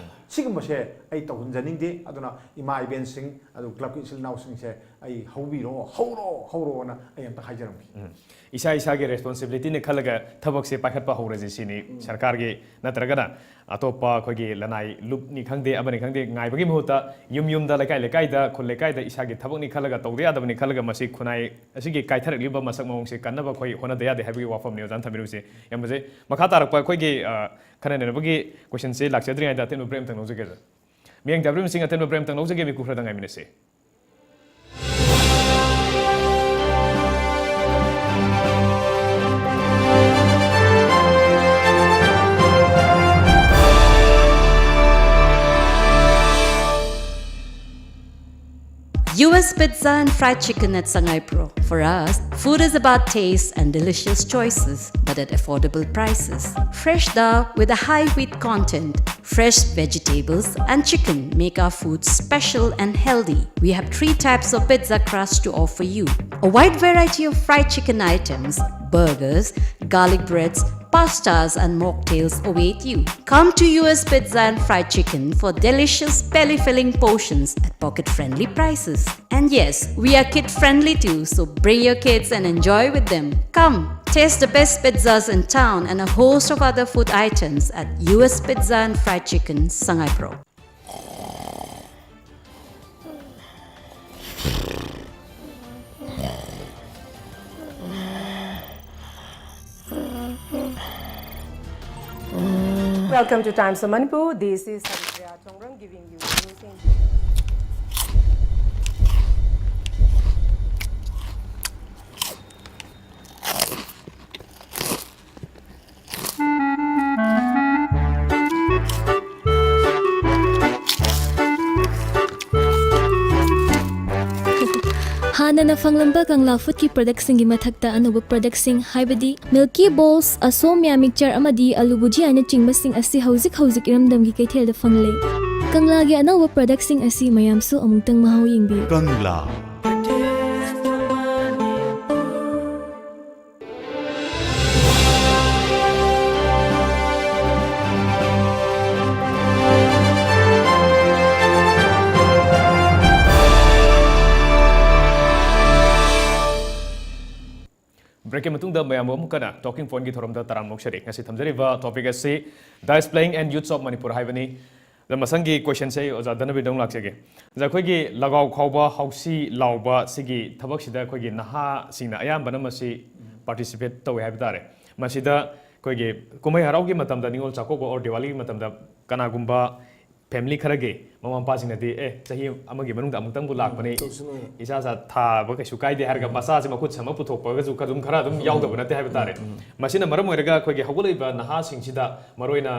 ꯁꯤꯒꯨꯝꯕꯁꯦ ꯑꯩ ꯇꯧꯍꯟꯖꯅꯤꯡꯗꯦ꯫ ꯑꯗꯨꯅ ꯏꯃꯥ ꯏꯕꯦꯟꯁꯤꯡ, ꯑꯗꯨ ꯀ꯭ꯂꯕꯀꯤ ꯏꯆꯤꯜ ꯏꯅꯥꯎꯁꯤꯡꯁꯦ ꯑꯩ ꯍꯧꯕꯤꯔꯣ, ꯍꯧꯔꯣ, ꯍꯧꯔꯣꯅ ꯑꯩ ꯑꯝꯇ ꯍꯥꯏꯖꯔꯝꯒꯦ꯫ ꯏꯁꯥ ꯏꯁꯥꯒꯤ ꯔꯦꯁꯄꯣꯟꯁꯤꯕꯤꯂꯤꯇꯤꯅꯤ ꯈꯜꯂꯒ ꯊꯕꯛꯁꯦ ꯄꯥꯏꯈꯠꯄ ꯍꯧꯔꯁꯤ ꯁꯤꯅꯤ꯫ ꯁꯔꯀꯥꯔꯒꯤ ꯅꯠꯇ꯭ꯔꯒꯅ ꯑꯇꯣꯞꯄ ꯑꯩꯈꯣꯏꯒꯤ ꯂꯅꯥꯏ ꯂꯨꯞꯅꯤ ꯈꯪꯗꯦ, ꯑꯃꯅꯤ ꯈꯪꯗꯦ, ꯉꯥꯏꯕꯒꯤ ꯃꯍꯨꯠꯇ ꯌꯨꯝ ꯌꯨꯝꯗ, ꯂꯩꯀꯥꯏ ꯂꯩꯀꯥꯏꯗ, ꯈꯨꯜ ꯂꯩꯀꯥꯏꯗ ꯏꯁꯥꯒꯤ ꯊꯕꯛꯅꯤ ꯈꯜꯂꯒ ꯇꯧꯗ ꯌꯥꯗꯕꯅꯤ ꯈꯜꯂꯒ ꯃꯁꯤ ꯈꯨꯟꯅꯥꯏ ꯑꯁꯤꯒꯤ ꯀꯥꯏꯊꯔꯛꯂꯤꯕ ꯃꯁꯛ ꯃꯑꯣꯡꯁꯦ ꯀꯟꯅꯕ ꯑꯩꯈꯣꯏ ꯍꯣꯠꯅꯗ ꯌꯥꯗꯦ ꯍꯥꯏꯕꯒꯤ ꯋꯥꯐꯝꯅꯤ ꯑꯣꯖꯥꯅ ꯊꯝꯕꯤꯔꯤꯕꯁꯦ꯫ ꯌꯥꯝꯕꯁꯦ, ꯃꯈꯥ ꯇꯥꯔꯛꯄ ꯑꯩꯈꯣꯏꯒꯤ, ꯑ, ꯈꯟꯅ ꯅꯩꯅꯕꯒꯤ ꯀꯣꯏꯁꯟꯁꯦ ꯂꯥꯛꯆꯗ꯭ꯔꯤꯉꯩꯗ ꯑꯇꯦꯟꯕ ꯕ꯭ꯔꯦꯛ ꯑꯃꯇꯪ ꯂꯧꯖꯒꯦ ꯑꯣꯖꯥ꯫ ꯃꯤꯌꯥꯡ ꯇꯥꯕꯤꯔꯤꯕꯁꯤꯡ, ꯑꯇꯦꯟꯕ ꯕ꯭ꯔꯦꯛ ꯑꯃꯇꯪ ꯂꯧꯖꯒꯦ, ꯃꯤꯀꯨꯞ ꯈꯔꯗ ꯉꯥꯏꯃꯤꯟꯅꯁꯤ꯫ U S Pizza and Fried Chicken at Sangaipro. For us, food is about taste and delicious choices, but at affordable prices. Fresh dal with a high wheat content, fresh vegetables, and chicken make our food special and healthy. We have three types of pizza crust to offer you: a wide variety of fried chicken items, burgers, garlic breads, pastas, and mocktails await you. Come to U S Pizza and Fried Chicken for delicious, belly filling portions at pocket friendly prices. And yes, we are kid friendly too, so bring your kids and enjoy with them. Come, taste the best pizzas in town and a host of other food items at U S Pizza and Fried Chicken, Sangaipro. Welcome to Times of Manipur. This is Haripriya Thongrang giving you news in ꯍꯥꯟꯅꯅ ꯐꯪꯂꯝꯕ ꯀꯪꯂꯥ ꯐꯨꯗꯀꯤ ꯄ꯭ꯔꯗꯛꯁꯤꯡꯒꯤ ꯃꯊꯛꯇ ꯑꯅꯧꯕ ꯄ꯭ꯔꯗꯛꯁꯤꯡ, ꯍꯥꯏꯕꯗꯤ ꯃꯤꯜꯀꯤ ꯕꯣꯜꯁ, ꯑꯁꯣꯝꯌꯥ mixer ꯑꯃꯗꯤ ꯑꯂꯨ ꯚꯨꯖꯤꯌꯥꯅꯆꯤꯡꯕꯁꯤꯡ ꯑꯁꯤ ꯍꯧꯖꯤꯛ ꯍꯧꯖꯤꯛ ꯏꯔꯝꯗꯝꯒꯤ ꯀꯩꯊꯦꯜꯗ ꯐꯪꯂꯦ꯫ ꯀꯪꯂꯥꯒꯤ ꯑꯅꯧꯕ ꯄ꯭ꯔꯗꯛꯁꯤꯡ ꯑꯁꯤ ꯃꯌꯥꯝꯁꯨ ꯑꯃꯨꯛꯇꯪ ꯃꯍꯥꯎ ꯌꯦꯡꯕꯤꯌꯨ꯫ ꯀꯪꯂꯥ꯫ ꯕ꯭ꯔꯦꯛꯀꯤ ꯃꯇꯨꯡꯗ ꯃꯌꯥꯝꯕꯨ ꯑꯃꯨꯛ ꯍꯟꯅ ꯇꯣꯀꯤꯡ ꯄꯣꯏꯟꯒꯤ ꯊꯧꯔꯝꯗ ꯇꯔꯥꯝꯅ ꯑꯣꯛꯆꯔꯤ꯫ ꯉꯁꯤ ꯊꯝꯖꯔꯤꯕ ꯇꯣꯄꯤꯛ ꯑꯁꯤ Dice Playing and Youths of Manipur ꯍꯥꯏꯕꯅꯤ꯫ ꯑꯗ ꯃꯊꯪꯒꯤ ꯀꯣꯏꯁꯟꯁꯦ ꯑꯩ ꯑꯣꯖꯥ ꯙꯅꯕꯤꯔꯗ ꯑꯃꯨꯛ ꯂꯥꯛꯆꯒꯦ꯫ ꯑꯣꯖꯥ, ꯑꯩꯈꯣꯏꯒꯤ ꯂꯒꯥꯎ ꯈꯥꯎꯕ, ꯍꯥꯎꯁꯤ ꯂꯥꯎꯕ ꯁꯤꯒꯤ ꯊꯕꯛꯁꯤꯗ ꯑꯩꯈꯣꯏꯒꯤ ꯅꯍꯥꯁꯤꯡꯅ ꯑꯌꯥꯝꯕꯅ ꯃꯁꯤ ꯄꯥꯔꯇꯤꯁꯤꯄꯦꯠ ꯇꯧꯋꯦ ꯍꯥꯏꯕ ꯇꯥꯔꯦ꯫ ꯃꯁꯤꯗ ꯑꯩꯈꯣꯏꯒꯤ ꯀꯨꯝꯍꯩ ꯍꯔꯥꯎꯒꯤ ꯃꯇꯝꯗ, ꯅꯤꯉꯣꯜ ꯆꯥꯛꯀꯧꯕ ꯑꯣꯔ ꯗꯤꯋꯥꯂꯤꯒꯤ ꯃꯇꯝꯗ ꯀꯅꯥꯒꯨꯝꯕ ꯐꯦꯃꯤꯂꯤ ꯈꯔꯒꯤ ꯃꯃꯥ ꯃꯄꯥꯁꯤꯡꯅꯗꯤ, "ꯑꯦ, ꯆꯍꯤ ꯑꯃꯒꯤ ꯃꯅꯨꯡꯗ ꯑꯃꯨꯛꯇꯪꯕꯨ ꯂꯥꯛꯄꯅꯤ, ꯇꯧꯁꯅꯨ꯫ ꯏꯆꯥ ꯏꯆꯥ ꯊꯥꯕ ꯀꯩꯁꯨ ꯀꯥꯏꯗꯦ" ꯍꯥꯏꯔꯒ ꯃꯆꯥꯁꯦ ꯃꯈꯨꯠ ꯁꯝꯃ ꯄꯨꯊꯣꯛꯄꯒꯁꯨ ꯑꯗꯨꯝ ꯈꯔ ꯑꯗꯨꯝ ꯌꯥꯎꯗꯕ ꯅꯠꯇꯦ ꯍꯥꯏꯕ ꯇꯥꯔꯦ꯫ ꯃꯁꯤꯅ ꯃꯔꯝ ꯑꯣꯏꯔꯒ ꯑꯩꯈꯣꯏꯒꯤ ꯍꯧꯒꯠꯂꯛꯏꯕ ꯅꯍꯥꯁꯤꯡꯁꯤꯗ, ꯃꯔꯨꯑꯣꯏꯅ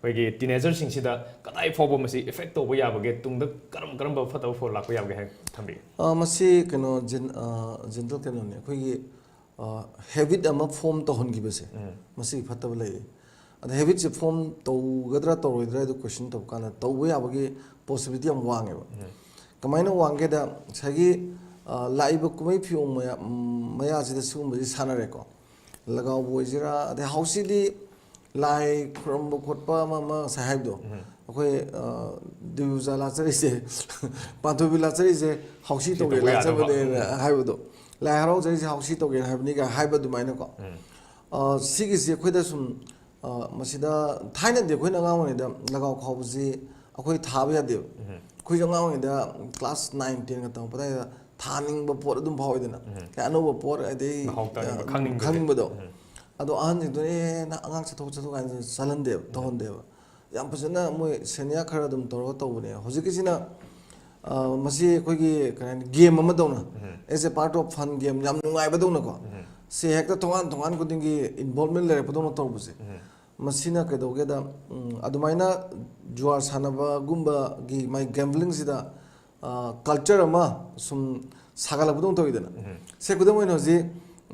ꯑꯩꯈꯣꯏꯒꯤ ꯇꯤꯅꯦꯖꯔꯁꯤꯡꯁꯤꯗ ꯀꯗꯥꯏ ꯐꯥꯎꯕ ꯃꯁꯤ ꯏꯐꯦꯛ ꯇꯧꯕ ꯌꯥꯕꯒꯦ, ꯇꯨꯡꯗ ꯀꯔꯝ ꯀꯔꯝꯕ ꯐꯠꯇꯕ ꯐꯣꯜ ꯂꯥꯛꯄ ꯌꯥꯕꯒꯦ ꯍꯥꯏ ꯊꯝꯕꯤꯌꯨ꯫ ꯑ, ꯃꯁꯤ ꯀꯩꯅꯣ, ꯖꯦꯟ-, ꯑ, ꯖꯦꯟꯇꯜ ꯀꯩꯅꯣꯅꯦ, ꯑꯩꯈꯣꯏꯒꯤ, ꯑ, ꯍꯦꯕꯤꯠ ꯑꯃ ꯐꯣꯝ ꯇꯧꯍꯟꯈꯤꯕꯁꯦ, ꯎꯝ꯫ ꯃꯁꯤꯒꯤ ꯐꯠꯇꯕ ꯂꯩꯌꯦ꯫ ꯑꯗ ꯍꯦꯕꯤꯠꯁꯦ ꯐꯣꯝ ꯇꯧꯒꯗ꯭ꯔꯥ ꯇꯧꯔꯣꯏꯗ꯭ꯔꯥ ꯍꯥꯏꯗꯣ ꯀꯣꯏꯁꯟ ꯇꯧꯕ ꯀꯥꯟꯗ, ꯇꯧꯕ ꯌꯥꯕꯒꯤ ꯄꯣꯁꯤꯕꯤꯂꯤꯇꯤ ꯌꯥꯝ ꯋꯥꯡꯉꯦꯕ꯫ ꯎꯝ꯫ ꯀꯃꯥꯏꯅ ꯋꯥꯡꯒꯦꯗ, ꯉꯁꯥꯏꯒꯤ, ꯑ, ꯂꯥꯛꯏꯕ ꯀꯨꯝꯍꯩ ꯐꯤꯌꯣꯡ ꯃꯌꯥ-, ꯎꯝ, ꯃꯌꯥꯁꯤꯗ ꯁꯤꯒꯨꯝꯕꯁꯤ ꯁꯥꯟꯅꯔꯦꯀꯣ꯫ ꯂꯒꯥꯎꯕꯨ ꯑꯣꯏꯁꯤꯔꯥ, ꯑꯗꯩ ꯍꯥꯎꯁꯤꯗꯤ ꯂꯥꯏ ꯈꯨꯔꯨꯝꯕ ꯈꯣꯠꯄ ꯑꯃ ꯑꯃ ꯉꯁꯥꯏ ꯍꯥꯏꯕꯗꯣ, ꯑꯩꯈꯣꯏ ꯗꯤꯕꯨꯖꯥ ꯂꯥꯠꯆꯔꯤꯁꯦ, ꯄꯥꯟꯊꯣꯏꯕꯤ ꯂꯥꯠꯆꯔꯤꯁꯦ ꯍꯥꯎꯁꯤ ꯇꯧꯒꯦ ꯂꯥꯠꯆꯕꯅꯦꯅ ꯍꯥꯏꯕꯗꯣ, ꯂꯥꯏ ꯍꯔꯥꯎꯖꯔꯤꯁꯦ ꯍꯥꯎꯁꯤ ꯇꯧꯒꯦꯅ ꯍꯥꯏꯕꯅꯤꯒ ꯍꯥꯏꯕ ꯑꯗꯨꯃꯥꯏꯅꯀꯣ꯫ ꯁꯤꯒꯤꯁꯤ ꯑꯩꯈꯣꯏꯗ ꯁꯨꯝ ꯃꯁꯤꯗ ꯊꯥꯏꯅꯗꯤ ꯑꯩꯈꯣꯏꯅ ꯑꯉꯥꯡ ꯑꯣꯏꯔꯤꯉꯩꯗ ꯂꯒꯥꯎ ꯈꯥꯎꯕꯁꯤ ꯑꯩꯈꯣꯏ ꯊꯥꯕ ꯌꯥꯗꯦꯕ꯫ ꯑꯩꯈꯣꯏꯁꯨ ꯑꯉꯥꯡ ꯑꯣꯏꯔꯤꯉꯩꯗ ꯀ꯭ꯂꯥꯁ ꯅꯥꯏꯟ ꯇꯦꯟꯒ ꯇꯝꯃꯛꯄ ꯑꯗꯨꯋꯥꯏꯗ ꯊꯥꯅꯤꯡꯕ ꯄꯣꯠ ꯑꯗꯨꯝ ꯐꯥꯎꯋꯤꯗꯅ꯫ ꯀꯩ ꯑꯅꯧꯕ ꯄꯣꯠ ꯑꯗꯩ ꯃꯍꯥꯎ ꯇꯪꯅꯤꯡꯕ, ꯑ, ꯈꯪꯅꯤꯡꯕꯁꯦ꯫ ꯈꯪꯅꯤꯡꯕꯗꯣ꯫ ꯑꯗꯣ ꯑꯍꯟꯁꯤꯡꯗꯨꯅ "ꯑꯦ, ꯅꯪ ꯑꯉꯥꯡ ꯆꯠꯊꯣꯛ ꯆꯠꯊꯣꯛ" ꯀꯥꯏꯅ ꯆꯠꯍꯟꯗꯦꯕ, ꯇꯧꯍꯟꯗꯦꯕ꯫ ꯌꯥꯝ ꯐꯖꯅ ꯃꯣꯏ ꯁꯦꯅꯤꯌꯔ ꯈꯔ ꯑꯗꯨꯝ ꯇꯧꯔꯒ ꯇꯧꯕꯅꯦ꯫ ꯍꯧꯖꯤꯛꯀꯤꯁꯤꯅ ꯑ, ꯃꯁꯤ ꯑꯩꯈꯣꯏꯒꯤ ꯀꯩ ꯍꯥꯏꯅꯤ, game ꯑꯃꯗꯧꯅ, as a part of fun game, ꯌꯥꯝ ꯅꯨꯡꯉꯥꯏꯕꯗꯧꯅꯀꯣ꯫ ꯁꯤ ꯍꯦꯛꯇ ꯊꯣꯡꯒꯥꯟ ꯊꯣꯡꯒꯥꯟ ꯈꯨꯗꯤꯡꯒꯤ ꯏꯟꯚꯣꯜꯕꯃꯦꯟ ꯂꯩꯔꯛꯄꯗꯧꯅ ꯇꯧꯕꯁꯦ꯫ ꯃꯁꯤꯅ ꯀꯩꯗꯧꯒꯦꯗ, ꯎꯝ, ꯑꯗꯨꯃꯥꯏꯅ ꯖꯨꯋꯥꯔ ꯁꯥꯟꯅꯕꯒꯨꯝꯕꯒꯤ ꯃꯥꯏ ꯒꯦꯝꯕ꯭ꯂꯤꯡꯁꯤꯗ, ꯑ, ꯀꯜꯆꯔ ꯑꯃ ꯁꯨꯝ ꯁꯥꯒꯠꯂꯛꯄꯗꯧꯅ ꯇꯧꯋꯤꯗꯅ꯫ ꯁꯦ, ꯈꯨꯗꯝ ꯑꯣꯏꯅ ꯍꯧꯖꯤꯛ,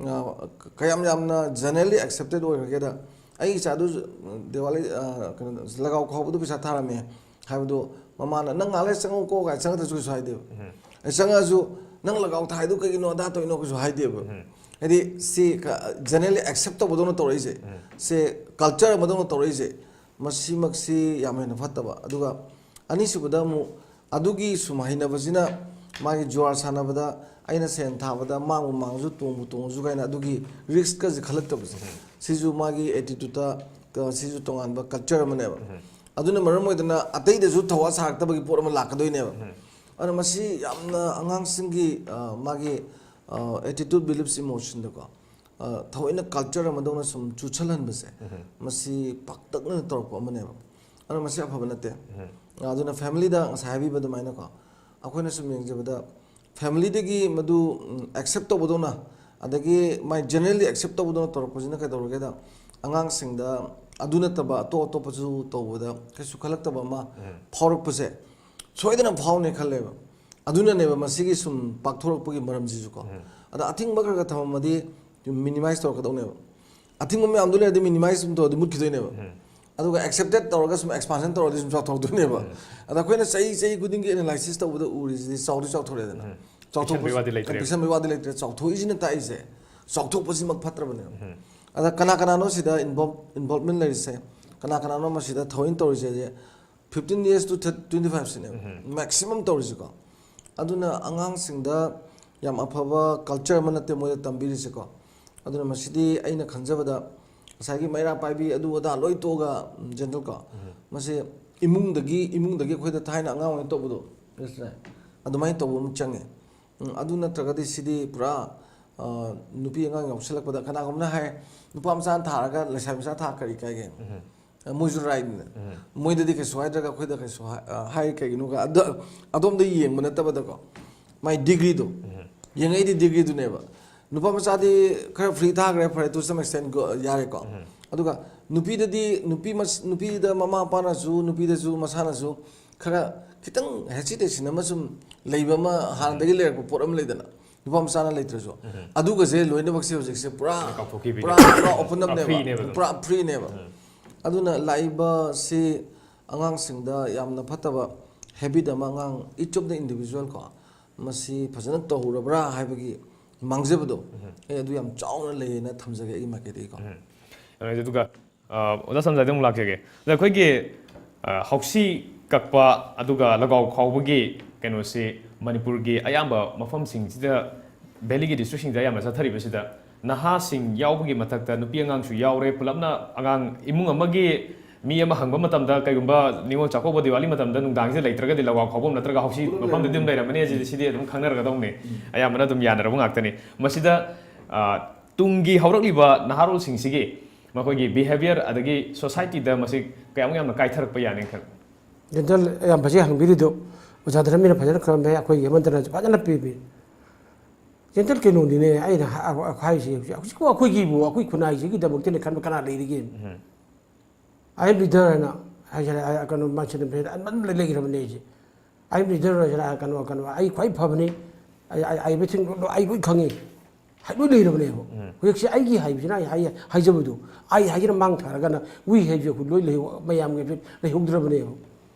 ꯑ, ꯀꯌꯥꯝ ꯌꯥꯝꯅ ꯖꯦꯅꯔꯦꯜꯂꯤ ꯑꯦꯛꯁꯦꯞꯇꯦꯠ ꯑꯣꯏꯈ꯭ꯔꯒꯦꯗ, "ꯑꯩ ꯏꯆꯥꯗꯨ ꯗꯤꯋꯥꯂꯤ, ꯑ, ꯀꯩꯅꯣ, ꯂꯒꯥꯎ ꯈꯥꯎꯕꯗ ꯄꯩꯁꯥ ꯊꯥꯔꯝꯃꯦ" ꯍꯥꯏꯕꯗꯣ, ꯃꯃꯥꯅ "ꯅꯪ ꯉꯥꯏꯍꯥꯛ ꯂꯩꯔ ꯆꯪꯉꯛꯎꯀꯣ" ꯀꯥꯏꯅ ꯆꯪꯉꯛꯇ꯭ꯔꯁꯨ ꯀꯩꯁꯨ ꯍꯥꯏꯗꯦꯕ꯫ ꯑꯩ ꯆꯪꯉꯛꯑꯁꯨ "ꯅꯪ ꯂꯒꯥꯎ ꯊꯥꯏꯗꯨ ꯀꯩꯒꯤꯅꯣ, ꯑꯗꯥ ꯇꯧꯔꯤꯅꯣ" ꯀꯩꯁꯨ ꯍꯥꯏꯗꯦꯕ꯫ ꯍꯥꯏꯗꯤ ꯁꯤ ꯖꯦꯅꯔꯦꯜꯂꯤ ꯑꯦꯛꯁꯦꯞ ꯇꯧꯕꯗꯧꯅ ꯇꯧꯔꯛꯏꯁꯦ, ꯁꯦ ꯀꯜꯆꯔ ꯑꯃꯗꯧꯅ ꯇꯧꯔꯛꯏꯁꯦ, ꯃꯁꯤꯃꯛꯁꯤ ꯌꯥꯝ ꯍꯦꯟꯅ ꯐꯠꯇꯕ꯫ ꯑꯗꯨꯒ ꯑꯅꯤꯁꯨꯕꯗ ꯑꯃꯨꯛ ꯑꯗꯨꯒꯤ ꯁꯨꯝ ꯍꯩꯅꯕꯁꯤꯅ ꯃꯥꯒꯤ ꯖꯨꯋꯥꯔ ꯁꯥꯟꯅꯕꯗ ꯑꯩꯅ ꯁꯦꯟ ꯊꯥꯕꯗ ꯃꯥꯡꯕꯨ ꯃꯥꯡꯉꯁꯨ ꯇꯣꯡꯕꯨ ꯇꯣꯡꯉꯁꯨ ꯀꯥꯏꯅ ꯑꯗꯨꯒꯤ ꯔꯤꯁꯛꯀꯁꯦ ꯈꯜꯂꯛꯇꯕꯁꯦ, ꯁꯤꯁꯨ ꯃꯥꯒꯤ ꯑꯦꯇꯤꯇ꯭ꯌꯨꯠꯇ, ꯁꯤꯁꯨ ꯇꯣꯉꯥꯟꯕ ꯀꯜꯆꯔ ꯑꯃꯅꯦꯕ꯫ ꯑꯗꯨꯅ ꯃꯔꯝ ꯑꯣꯏꯗꯅ ꯑꯇꯩꯗꯁꯨ ꯊꯧꯋꯥ ꯁꯥꯔꯛꯇꯕꯒꯤ ꯄꯣꯠ ꯑꯃ ꯂꯥꯛꯀꯗꯣꯏꯅꯦꯕ꯫ ꯑꯗꯨꯅ ꯃꯁꯤ ꯌꯥꯝꯅ ꯑꯉꯥꯡꯁꯤꯡꯒꯤ, ꯑ, ꯃꯥꯒꯤ, ꯑ, ꯑꯦꯇꯤꯇ꯭ꯌꯨꯠ, ꯕꯤꯂꯤꯐꯁ, ꯏꯃꯣꯁꯟꯗꯀꯣ, ꯑ, ꯊꯑꯣꯏꯅ ꯀꯜꯆꯔ ꯑꯃꯗꯧꯅ ꯁꯨꯝ ꯆꯨꯠꯁꯜꯍꯟꯕꯁꯦ, ꯃꯁꯤ ꯄꯥꯛꯇꯛꯅꯅ ꯇꯧꯔꯛꯄ ꯑꯃꯅꯦꯕ꯫ ꯑꯗꯨꯅ ꯃꯁꯤ ꯑꯐꯕ ꯅꯠꯇꯦ꯫ ꯑꯗꯨꯅ ꯐꯦꯃꯤꯂꯤꯗ ꯉꯁꯥꯏ ꯍꯥꯏꯕꯤꯕ ꯑꯗꯨꯃꯥꯏꯅꯀꯣ, ꯑꯩꯈꯣꯏꯅ ꯁꯨꯝ ꯌꯦꯡꯖꯕꯗ ꯐꯦꯃꯤꯂꯤꯗꯒꯤ ꯃꯗꯨ, ꯎꯝ, ꯑꯦꯛꯁꯦꯞ ꯇꯧꯕꯗꯧꯅ, ꯑꯗꯒꯤ ꯃꯥꯏ ꯖꯦꯅꯔꯦꯜꯂꯤ ꯑꯦꯛꯁꯦꯞ ꯇꯧꯕꯗꯧꯅ ꯇꯧꯔꯛꯄꯁꯤꯅ ꯀꯩꯗꯧꯔꯒꯦꯗ, ꯑꯉꯥꯡꯁꯤꯡꯗ ꯑꯗꯨ ꯅꯠꯇꯕ ꯑꯇꯣꯞ ꯑꯇꯣꯞꯄꯁꯨ ꯇꯧꯕꯗ ꯀꯩꯁꯨ ꯈꯜꯂꯛꯇꯕ ꯑꯃ ꯐꯥꯎꯔꯛꯄꯁꯦ ꯁꯣꯏꯗꯅ ꯐꯥꯎꯅꯤ ꯈꯜꯂꯦꯕ꯫ ꯑꯗꯨꯅꯅꯦꯕ ꯃꯁꯤꯒꯤ ꯁꯨꯝ ꯄꯥꯛꯊꯣꯔꯛꯄꯒꯤ ꯃꯔꯝꯁꯤꯁꯨꯀꯣ꯫ ꯑꯗ ꯑꯊꯤꯡꯕ ꯈꯔ ꯈꯔ ꯊꯝꯃꯝꯃꯗꯤ ꯃꯤꯅꯤꯃꯥꯏꯁ ꯇꯧꯔꯛꯀꯗꯧꯅꯦꯕ꯫ ꯑꯊꯤꯡꯕ ꯃꯌꯥꯝꯗꯨ ꯂꯩꯔꯗꯤ ꯃꯤꯅꯤꯃꯥꯏꯁ ꯁꯨꯝ ꯇꯧꯔꯗꯤ ꯃꯨꯠꯈꯤꯗꯣꯏꯅꯦꯕ꯫ ꯑꯗꯨꯒ ꯑꯦꯛꯁꯦꯞꯇꯦꯠ ꯇꯧꯔꯒ ꯁꯨꯝ ꯑꯦꯛꯁꯄꯥꯟꯁꯟ ꯇꯧꯔꯗꯤ ꯁꯨꯝ ꯆꯥꯎꯊꯣꯔꯛꯇꯣꯏꯅꯦꯕ꯫ ꯑꯗ ꯑꯩꯈꯣꯏꯅ ꯆꯍꯤ ꯆꯍꯤ ꯈꯨꯗꯤꯡꯒꯤ ꯑꯦꯅꯥꯂꯥꯏꯁꯤꯁ ꯇꯧꯕꯗ ꯎꯔꯤꯁꯤꯗꯤ ꯆꯥꯎꯗꯤ ꯆꯥꯎꯊꯣꯔꯛꯑꯦꯗꯅ꯫ ꯆꯥꯎꯊꯣꯛꯄ ꯄꯤꯛꯁꯟꯕꯩ ꯋꯥꯗꯤ ꯂꯩꯇ꯭ꯔꯦ꯫ ꯄꯤꯛꯁꯟꯕꯩ ꯋꯥꯗꯤ ꯂꯩꯇ꯭ꯔꯦ꯫ ꯆꯥꯎꯊꯣꯛꯏꯁꯤꯅ ꯇꯥꯛꯏꯁꯦ ꯆꯥꯎꯊꯣꯛꯄꯁꯤꯃꯛ ꯐꯠꯇ꯭ꯔꯕꯅꯦꯕ꯫ ꯑꯗ ꯀꯅꯥ ꯀꯅꯥꯅꯣ ꯁꯤꯗ involve involvement ꯂꯩꯔꯤꯁꯦ, ꯀꯅꯥ ꯀꯅꯥꯅꯣ ꯃꯁꯤꯗ ꯊꯧꯑꯣꯏꯅ ꯇꯧꯔꯤꯁꯦ? Fifteen years to twenty five ꯁꯤꯅꯦꯕ maximum ꯇꯧꯔꯤꯁꯦꯀꯣ꯫ ꯑꯗꯨꯅ ꯑꯉꯥꯡꯁꯤꯡꯗ ꯌꯥꯝ ꯑꯐꯕ culture ꯑꯃ ꯅꯠꯇꯦ ꯃꯣꯏꯗ ꯇꯝꯕꯤꯔꯤꯁꯦꯀꯣ꯫ ꯑꯗꯨꯅ ꯃꯁꯤꯗꯤ ꯑꯩꯅ ꯈꯟꯖꯕꯗ ꯉꯁꯥꯏꯒꯤ ꯃꯩꯔꯥ ꯄꯥꯏꯕꯤ ꯑꯗꯨ ꯑꯗꯥ ꯂꯣꯏ ꯇꯣꯛꯑꯒ, ꯎꯝ, ꯖꯦꯅꯔꯦꯜ ꯀꯣ, ꯃꯁꯤ ꯏꯃꯨꯡꯗꯒꯤ, ꯏꯃꯨꯡꯗꯒꯤ ꯑꯩꯈꯣꯏꯗ ꯊꯥꯏꯅ ꯑꯉꯥꯡ ꯑꯣꯏꯅ ꯇꯧꯕꯗꯣ, ꯑꯗꯨꯃꯥꯏꯅ ꯇꯧꯕ ꯑꯃ ꯆꯪꯉꯦ꯫ ꯎꯝ, ꯑꯗꯨ ꯅꯠꯇ꯭ꯔꯒꯗꯤ ꯁꯤꯗꯤ ꯄꯨꯔꯥ, ꯑ, ꯅꯨꯄꯤ ꯑꯉꯥꯡ ꯌꯥꯎꯁꯜꯂꯛꯄꯗ ꯀꯅꯥꯒꯨꯝꯕꯅ ꯍꯥꯏ, "ꯅꯨꯄꯥ ꯃꯆꯥꯅ ꯊꯥꯔꯒ ꯂꯩꯁꯥꯕꯤ ꯃꯆꯥ ꯊꯥ ꯀꯔꯤ ꯀꯥꯏꯒꯦ?" ꯃꯣꯏꯁꯨ rightꯅꯦ꯫ ꯃꯣꯏꯗꯗꯤ ꯀꯩꯁꯨ ꯍꯥꯏꯗ꯭ꯔꯒ ꯑꯩꯈꯣꯏꯗ ꯀꯩꯁꯨ ꯍꯥꯏ-, ꯑ, ꯍꯥꯏ ꯀꯩꯒꯤꯅꯣꯒ ꯑꯗ-, ꯑꯗꯣꯝꯗ ꯌꯦꯡꯕ ꯅꯠꯇꯕꯗꯀꯣ, ꯃꯥꯏ degreeꯗꯣ꯫ ꯌꯦꯡꯉꯛꯏꯗꯤ degreeꯗꯨꯅꯦꯕ꯫ ꯅꯨꯄꯥ ꯃꯆꯥꯗꯤ ꯈꯔ free ꯊꯥꯈ꯭ꯔꯦ, ꯐꯔꯦ, to some extent ꯒꯣ-, ꯌꯥꯔꯦꯀꯣ꯫ ꯑꯗꯨꯒ ꯅꯨꯄꯤꯗꯗꯤ, ꯅꯨꯄꯤ ꯃꯁ-, ꯅꯨꯄꯤꯗ ꯃꯃꯥ ꯃꯄꯥꯅꯁꯨ, ꯅꯨꯄꯤꯗꯁꯨ ꯃꯁꯥꯅꯁꯨ ꯈꯔ ꯈꯤꯇꯪ hesitation ꯑꯃ ꯁꯨꯝ ꯂꯩꯕ ꯑꯃ, ꯍꯥꯟꯅꯗꯒꯤ ꯂꯩꯔꯛꯄ ꯄꯣꯠ ꯑꯃ ꯂꯩꯗꯅ, ꯅꯨꯄꯥ ꯃꯆꯥꯅ ꯂꯩꯇ꯭ꯔꯁꯨ꯫ ꯑꯗꯨꯒꯁꯦ ꯂꯣꯏꯅꯃꯛꯁꯦ ꯍꯧꯖꯤꯛꯁꯦ ꯄꯨꯔꯥ, ꯀꯥꯎꯊꯣꯛꯈꯤꯕꯤꯅꯦ꯫ ꯄꯨꯔꯥ, ꯄꯨꯔꯥ open ꯅꯦꯕ꯫ Freeꯅꯦꯕ ꯑꯗꯨꯝ꯫ ꯄꯨꯔꯥ freeꯅꯦꯕ꯫ ꯑꯗꯨꯅ ꯂꯥꯛꯏꯕꯁꯤ ꯑꯉꯥꯡꯁꯤꯡꯗ ꯌꯥꯝꯅ ꯐꯠꯇꯕ habit ꯑꯃ ꯑꯉꯥꯡ each of the individual ꯀꯣ, ꯃꯁꯤ ꯐꯖꯅ ꯇꯧꯍꯧꯔꯕ꯭ꯔꯥ ꯍꯥꯏꯕꯒꯤ ꯃꯥꯡꯖꯕꯗꯣ, ꯑꯩ ꯑꯗꯨ ꯌꯥꯝ ꯆꯥꯎꯅ ꯂꯩꯌꯦꯅ ꯊꯝꯖꯒꯦ ꯑꯩꯒꯤ ꯃꯥꯏꯀꯩꯗꯒꯤꯀꯣ꯫ ꯎꯝ꯫ ꯑꯗꯨꯒ, ꯑ, ꯑꯣꯖꯥ ꯁꯝꯖꯥꯏꯗ ꯑꯃꯨꯛ ꯂꯥꯛꯆꯒꯦ꯫ ꯑꯗ ꯑꯩꯈꯣꯏꯒꯤ, ꯑ, ꯍꯧꯁꯤ ꯀꯛꯄ ꯑꯗꯨꯒ ꯂꯒꯥꯎ ꯈꯥꯎꯕꯒꯤ ꯀꯩꯅꯣꯁꯤ ꯃꯅꯤꯄꯨꯔꯒꯤ ꯑꯌꯥꯝꯕ ꯃꯐꯝꯁꯤꯡꯁꯤꯗ, valleyꯒꯤ districtꯁꯤꯡꯗ ꯑꯌꯥꯝꯕ ꯆꯠꯊꯔꯤꯕꯁꯤꯗ ꯅꯍꯥꯁꯤꯡ ꯌꯥꯎꯕꯒꯤ ꯃꯊꯛꯇ ꯅꯨꯄꯤ ꯑꯉꯥꯡꯁꯨ ꯌꯥꯎꯔꯦ, ꯄꯨꯂꯞꯅ ꯑꯉꯥꯡ ꯏꯃꯨꯡ ꯑꯃꯒꯤ ꯃꯤ ꯑꯃ ꯍꯪꯕ ꯃꯇꯝꯗ, ꯀꯩꯒꯨꯝꯕ ꯅꯤꯉꯣꯜ ꯆꯥꯛꯀꯧꯕ, ꯗꯤꯋꯥꯂꯤ ꯃꯇꯝꯗ ꯅꯨꯡꯗꯥꯡꯁꯤꯗ ꯂꯩꯇ꯭ꯔꯒꯗꯤ ꯂꯒꯥꯎ ꯈꯥꯎꯐꯝ ꯅꯠꯇ꯭ꯔꯒ ꯍꯧꯁꯤ ꯄꯨꯂꯞ ꯃꯐꯝꯗꯨꯗꯤ ꯑꯗꯨꯝ ꯂꯩꯔꯝꯃꯅꯤ꯫ ꯂꯩꯔꯝꯃꯅꯤ ꯍꯥꯏꯁꯤꯗꯤ, ꯁꯤꯗꯤ ꯑꯗꯨꯝ ꯈꯪꯅꯔꯒꯗꯧꯅꯤ꯫ ꯑꯌꯥꯝꯕꯅ ꯑꯗꯨꯝ ꯌꯥꯅꯔꯕ ꯉꯥꯛꯇꯅꯤ꯫ ꯃꯁꯤꯗ, ꯑ, ꯇꯨꯡꯒꯤ ꯍꯧꯔꯛꯂꯤꯕ ꯅꯍꯥꯔꯣꯜꯁꯤꯡꯁꯤꯒꯤ ꯃꯈꯣꯏꯒꯤ behaviour ꯑꯗꯒꯤ societyꯗ ꯃꯁꯤ ꯀꯌꯥꯃꯨꯛ ꯌꯥꯝꯅ ꯀꯥꯏꯊꯔꯛꯄ ꯌꯥꯅꯤ ꯈꯜꯂꯤ? General ꯑꯌꯥꯝꯕꯁꯤ ꯍꯪꯕꯤꯔꯤꯗꯣ ꯑꯣꯖꯥ ꯙꯔꯃꯦꯟꯅ ꯐꯖꯅ ꯈꯪꯂꯝꯃꯦ, ꯑꯩꯈꯣꯏꯒꯤ ꯑꯃꯟꯇꯅꯁꯨ ꯐꯖꯅ ꯄꯤꯕꯤ꯫ General ꯀꯩꯅꯣꯅꯤꯅꯦ ꯑꯩꯅ ꯍꯥ-, ꯍꯥꯏꯔꯤꯁꯦ ꯍꯧꯖꯤꯛ, ꯍꯧꯖꯤꯛꯄꯨ ꯑꯩꯈꯣꯏꯒꯤꯕꯨ, ꯑꯩꯈꯣꯏ ꯈꯨꯟꯅꯥꯏꯁꯤꯒꯤꯗꯃꯛꯇꯅꯦ ꯈꯟꯕ ꯀꯅꯥ ꯂꯩꯔꯤꯒꯦ? I am leader ꯍꯥꯏꯅ ꯍꯥꯏꯖꯔꯦ, ꯑ, ꯀꯩꯅꯣ, ꯃꯥꯁꯇꯔ ꯑꯗꯨꯝ ꯂꯩꯈ꯭ꯔꯕꯅꯦ ꯑꯩꯁꯦ꯫ I am leader ꯍꯥꯏꯖꯔꯦ, ꯑ, ꯀꯩꯅꯣ, ꯀꯩꯅꯣ, ꯑꯩ ꯈ꯭ꯋꯥꯏ ꯐꯕꯅꯤ, ꯑꯩ, ꯑꯩ, everything ꯂꯣ-, ꯂꯣ-, ꯑꯩ ꯂꯣꯏ ꯈꯪꯉꯤ꯫ ꯍꯥꯏ-, ꯂꯣꯏ ꯂꯩꯔꯕꯅꯦꯕ꯫ ꯍꯧꯖꯤꯛꯁꯦ ꯑꯩꯒꯤ ꯍꯥꯏꯕꯁꯤꯅ ꯑꯩ ꯍꯥꯏ-, ꯍꯥꯏꯖꯕꯗꯣ, I ꯍꯥꯏꯁꯤꯅ ꯃꯥꯡ ꯊꯥꯔꯒꯅ we ꯍꯥꯏꯕꯁꯦ ꯑꯩꯈꯣꯏ ꯂꯣꯏ ꯂꯩꯍꯧ-, ꯃꯌꯥꯝꯒꯤ ꯂꯩꯍꯧꯗ꯭ꯔꯕꯅꯦꯕ꯫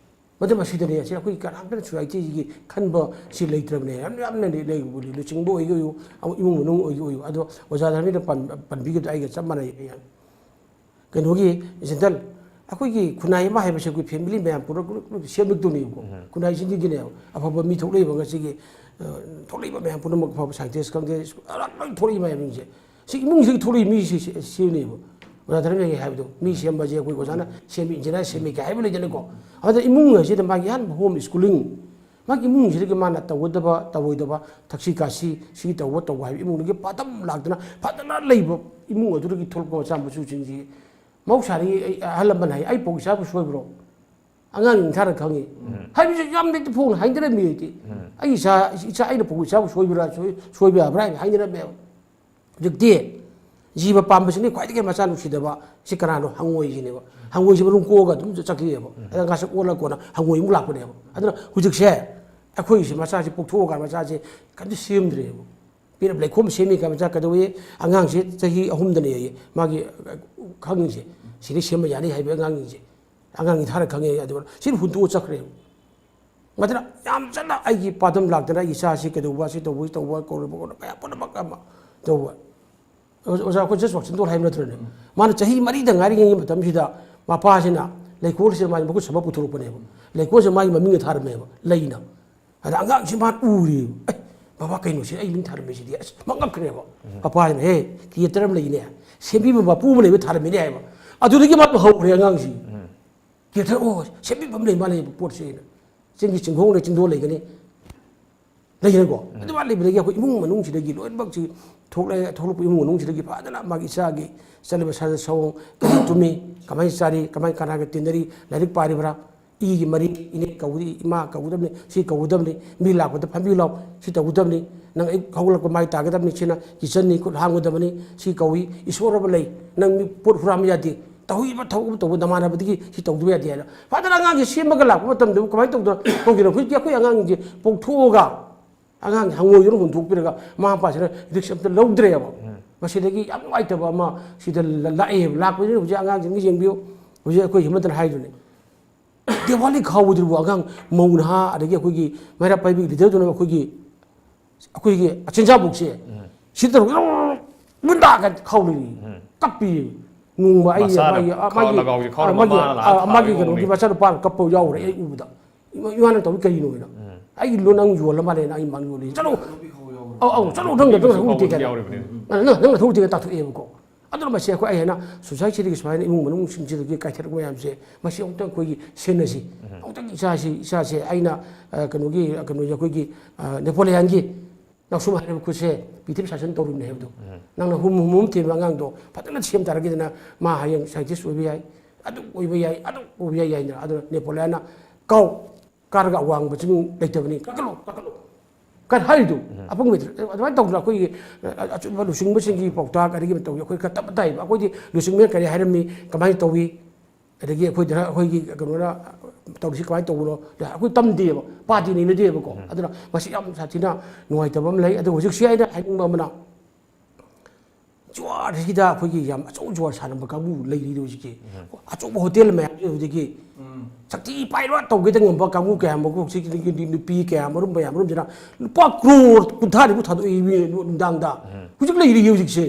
ꯃꯗꯨ ꯃꯁꯤꯗꯅꯦ ꯑꯁꯤ ꯑꯩꯈꯣꯏ ꯀꯅꯥꯝꯇꯅ ꯁꯣꯁꯥꯏꯇꯤꯁꯤꯒꯤ ꯈꯟꯕ ꯁꯤ ꯂꯩꯇ꯭ꯔꯕꯅꯦ꯫ ꯌꯥꯝ ꯌꯥꯝꯅ ꯂꯩ-, ꯂꯩꯕ ꯂꯨꯆꯤꯡꯕ ꯑꯣꯏꯒꯦ ꯑꯣꯏꯌꯨ, ꯑꯃ ꯏꯃꯨꯡ ꯃꯅꯨꯡ ꯑꯣꯏꯒꯦ ꯑꯣꯏꯌꯨ꯫ ꯑꯗꯣ ꯑꯣꯖꯥ ꯙꯔꯃꯦꯟꯗ꯭ꯔ ꯄꯟ-, ꯄꯟꯕꯤꯈꯤꯕꯗꯣ ꯑꯩꯒ ꯆꯞ ꯃꯥꯟꯅꯩ꯫ ꯀꯩꯅꯣꯒꯤ ꯖꯦꯟꯇꯜ, ꯑꯩꯈꯣꯏꯒꯤ ꯈꯨꯟꯅꯥꯏ ꯑꯃ ꯍꯥꯏꯕꯁꯦ ꯑꯩꯈꯣꯏ ꯐꯦꯃꯤꯂꯤ ꯃꯌꯥꯝ ꯄꯨꯔ ꯄꯨꯂꯞ ꯄꯨꯂꯞ ꯁꯦꯝꯂꯛꯇꯧꯅꯦꯕꯀꯣ꯫ ꯎꯝ꯫ ꯈꯨꯟꯅꯥꯏꯁꯤꯡꯗꯒꯤꯅꯦꯕ ꯑꯐꯕ ꯃꯤ ꯊꯣꯛꯂꯛꯏꯕ ꯉꯁꯤꯒꯤ, ꯑ, ꯊꯣꯛꯂꯛꯏꯕ ꯃꯌꯥꯝ ꯄꯨꯝꯅꯃꯛ ꯑꯐꯕ ꯁꯥꯏꯟꯇꯤꯁ ꯈꯪꯗꯦ, ꯂꯣꯏ ꯊꯣꯛꯂꯛꯏ ꯃꯌꯥꯝꯁꯤꯡꯁꯦ꯫ ꯁꯤ ꯏꯃꯨꯡꯁꯤꯗꯒꯤ ꯊꯣꯛꯂꯛꯏ ꯃꯤꯁꯤ ꯁꯤ-, ꯁꯤꯅꯦꯕ꯫ ꯑꯣꯖꯥ ꯙꯔꯃꯦꯟꯗ꯭ꯔꯒꯤ ꯍꯥꯏꯕꯗꯣ, ꯃꯤ ꯁꯦꯝꯕꯁꯦ ꯑꯩꯈꯣꯏ ꯑꯣꯖꯥꯅ ꯁꯦꯝꯃꯤ, ꯏꯟꯖꯤꯅꯤꯌꯥꯔ ꯁꯦꯝꯃꯤ ꯀꯥꯏ ꯍꯥꯏꯕ ꯂꯩꯗꯅꯀꯣ꯫ ꯑꯗꯨꯅ ꯏꯃꯨꯡ ꯍꯥꯏꯁꯤꯗ ꯃꯥꯒꯤ ꯑꯍꯥꯟꯕ ꯍꯣꯝ ꯁ꯭ꯀꯨꯂꯤꯡ, ꯃꯥꯒꯤ ꯏꯃꯨꯡꯁꯤꯗꯒꯤ ꯃꯥꯅ ꯇꯧꯒꯗꯕ, ꯇꯧꯔꯣꯏꯗꯕ, ꯊꯛꯁꯤ ꯈꯥꯁꯤ, ꯁꯤ ꯇꯧꯕ, ꯇꯧꯕ ꯍꯥꯏꯕ ꯏꯃꯨꯡꯗꯒꯤ ꯄꯥꯗꯝ ꯂꯥꯛꯇꯅ ꯐꯖꯅ ꯂꯩꯕ ꯏꯃꯨꯡ ꯑꯗꯨꯗꯒꯤ ꯊꯣꯛꯂꯛꯄ ꯃꯆꯥ ꯃꯁꯨꯁꯤꯡꯁꯤ ꯃꯍꯧꯁꯥꯗꯒꯤ ꯑꯩ, ꯑꯍꯜ ꯂꯃꯟ ꯍꯥꯏ, "ꯑꯩ ꯄꯣꯛ ꯏꯆꯥꯕꯨ ꯁꯣꯏꯕ꯭ꯔꯣ?" ꯑꯉꯥꯡ ꯏꯟꯊꯥꯔ ꯈꯪꯉꯤ꯫ ꯎꯝ꯫ ꯍꯥꯏꯕꯁꯤ ꯌꯥꯝꯅ ꯐꯣꯡꯅ ꯍꯥꯏꯅꯔꯝꯃꯤ ꯑꯩꯗꯤ꯫ ꯎꯝ꯫ "ꯑꯩ ꯏꯆꯥ, ꯏꯆꯥ ꯑꯩꯅ ꯄꯣꯛ ꯏꯆꯥꯕꯨ ꯁꯣꯏꯕ꯭ꯔꯥ, ꯁꯣꯏ-, ꯁꯣꯏꯕ ꯌꯥꯕ꯭ꯔꯥ?" ꯍꯥꯏꯅ ꯍꯥꯏꯅꯔꯝꯃꯦꯕ꯫ ꯍꯧꯖꯤꯛꯇꯤ ꯖꯤꯕ ꯄꯥꯝꯕꯁꯤꯅ ꯈ꯭ꯋꯥꯏꯗꯒꯤ ꯃꯆꯥ ꯅꯨꯡꯁꯤꯗꯕ ꯁꯤ ꯀꯅꯥꯅꯣ? ꯍꯪꯉꯣꯏꯁꯤꯅꯦꯕ꯫ ꯍꯪꯉꯣꯏꯁꯤ ꯃꯔꯨꯝ ꯀꯣꯛꯑꯒ ꯑꯗꯨꯝ ꯆꯠꯈꯤꯑꯕ꯫ ꯎꯝ꯫ ꯑꯗ ꯉꯥꯁꯛ ꯑꯣꯜꯂ ꯀꯣꯟꯅ ꯍꯪꯉꯣꯏ ꯑꯃꯨꯛ ꯂꯥꯛꯄꯅꯦꯕ꯫ ꯑꯗꯨꯅ ꯍꯧꯖꯤꯛꯁꯦ ꯑꯩꯈꯣꯏꯒꯤꯁꯦ ꯃꯆꯥꯁꯤ ꯄꯣꯛꯊꯣꯛꯑꯀꯥꯟꯗ ꯃꯆꯥꯁꯦ ꯀꯩꯝꯇ ꯁꯦꯝꯗ꯭ꯔꯦꯕ꯫ ꯄꯤꯔꯞ ꯂꯩꯈꯣꯝ ꯁꯦꯝꯃꯤ ꯀꯥꯏ ꯃꯆꯥ ꯀꯩꯗꯧꯋꯤ? ꯑꯉꯥꯡꯁꯦ ꯆꯍꯤ ꯑꯍꯨꯝꯗꯅꯦꯌꯦ ꯃꯥꯒꯤ ꯈꯪꯉꯤꯁꯦ꯫ ꯁꯤꯗꯩ ꯁꯦꯝꯕ ꯌꯥꯅꯤ ꯍꯥꯏꯕ ꯑꯉꯥꯡꯁꯤꯡꯁꯦ꯫ ꯑꯉꯥꯡꯒꯤ ꯊꯥꯔ ꯈꯪꯉꯦ꯫ ꯑꯗꯨꯒ ꯁꯤꯅ ꯍꯨꯟꯗꯣꯛꯑ ꯆꯠꯈ꯭ꯔꯦꯕ꯫ ꯃꯗꯨꯅ ꯌꯥꯝ ꯆꯠꯅ ꯑꯩꯒꯤ ꯄꯥꯗꯝ ꯂꯥꯛꯇꯅ ꯑꯩꯒꯤ ꯏꯆꯥꯁꯤ ꯀꯩꯗꯧꯕ, ꯁꯤ ꯇꯧꯕ, ꯇꯧꯕ, ꯀꯧꯔꯕ, ꯀꯧꯔꯕ, ꯃꯌꯥꯝ ꯄꯨꯝꯅꯃꯛ ꯑꯃ ꯇꯧꯕ꯫ ꯑꯣꯖꯥ, ꯑꯣꯖꯥ, ꯑꯩꯈꯣꯏ ꯖꯁ ꯋꯥꯠꯁꯟꯗꯣ ꯍꯥꯏꯕ ꯅꯠꯇ꯭ꯔꯅꯦ? ꯃꯥꯅ ꯆꯍꯤ ꯃꯔꯤꯗ ꯉꯥꯏꯔꯤꯉꯩꯒꯤ ꯃꯇꯝꯁꯤꯗ ꯃꯄꯥꯁꯤꯅ ꯂꯩꯀꯣꯜꯁꯤꯗ ꯃꯥꯁꯦ ꯃꯈꯨꯠ ꯁꯝꯕ ꯄꯨꯊꯣꯔꯛꯄꯅꯦꯕ꯫ ꯂꯩꯀꯣꯜꯁꯤꯗ ꯃꯥꯒꯤ ꯃꯃꯤꯡꯒ ꯊꯥꯔꯝꯃꯦꯕ, ꯂꯩꯅ꯫ ꯑꯗ ꯑꯉꯥꯡꯁꯤ ꯃꯥꯅ ꯎꯔꯦꯕ, "ꯑꯦ, ꯕꯕꯥ, ꯀꯩꯅꯣꯁꯤ ꯑꯩ ꯃꯤꯡ ꯊꯥꯔꯝꯃꯤꯁꯤꯗꯤ?" ꯑꯁ, ꯃꯉꯛꯈ꯭ꯔꯦꯕ꯫ ꯎꯝ꯫ ꯃꯄꯥꯁꯤꯅ, "ꯍꯦ, ꯀ꯭ꯔꯤꯌꯦꯇꯔ ꯑꯃ ꯂꯩꯅꯦ, ꯁꯦꯝꯕꯤꯕ ꯃꯄꯨ ꯑꯃ ꯂꯩꯕ ꯊꯥꯔꯝꯃꯤꯅꯦ" ꯍꯥꯏꯕ꯫ ꯑꯗꯨꯗꯒꯤ ꯃꯥ ꯍꯧꯈ꯭ꯔꯦ ꯑꯉꯥꯡꯁꯤ꯫ ꯎꯝ꯫ ꯀ꯭ꯔꯤꯌꯦꯇꯔ, "ꯑꯣ, ꯁꯦꯝꯕꯤꯕ ꯑꯃ ꯂꯩ ꯃꯥꯜꯂꯦ ꯄꯣꯠꯁꯦ" ꯍꯥꯏꯅ꯫ ꯆꯤꯡꯒꯤ ꯆꯤꯡꯈꯣꯡ ꯂꯩ, ꯆꯤꯡꯗꯣꯜ ꯂꯩꯒꯅꯤ꯫ ꯂꯩꯗꯅꯀꯣ? ꯎꯝ꯫ ꯑꯗꯨꯃꯥꯏꯅ ꯂꯩꯕꯗꯒꯤ ꯑꯩꯈꯣꯏ ꯏꯃꯨꯡ ꯃꯅꯨꯡꯁꯤꯗꯒꯤ ꯂꯣꯏꯅꯃꯛꯁꯤ ꯊꯣꯛꯂꯛꯑꯦ, ꯊꯣꯛꯂꯛꯄ ꯏꯃꯨꯡ ꯃꯅꯨꯡꯁꯤꯗꯒꯤ ꯐꯖꯅ ꯃꯥꯒꯤ ꯏꯆꯥꯒꯤ ꯆꯠꯂꯤꯕ ꯁꯥꯖꯠ ꯁꯑꯣꯡ, ꯀꯃꯥꯏꯅ ꯇꯨꯝꯃꯤ, ꯀꯃꯥꯏꯅ ꯆꯥꯔꯤ, ꯀꯃꯥꯏꯅ ꯀꯅꯥꯒ ꯇꯤꯟꯅꯔꯤ, ꯂꯥꯏꯔꯤꯛ ꯄꯥꯔꯤꯕ꯭ꯔꯥ, ꯏꯒꯤ ꯃꯔꯤ, ꯏꯅꯦ ꯀꯧꯒꯗꯕꯅꯤ, ꯏꯃꯥ ꯀꯧꯒꯗꯕꯅꯤ, ꯁꯤ ꯀꯧꯒꯗꯕꯅꯤ, ꯃꯤ ꯂꯥꯛꯄꯗ ꯐꯝꯕꯤꯌꯨ ꯂꯥꯎ, ꯁꯤ ꯇꯧꯒꯗꯕꯅꯤ, ꯅꯪ ꯑꯌꯨꯛ ꯍꯧꯒꯠꯂꯛꯄ ꯃꯥꯏ ꯇꯥꯒꯗꯕꯅꯤ, ꯁꯤꯅ ꯀꯤꯠꯆꯟꯅꯤ, ꯈꯨꯠ ꯍꯥꯝꯒꯗꯕꯅꯤ, ꯁꯤ ꯀꯧꯏ, ꯏꯁꯣꯔ ꯑꯃ ꯂꯩ, ꯅꯪ ꯃꯤ ꯄꯣꯠ ꯍꯨꯔꯥꯟꯕ ꯌꯥꯗꯦ, ꯇꯧꯔꯤꯕ ꯊꯕꯛ ꯑꯃ ꯇꯧꯕ ꯅꯃꯥꯟꯅꯕꯗꯒꯤ ꯁꯤ ꯇꯧꯗꯕ ꯌꯥꯗꯦ ꯍꯥꯏꯅ ꯐꯖꯅ ꯑꯉꯥꯡꯁꯦ ꯁꯦꯝꯃꯒ ꯂꯥꯛꯄ ꯃꯇꯝꯗ ꯀꯃꯥꯏꯅ ꯇꯧꯗꯅ ꯇꯧꯒꯦꯅꯣ? ꯍꯧꯖꯤꯛꯇꯤ ꯑꯩꯈꯣꯏ ꯑꯉꯥꯡꯁꯦ ꯄꯣꯛꯊꯣꯛꯑꯒ ꯑꯉꯥꯡꯁꯦ ꯍꯪꯉꯣꯏꯗꯨꯅ ꯍꯨꯟꯗꯣꯛꯄꯤꯔꯒ ꯃꯃꯥ ꯃꯄꯥꯁꯤꯅ ꯔꯤꯛꯁ ꯑꯝꯇ ꯂꯧꯗ꯭ꯔꯦꯕ꯫ ꯎꯝ꯫ ꯃꯁꯤꯗꯒꯤ ꯌꯥꯝ ꯅꯨꯡꯉꯥꯏꯇꯕ ꯑꯃ ꯁꯤꯗ ꯂ-, ꯂꯥꯛꯑꯦꯕ꯫ ꯂꯥꯛꯄꯁꯤꯅ ꯍꯧꯖꯤꯛ ꯑꯉꯥꯡꯁꯤꯡꯁꯤ ꯌꯦꯡꯕꯤꯌꯨ, ꯍꯧꯖꯤꯛ ꯑꯩꯈꯣꯏ ꯍꯦꯃꯟꯇꯅ ꯍꯥꯏꯗꯨꯅꯤ꯫ ꯗꯤꯋꯥꯂꯤ ꯈꯥꯎꯕꯗꯨꯕꯨ ꯑꯉꯥꯡ ꯃꯧ ꯅꯍꯥ ꯑꯗꯒꯤ ꯑꯩꯈꯣꯏꯒꯤ ꯃꯩꯔꯥ ꯄꯥꯏꯕꯤ ꯂꯤꯗꯔꯗꯨꯅ ꯑꯩꯈꯣꯏꯒꯤ ꯑꯩꯈꯣꯏꯒꯤ ꯆꯤꯟꯖꯥꯛ ꯕꯣꯛꯁꯦ ꯁꯤꯗ ꯇꯧꯔꯒ ꯃꯨꯟꯗꯥꯒ ꯈꯥꯎꯔꯤꯅꯤ꯫ ꯀꯞꯄꯤ꯫ ꯅꯣꯡꯃ ꯑꯩ ꯃꯆꯥꯅ ꯃꯥꯒꯤ ꯈꯥ- ꯃꯥꯒꯤ ꯂꯒꯥꯎꯁꯤ ꯈꯥꯎꯔꯒ ꯃꯥꯒꯤ ꯃꯃꯥꯅ ꯂꯥꯛꯑ ꯃꯥꯒꯤ ꯊꯥꯕꯒꯤ ꯀꯩꯅꯣꯒꯤ ꯃꯑꯣꯡꯅꯤ꯫ ꯃꯆꯥꯅꯨꯄꯥꯅ ꯀꯞꯄ ꯌꯥꯎꯔꯦ ꯑꯩ ꯎꯕꯗ꯫ ꯏꯃꯥ- ꯏꯃꯥꯅ ꯇꯧꯔꯤ ꯀꯔꯤꯅꯣ ꯍꯥꯏꯅ꯫ ꯑꯩꯒꯤ ꯂꯣ ꯅꯪ ꯌꯣꯜꯂ ꯃꯥꯜꯂꯦꯅ ꯑꯩ ꯃꯥꯡ ꯌꯣꯜꯂꯤ꯫ ꯆꯠꯂꯣ꯫ ꯑꯧ ꯑꯧ ꯆꯠꯂꯣ ꯅꯪ ꯅꯪ ꯅꯊꯧ ꯈꯥꯎꯕꯁꯨ ꯇꯦꯛꯀꯦꯅ꯫ ꯌꯥꯎꯔꯤꯕꯅꯤ꯫ ꯅꯪ ꯅꯪ ꯅꯊꯧ ꯇꯦꯛꯀꯦꯅ ꯇꯥꯊꯣꯛꯑꯦꯕꯀꯣ꯫ ꯑꯗꯨꯅ ꯃꯁꯤ ꯑꯩꯈꯣꯏ ꯑꯩ ꯍꯥꯏꯅ ꯁꯣꯁꯥꯏꯇꯤꯗꯒꯤ ꯁꯨꯃꯥꯏꯅ ꯏꯃꯨꯡ ꯃꯅꯨꯡꯁꯤꯡꯁꯤꯗꯒꯤ ꯀꯥꯏꯊꯔꯛꯄ ꯃꯌꯥꯝꯁꯦ ꯃꯁꯤ ꯑꯃꯨꯛꯇꯪ ꯑꯩꯈꯣꯏꯒꯤ ꯁꯦꯟꯅꯁꯤ꯫ ꯑꯃꯨꯛꯇꯪ ꯏꯆꯥꯁꯤ ꯏꯆꯥꯁꯦ ꯑꯩꯅ ꯑ, ꯀꯩꯅꯣꯒꯤ ꯀꯩꯅꯣꯒꯤ ꯑꯩꯈꯣꯏꯒꯤ ꯑ, ꯅꯦꯄꯣꯂꯤꯌꯥꯟꯒꯤ ꯅꯥꯎꯁꯨꯝ ꯍꯥꯏꯔꯤꯕ ꯈꯨꯠꯁꯦ ꯄ꯭ꯔꯤꯊꯤꯕꯤ ꯁꯥꯁꯟ ꯇꯧꯔꯤꯕꯅꯦ ꯍꯥꯏꯕꯗꯣ꯫ ꯅꯪꯅ ꯍꯨꯝ ꯍꯨꯝ ꯍꯨꯝ ꯊꯦꯝꯕ ꯑꯉꯥꯡꯗꯣ ꯐꯖꯅ ꯁꯦꯝ ꯇꯥꯔꯒꯗꯤꯅ ꯃꯥ ꯍꯌꯦꯡ ꯁꯥꯏꯟꯇꯤꯁ ꯑꯣꯏꯕ ꯌꯥꯏ, ꯑꯗꯨ ꯑꯣꯏꯕ ꯌꯥꯏ, ꯑꯗꯨ ꯑꯣꯏꯕ ꯌꯥꯏ ꯍꯥꯏꯅ꯫ ꯑꯗꯨꯅ ꯅꯦꯄꯣꯂꯤꯌꯥꯟꯅ ꯀꯥꯎ ꯀꯥꯔꯒ ꯑꯋꯥꯡꯕ ꯆꯤꯡ ꯂꯩꯇꯕꯅꯤ꯫ ꯀꯥꯈꯠꯂꯣ, ꯀꯥꯈꯠꯂꯣ꯫ ꯀꯥꯏ ꯍꯥꯏꯔꯤꯗꯨ? ꯑꯄꯪꯕ ꯃꯤꯗꯨ꯫ ꯑꯗꯨꯃꯥꯏꯅ ꯇꯧꯗꯅ ꯑꯩꯈꯣꯏꯒꯤ, ꯑ, ꯑꯆꯨꯝꯕ ꯂꯨꯆꯤꯡꯕꯁꯤꯡꯒꯤ ꯄꯥꯎꯇꯥꯛ ꯑꯗꯒꯤ ꯇꯧꯏ꯫ ꯑꯩꯈꯣꯏ ꯈꯔ ꯇꯞꯅ ꯇꯥꯏꯕ꯫ ꯑꯩꯈꯣꯏꯗꯤ ꯂꯨꯆꯤꯡꯕꯅ ꯀꯔꯤ ꯍꯥꯏꯔꯝꯃꯤ, ꯀꯃꯥꯏꯅ ꯇꯧꯏ, ꯑꯗꯒꯤ ꯑꯩꯈꯣꯏꯗ ꯑꯩꯈꯣꯏꯒꯤ ꯀꯩꯅꯣꯅ ꯇꯧꯔꯤꯁꯤ ꯀꯃꯥꯏꯅ ꯇꯧꯕꯅꯣ, ꯑꯩꯈꯣꯏ ꯇꯝꯗꯦꯕ, ꯄꯥꯔꯇꯤ ꯅꯩꯅꯗꯦꯕꯀꯣ꯫ ꯑꯗꯨꯅ ꯃꯁꯤ ꯌꯥꯝ ꯁꯥꯊꯤꯅ ꯅꯨꯡꯉꯥꯏꯇꯕ ꯑꯃ ꯂꯩ꯫ ꯑꯗꯨ ꯍꯧꯖꯤꯛꯁꯤ ꯑꯩꯅ ꯍꯥꯏꯅꯤꯡꯕ ꯑꯃꯅ, ꯖꯨꯋꯥꯔꯁꯤꯗ ꯑꯩꯈꯣꯏꯒꯤ ꯌꯥꯝ ꯑꯆꯧ ꯖꯨꯋꯥꯔ ꯁꯥꯟꯅꯕ ꯀꯥꯡꯕꯨ ꯂꯩꯔꯤꯗꯣ ꯍꯧꯖꯤꯛꯀꯤ꯫ ꯑꯆꯧꯕ ꯍꯣꯇꯦꯜ ꯃꯌꯥꯝꯁꯦ ꯍꯧꯖꯤꯛꯀꯤ ꯁꯛꯇꯤ ꯄꯥꯏꯔꯣ ꯇꯧꯒꯦꯗ ꯉꯝꯕ ꯀꯥꯡꯕꯨ ꯀꯌꯥ ꯑꯃ ꯍꯧꯖꯤꯛꯀꯤ ꯅꯨꯄꯤ ꯀꯌꯥ ꯑꯃꯔꯨꯝ ꯃꯌꯥꯝ ꯑꯃꯔꯨꯝꯁꯤꯅ ꯂꯨꯄꯥ ꯀ꯭ꯔꯣꯔ ꯀꯨꯟꯊ꯭ꯔꯥ ꯅꯤꯐꯨ ꯊꯥꯗꯣꯛꯏ ꯃꯤ ꯅꯨꯡꯗꯥꯡꯗ꯫ ꯍꯧꯖꯤꯛ ꯂꯩꯔꯤꯌꯦ ꯍꯧꯖꯤꯛꯁꯦ꯫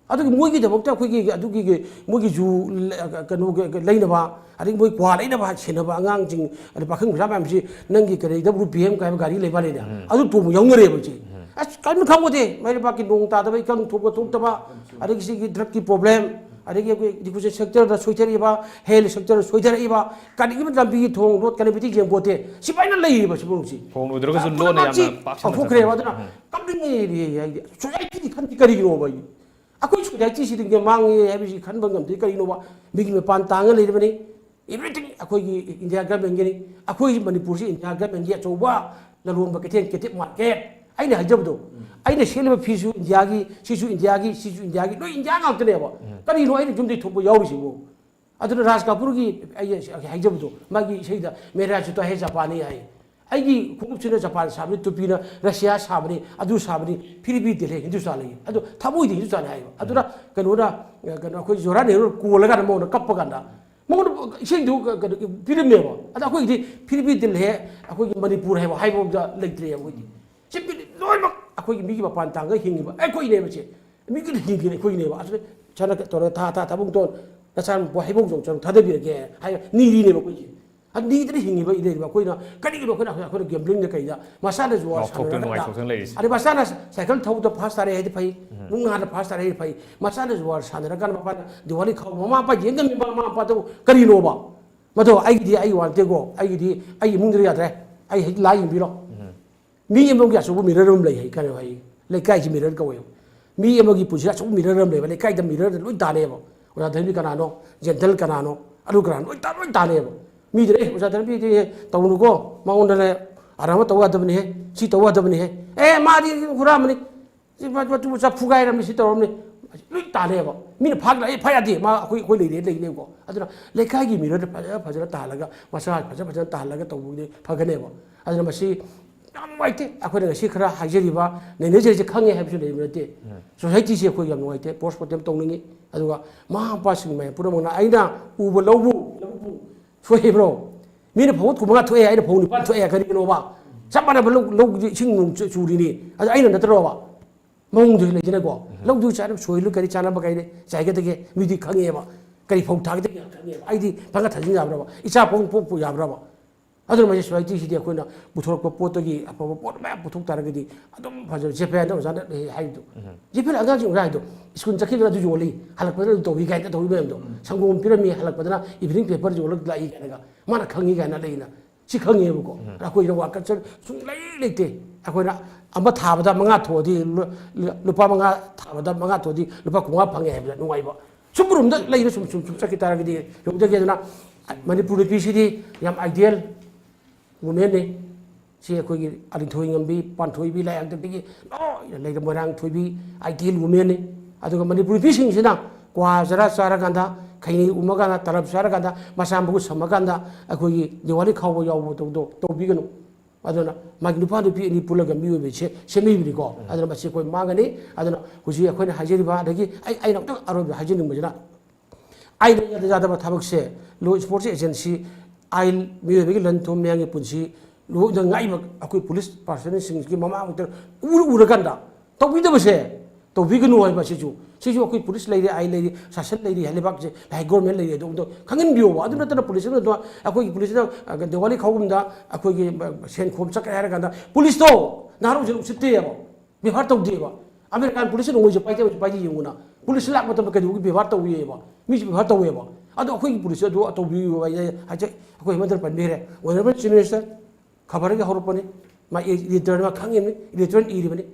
ꯑꯗꯨꯒꯤ ꯃꯣꯏꯒꯤꯗꯃꯛꯇ ꯑꯩꯈꯣꯏꯒꯤ ꯑꯗꯨꯒꯤ ꯃꯣꯏꯒꯤ ꯖꯨ ꯂ-, ꯀꯩꯅꯣ ꯂꯩꯅꯕ, ꯑꯗꯒꯤ ꯃꯣꯏ ꯀ꯭ꯋꯥ ꯂꯩꯅꯕ ꯁꯦꯟꯅꯕ ꯑꯉꯥꯡꯁꯤꯡ, ꯑꯗꯩ ꯄꯥꯈꯪ ꯃꯆꯥ ꯃꯌꯥꯝꯁꯤ ꯅꯪꯒꯤ ꯀꯔꯤ W P M ꯀꯥꯏꯕ ꯒꯥꯔꯤ ꯂꯩꯕ ꯂꯩꯅꯦ, ꯑꯗꯨ ꯇꯣꯡꯕ ꯌꯥꯎꯅꯔꯦꯕ ꯍꯧꯖꯤꯛ꯫ ꯑꯁ ꯀꯔꯤꯝ ꯈꯪꯄꯣꯠꯇꯦ꯫ ꯃꯩꯔꯩꯕꯥꯛꯀꯤ ꯅꯣꯡ ꯇꯥꯗꯕ, ꯏꯀꯪ ꯊꯣꯛꯄ ꯊꯣꯛꯇꯕ, ꯑꯗꯒꯤ ꯁꯤꯒꯤ ꯗ꯭ꯔꯒꯀꯤ ꯄ꯭ꯔꯣꯕ꯭ꯂꯦꯝ, ꯑꯗꯒꯤ ꯑꯩꯈꯣꯏ ꯏꯗꯨꯀꯦꯁꯟ ꯁꯦꯛꯇꯔꯗ ꯁꯣꯏꯊꯔꯛꯏꯕ, ꯍꯦꯜꯊ ꯁꯦꯛꯇꯔꯗ ꯁꯣꯏꯊꯔꯛꯏꯕ, ꯀꯔꯤꯒꯨꯝꯕ ꯂꯝꯕꯤꯒꯤ ꯊꯣꯡ ꯔꯣꯗ ꯀꯅꯦꯛꯇꯤꯚꯤꯇꯤ ꯌꯦꯡꯄꯣꯠꯇꯦ꯫ ꯁꯤꯃꯥꯏꯅ ꯂꯩꯔꯤꯕ ꯁꯤꯐꯥꯎꯁꯤ꯫ ꯊꯣꯡ ꯑꯣꯏꯗ꯭ꯔꯒꯁꯨ ꯂꯣꯟꯅ ꯄꯨꯝꯅꯃꯛꯁꯤ ꯌꯥꯝꯅ ꯄꯥꯛ ꯁꯟꯅ ꯆꯥꯎꯊꯣꯛꯈ꯭ꯔꯦꯕ꯫ ꯑꯗꯨꯅ ꯎꯝ꯫ ꯀꯞꯅꯤꯡꯉꯦ ꯍꯥꯏꯗꯤ ꯁꯣꯁꯥꯏꯇꯤꯒꯤ ꯈꯟꯗꯤ ꯀꯔꯤꯒꯤꯅꯣꯕ ꯑꯩ? ꯑꯩꯈꯣꯏ ꯁꯣꯁꯥꯏꯇꯤꯁꯤꯗꯤ ꯃꯥꯡꯉꯦ ꯍꯥꯏꯕꯁꯤ ꯈꯟꯕ ꯉꯝꯗꯦ꯫ ꯀꯔꯤꯒꯤꯅꯣꯕ? ꯃꯤꯒꯤ ꯃꯄꯥꯟ ꯇꯥꯡꯉ ꯂꯩꯔꯕꯅꯤ꯫ Everything ꯑꯩꯈꯣꯏꯒꯤ ꯏꯟꯗꯤꯌꯥ ꯒꯚꯔꯟꯃꯦꯟꯒꯤꯅꯤ꯫ ꯑꯩꯈꯣꯏ ꯃꯅꯤꯄꯨꯔꯁꯤ ꯏꯟꯗꯤꯌꯥ ꯒꯚꯔꯟꯃꯦꯟꯒꯤ ꯑꯆꯧꯕ ꯂꯂꯣꯟꯕ ꯀꯩꯊꯦꯜ, ꯀꯦꯇꯤꯞ ꯃꯥꯔꯀꯦꯠ꯫ ꯑꯩꯅ ꯍꯥꯏꯖꯕꯗꯣ, ꯑꯩꯅ ꯁꯦꯠꯂꯤꯕ ꯐꯤꯁꯨ ꯏꯟꯗꯤꯌꯥꯒꯤ, ꯁꯤꯁꯨ ꯏꯟꯗꯤꯌꯥꯒꯤ, ꯁꯤꯁꯨ ꯏꯟꯗꯤꯌꯥꯒꯤ, ꯂꯣꯏ ꯏꯟꯗꯤꯌꯥ ꯉꯥꯛꯇꯅꯦꯕ꯫ ꯀꯔꯤꯅꯣ ꯑꯩꯅ ꯌꯨꯝꯗꯩ ꯊꯣꯛꯄ ꯌꯥꯎꯔꯤꯁꯤꯕꯣ? ꯑꯗꯨꯅ ꯔꯥꯖ ꯀꯥꯄꯨꯔꯒꯤ ꯑꯩ ꯍꯥꯏꯖꯕꯗꯣ, ꯃꯥꯒꯤ ꯏꯁꯩꯗ "ꯃꯦꯔꯥ ꯖꯨꯇꯥ ꯍꯦ ꯖꯄꯥꯅꯤ" ꯍꯥꯏ꯫ ꯑꯩꯒꯤ ꯈꯣꯡꯎꯞꯁꯤꯅ ꯖꯄꯥꯟ ꯁꯥꯕꯅꯤ, ꯇꯨꯄꯤꯅ ꯔꯁꯤꯌꯥ ꯁꯥꯕꯅꯤ, ꯑꯗꯨ ꯁꯥꯕꯅꯤ, ꯐꯤꯔꯤꯕꯤ ꯗꯦꯜꯍꯤ ꯍꯤꯟꯗꯨꯁꯇꯥꯟ ꯂꯩ꯫ ꯑꯗꯣ ꯊꯃꯣꯏꯗꯤ ꯍꯤꯟꯗꯨꯁꯇꯥꯟ ꯍꯥꯏꯌꯦꯕ꯫ ꯑꯗꯨꯅ ꯀꯩꯅꯣꯅ, ꯀꯩꯅꯣ ꯑꯩꯈꯣꯏ ꯖꯋꯥꯍꯔꯂꯥꯜ ꯅꯦꯍꯔꯨ ꯀꯣꯜꯂꯀꯥꯟꯗ ꯃꯉꯣꯟꯗ ꯀꯞꯄ ꯀꯥꯟꯗ, ꯃꯉꯣꯟꯗ ꯏꯁꯩꯗꯨ ꯀ- ꯀꯩꯅꯣ ꯄꯤꯔꯝꯃꯦꯕ꯫ ꯑꯗ ꯑꯩꯈꯣꯏꯒꯤꯗꯤ ꯐꯤꯔꯤꯕꯤ ꯗꯤꯜ ꯍꯦ, ꯑꯩꯈꯣꯏꯒꯤ ꯃꯅꯤꯄꯨꯔ ꯍꯥꯏꯕ ꯍꯥꯏꯕ ꯑꯝꯇ ꯂꯩꯇ꯭ꯔꯦꯕ꯫ ꯑꯩꯈꯣꯏꯗꯤ ꯁꯤꯝꯄ꯭ꯂꯤ ꯂꯣꯏꯅꯃꯛ ꯑꯩꯈꯣꯏꯒꯤ ꯃꯤꯒꯤ ꯃꯄꯥꯟ ꯇꯥꯡꯒ ꯍꯤꯡꯉꯤꯕ ꯑꯩꯈꯣꯏꯅꯦꯕ ꯁꯦ꯫ ꯃꯤꯒꯤ ꯍꯤꯡꯉꯤꯅ ꯑꯩꯈꯣꯏꯅꯦꯕ꯫ ꯑꯗꯨꯅ ꯁꯥꯟꯅ ꯇꯧꯔꯒ ꯊꯥ ꯊꯥ ꯊꯥꯕꯨꯡ ꯇꯣꯟ ꯅꯆꯥꯅꯨꯄꯥ ꯍꯩꯕꯣꯡ ꯆꯣꯡ ꯆꯣꯡ ꯊꯥꯗꯕꯤꯔꯒꯦ ꯍꯥꯏꯕ ꯅꯤꯔꯤꯅꯦꯕ ꯑꯩꯈꯣꯏꯁꯦ꯫ ꯑꯗꯨ ꯅꯤꯗꯅ ꯍꯤꯡꯉꯤꯕ ꯂꯩꯔꯤꯕ ꯑꯩꯈꯣꯏꯅ ꯀꯔꯤꯒꯤꯅꯣ ꯑꯩꯈꯣꯏꯅ ꯑꯩꯈꯣꯏꯅ ꯒꯦꯝꯕ꯭ꯂꯤꯡꯗ ꯀꯩꯗ ꯃꯁꯥꯅ ꯖꯨꯋꯥꯔ ꯉꯥꯎꯊꯣꯛꯇꯅ ꯁꯥꯟꯅꯔꯒ ꯅꯨꯡꯉꯥꯏꯊꯣꯛꯇꯅ ꯂꯩꯔꯤꯁꯦ꯫ ꯑꯗꯩ ꯃꯁꯥꯅ ꯁꯥꯏꯀꯜ ꯊꯧꯕꯗ ꯐꯥꯔꯁ ꯇꯥꯔꯦ ꯍꯥꯏꯗꯤ ꯐꯩ꯫ ꯃꯨꯛꯅꯥꯗ ꯐꯥꯔꯁ ꯇꯥꯔꯦ ꯍꯥꯏꯗꯤ ꯐꯩ꯫ ꯃꯆꯥꯅ ꯖꯨꯋꯥꯔ ꯁꯥꯟꯅꯔꯀꯥꯟꯗ ꯃꯄꯥꯅ ꯗꯤꯋꯥꯂꯤ ꯈꯥꯎꯕ ꯃꯃꯥ ꯃꯄꯥ ꯌꯦꯡꯉꯝꯃꯤꯕ ꯃꯃꯥ ꯃꯄꯥꯗꯨꯕꯨ ꯀꯔꯤꯅꯣꯕ? ꯃꯗꯣ ꯑꯩꯒꯤꯗꯤ ꯑꯩ ꯋꯥ ꯅꯠꯇꯦꯀꯣ, ꯑꯩꯒꯤꯗꯤ ꯑꯩ ꯏꯃꯨꯡꯗꯨꯗ ꯌꯥꯗ꯭ꯔꯦ꯫ ꯑꯩ ꯍꯦꯛ ꯂꯥꯏ ꯌꯦꯡꯕꯤꯔꯣ꯫ ꯃꯤ ꯑꯃꯒꯤ ꯑꯆꯧꯕ ꯃꯤꯔꯔ ꯑꯃ ꯂꯩ ꯍꯥꯏ ꯀꯩꯅꯣ ꯍꯥꯏ꯫ ꯂꯩꯀꯥꯏꯁꯤ ꯃꯤꯔꯔ ꯀꯧꯋꯦꯕ꯫ ꯃꯤ ꯑꯃꯒꯤ ꯄꯨꯟꯁꯤꯗ ꯑꯆꯧꯕ ꯃꯤꯔꯔ ꯑꯃ ꯂꯩꯕ꯫ ꯂꯩꯀꯥꯏꯗ ꯃꯤꯔꯔꯗ ꯂꯣꯏ ꯇꯥꯟꯅꯩꯕ꯫ ꯑꯣꯖꯥ ꯙꯔꯃꯤ ꯀꯅꯥꯅꯣ? ꯖꯦꯟꯇꯜ ꯀꯅꯥꯅꯣ? ꯑꯗꯨ ꯀꯅꯥꯅꯣ? ꯂꯣꯏ ꯇꯥ- ꯂꯣꯏ ꯇꯥꯟꯅꯩꯕ꯫ ꯃꯤꯗꯨꯅ "ꯑꯦ ꯑꯣꯖꯥ ꯙꯔꯃꯤꯗꯤ ꯇꯧꯅꯨꯀꯣ, ꯃꯉꯣꯟꯗꯅꯦ ꯑꯔꯥꯟꯕ ꯇꯧ ꯌꯥꯗꯕꯅꯤꯍꯦ, ꯁꯤ ꯇꯧ ꯌꯥꯗꯕꯅꯤꯍꯦ, ꯑꯦ ꯃꯥꯗꯤ ꯍꯨꯔꯥꯟꯕꯅꯤ, ꯁꯤ ꯃ- ꯃꯇꯨ ꯃꯆꯥ ꯐꯨꯒꯥꯏꯔꯝꯃꯤ, ꯁꯤ ꯇꯧꯔꯝꯅꯤ", ꯂꯣꯏ ꯇꯥꯟꯅꯩꯕ꯫ ꯃꯤꯅ ꯐꯥꯒꯂ "ꯑꯦ ꯐꯥ ꯌꯥꯗꯦ, ꯃꯥ ꯑꯩꯈꯣꯏ ꯑꯩꯈꯣꯏ ꯂꯩꯔꯦ ꯂꯩꯅꯦꯕꯀꯣ"꯫ ꯑꯗꯨꯅ ꯂꯩꯀꯥꯏꯒꯤ ꯃꯤꯔꯔꯗ ꯐꯖ ꯐꯖꯅ ꯇꯥꯍꯜꯂꯒ ꯃꯁꯥ ꯐꯖ ꯐꯖꯅ ꯇꯥꯍꯜꯂꯒ ꯇꯧꯕꯗꯤ ꯐꯒꯅꯦꯕ꯫ ꯑꯗꯨꯅ ꯃꯁꯤ ꯌꯥꯝ ꯅꯨꯡꯉꯥꯏꯇꯦ꯫ ꯑꯩꯈꯣꯏꯅ ꯉꯁꯤ ꯈꯔ ꯍꯥꯏꯖꯔꯤꯕ ꯅꯩꯅꯖꯔꯤꯁꯦ ꯈꯪꯉꯦ ꯍꯥꯏꯕꯁꯨ ꯂꯩꯕ ꯅꯠꯇꯦ꯫ ꯁꯣꯁꯥꯏꯇꯤꯁꯦ ꯑꯩꯈꯣꯏ ꯌꯥꯝ ꯅꯨꯡꯉꯥꯏꯇꯦ꯫ ꯄꯣꯁ ꯃꯣꯔꯇꯦꯝ ꯇꯧꯅꯤꯡꯉꯤ꯫ ꯑꯗꯨꯒ ꯃꯃꯥ ꯃꯄꯥꯁꯤꯡ ꯃꯌꯥꯝ ꯄꯨꯝꯅꯃꯛꯅ ꯑꯩꯅ ꯎꯕ ꯂꯧꯕꯨ ꯂꯧꯕꯨ ꯁꯣꯏꯕ꯭ꯔꯣ? ꯃꯤꯅ ꯐꯧ ꯀꯨꯟꯃꯉꯥ ꯊꯣꯛꯑꯦ, ꯑꯩꯅ ꯐꯧ ꯅꯤꯄꯥꯟ ꯊꯣꯛꯑꯦ, ꯀꯔꯤꯒꯤꯅꯣꯕ? ꯆꯞ ꯃꯥꯟꯅꯕ ꯂꯧ, ꯂꯧꯗꯤ ꯏꯁꯤꯡ ꯅꯨꯡ ꯆꯨ- ꯆꯨꯔꯤꯅꯤ꯫ ꯑꯗꯨ ꯑꯩꯅ ꯅꯠꯇ꯭ꯔꯣꯕ? ꯃꯑꯣꯡꯗꯨ ꯂꯩꯗꯅꯀꯣ꯫ ꯂꯧꯗꯨ ꯆꯥꯅꯕ ꯁꯣꯏꯜꯗꯨ ꯀꯔꯤ ꯆꯥꯅꯕ ꯀꯩ ꯆꯥꯏꯒꯗꯒꯦ? ꯃꯤꯗꯤ ꯈꯪꯉꯦꯕ꯫ ꯀꯔꯤ ꯐꯧ ꯊꯥꯒꯗꯒꯦ ꯈꯪꯉꯦꯕ꯫ ꯑꯩꯗꯤ ꯄꯪꯊꯥ ꯊꯥꯖꯤꯟ ꯌꯥꯕ꯭ꯔꯕ? ꯏꯆꯥ ꯄꯣꯛ ꯄꯣꯛꯄ ꯌꯥꯕ꯭ꯔꯕ? ꯑꯗꯨꯅ ꯃꯁꯤ ꯁꯣꯁꯥꯏꯇꯤꯁꯤꯗꯤ ꯑꯩꯈꯣꯏꯅ ꯄꯨꯊꯣꯔꯛꯄ ꯄꯣꯠꯇꯒꯤ ꯑꯐꯕ ꯄꯣꯠ ꯃꯌꯥꯝ ꯄꯨꯊꯣꯛ ꯇꯥꯔꯒꯗꯤ ꯑꯗꯨꯝ ꯐꯖꯕ꯫ ꯖꯦꯐꯦꯟꯗ ꯑꯣꯖꯥꯅ ꯍꯥꯏꯔꯤꯗꯣ꯫ ꯖꯦꯐꯦꯟ ꯑꯉꯥꯡꯁꯤꯡ ꯑꯣꯖꯥ ꯍꯥꯏꯗꯣ ꯁ꯭ꯀꯨꯜ ꯆꯠꯈꯤꯗꯅ ꯑꯗꯨ ꯌꯣꯜꯂꯤ, ꯍꯜꯂꯛꯄꯗꯅ ꯑꯗꯨ ꯇꯧꯏ ꯀꯥꯏꯅ ꯇꯧꯏ ꯃꯌꯥꯝꯗꯣ꯫ ꯁꯪꯒꯣꯝ ꯄꯤꯔꯝꯃꯤ, ꯍꯜꯂꯛꯄꯗꯅ ꯏꯚꯤꯅꯤꯡ ꯄꯦꯄꯔ ꯌꯣꯜꯂꯒ ꯂꯥꯛꯏ ꯀꯥꯏꯅꯒ꯫ ꯃꯥꯅ ꯈꯪꯉꯤ ꯀꯥꯏꯅ ꯂꯩꯅ꯫ ꯁꯤ ꯈꯪꯉꯦꯕꯀꯣ꯫ ꯑꯗ ꯑꯩꯈꯣꯏꯅ ꯋꯥꯔꯀꯔ ꯁꯨꯡꯂꯩ ꯂꯩꯇꯦ꯫ ꯑꯩꯈꯣꯏꯅ ꯑꯃ ꯊꯥꯕꯗ ꯃꯉꯥ ꯊꯣꯛꯑꯗꯤ ꯂꯨ-, ꯂꯨꯄꯥ ꯃꯉꯥ ꯊꯥꯕꯗ ꯃꯉꯥ ꯊꯣꯛꯑꯗꯤ ꯂꯨꯄꯥ ꯀꯨꯟꯃꯉꯥ ꯐꯪꯉꯦ ꯍꯥꯏꯕꯗ ꯅꯨꯡꯉꯥꯏꯕ꯫ ꯁꯨꯝ ꯔꯨꯝꯗ ꯂꯩꯅ ꯁꯨꯝ, ꯁꯨꯝ, ꯁꯨꯝ ꯆꯠꯈꯤ ꯇꯥꯔꯒꯗꯤ ꯌꯧꯗꯒꯦ꯫ ꯑꯗꯨꯅ ꯃꯅꯤꯄꯨꯔ ꯅꯨꯄꯤꯁꯤꯗꯤ ꯌꯥꯝ ideal womenꯅꯤ꯫ ꯁꯤ ꯑꯩꯈꯣꯏꯒꯤ ꯑꯔꯤꯟꯊꯣꯏ ꯉꯝꯕꯤ, ꯄꯥꯟꯊꯣꯏꯕꯤ, ꯂꯥꯏꯌꯥꯡꯗꯕꯤꯒꯤ ꯂꯣꯏꯅ ꯂꯩꯔꯦ꯫ ꯃꯣꯏꯔꯥꯡ ꯊꯣꯏꯕꯤ, ideal womenꯅꯤ꯫ ꯑꯗꯨꯒ ꯃꯅꯤꯄꯨꯔ ꯅꯨꯄꯤꯁꯤꯡꯁꯤꯅ ꯀ꯭ꯋꯥ ꯆꯔꯥ ꯆꯥꯔꯀꯥꯟꯗ, ꯈꯩꯅꯤ ꯎꯝꯃꯀꯥꯟꯗ, ꯇꯂꯞ ꯆꯥꯔꯀꯥꯟꯗ, ꯃꯁꯥ ꯃꯈꯨꯠ ꯁꯝꯃꯀꯥꯟꯗ ꯑꯩꯈꯣꯏꯒꯤ ꯗꯤꯋꯥꯂꯤ ꯈꯥꯎꯕ ꯌꯥꯎꯕ ꯇꯧꯗꯣ ꯇꯧꯕꯤꯒꯅꯨ꯫ ꯑꯗꯨꯅ ꯃꯥꯒꯤ ꯅꯨꯄꯥ ꯅꯨꯄꯤ ꯑꯅꯤ ꯄꯨꯜꯂꯒ ꯃꯤꯑꯣꯏꯕꯁꯦ ꯁꯦꯝꯕꯤꯕꯅꯤꯀꯣ꯫ ꯑꯗꯨꯅ ꯃꯁꯤ ꯑꯩꯈꯣꯏ ꯃꯥꯡꯒꯅꯤ꯫ ꯑꯗꯨꯅ ꯍꯧꯖꯤꯛ ꯑꯩꯈꯣꯏꯅ ꯍꯥꯏꯖꯔꯤꯕ, ꯑꯗꯒꯤ ꯑꯩ, ꯑꯩꯅ ꯑꯃꯨꯛꯇꯪ ꯑꯔꯣꯏꯕꯗ ꯍꯥꯏꯖꯅꯤꯡꯕꯁꯤꯅ, ꯑꯥꯏꯟ ꯌꯥꯗ ꯌꯥꯗꯕ ꯊꯕꯛꯁꯦ, ꯂꯣ ꯏꯁꯄꯣꯔꯠꯁ ꯑꯦꯖꯦꯟꯁꯤ, ꯑꯥꯏꯟ, ꯃꯤꯑꯣꯏꯕꯒꯤ ꯂꯟ ꯊꯨꯝ, ꯃꯌꯥꯝꯒꯤ ꯄꯨꯟꯁꯤ ꯂꯣꯏꯅ ꯉꯥꯛꯏꯕ ꯑꯩꯈꯣꯏ ꯄꯨꯂꯤꯁ ꯄꯥꯔꯁꯟꯁꯤꯡꯁꯤꯒꯤ ꯃꯃꯥ ꯃꯈꯣꯏꯗ ꯎꯔ ꯎꯔꯀꯥꯟꯗ ꯇꯧꯕꯤꯗꯕꯁꯦ ꯇꯧꯕꯤꯒꯅꯨ ꯍꯥꯏꯕ꯫ ꯁꯤꯁꯨ ꯁꯤꯁꯨ ꯑꯩꯈꯣꯏ ꯄꯨꯂꯤꯁ ꯂꯩꯔꯤ, ꯑꯥꯏꯟ ꯂꯩꯔꯤ, ꯁꯥꯁꯟ ꯂꯩꯔꯤ, ꯂꯩꯕꯥꯛꯁꯦ, ꯂꯩ, ꯒꯣꯔꯃꯦꯟ ꯂꯩꯔꯤ, ꯑꯗꯨ ꯑꯝꯇ ꯈꯪꯍꯟꯕꯤꯌꯣꯕ꯫ ꯑꯗꯨ ꯅꯠꯇꯅ ꯄꯨꯂꯤꯁ ꯑꯃꯅ ꯑꯩꯈꯣꯏꯒꯤ ꯄꯨꯂꯤꯁꯅ, ꯑ, ꯗꯤꯋꯥꯂꯤ ꯈꯥꯎꯕꯝꯗ ꯑꯩꯈꯣꯏꯒꯤ, ꯑ, ꯁꯦꯟ ꯈꯣꯝ ꯆꯠꯈ꯭ꯔꯦ ꯍꯥꯏꯔ ꯀꯥꯟꯗ ꯄꯨꯂꯤꯁꯇꯣ ꯅꯍꯥꯔꯣꯜꯁꯤꯡ ꯎꯁꯤꯠꯇꯦꯕ, ꯕꯦꯕꯥꯔ ꯇꯧꯗꯦꯕ꯫ ꯑꯃꯦꯔꯤꯀꯥꯟ ꯄꯨꯂꯤꯁꯅ ꯅꯣꯡꯃꯩꯁꯦ ꯄꯥꯏꯖꯕꯁꯦ ꯄꯥꯏꯖꯩ ꯌꯦꯡꯉꯨꯅ꯫ ꯄꯨꯂꯤꯁ ꯂꯥꯛꯄ ꯃꯇꯝꯗ ꯀꯩꯗꯧꯕꯒꯤ ꯕꯦꯕꯥꯔ ꯇꯧꯏꯑꯕ? ꯃꯤꯁꯦ ꯕꯦꯕꯥꯔ ꯇꯧꯋꯦꯕ꯫ ꯑꯗꯣ ꯑꯩꯈꯣꯏꯒꯤ ꯄꯨꯂꯤꯁꯁꯦ ꯑꯗꯨ ꯇꯧꯕꯤꯌꯨ ꯍꯥꯏꯁꯦ, ꯑꯩꯈꯣꯏ ꯍꯦꯃꯟꯇꯅ ꯄꯟꯕꯤꯈ꯭ꯔꯦ꯫ Honourable Chief Minister, ꯈꯕꯔꯒꯤ ꯍꯧꯔꯛꯄꯅꯤ, ꯃꯥ ꯏꯗꯤꯇꯔꯅ ꯃꯥ ꯈꯪꯉꯤꯕꯅꯤ, ꯏꯗꯤꯇꯔꯅ ꯏꯔꯤꯕꯅꯤ꯫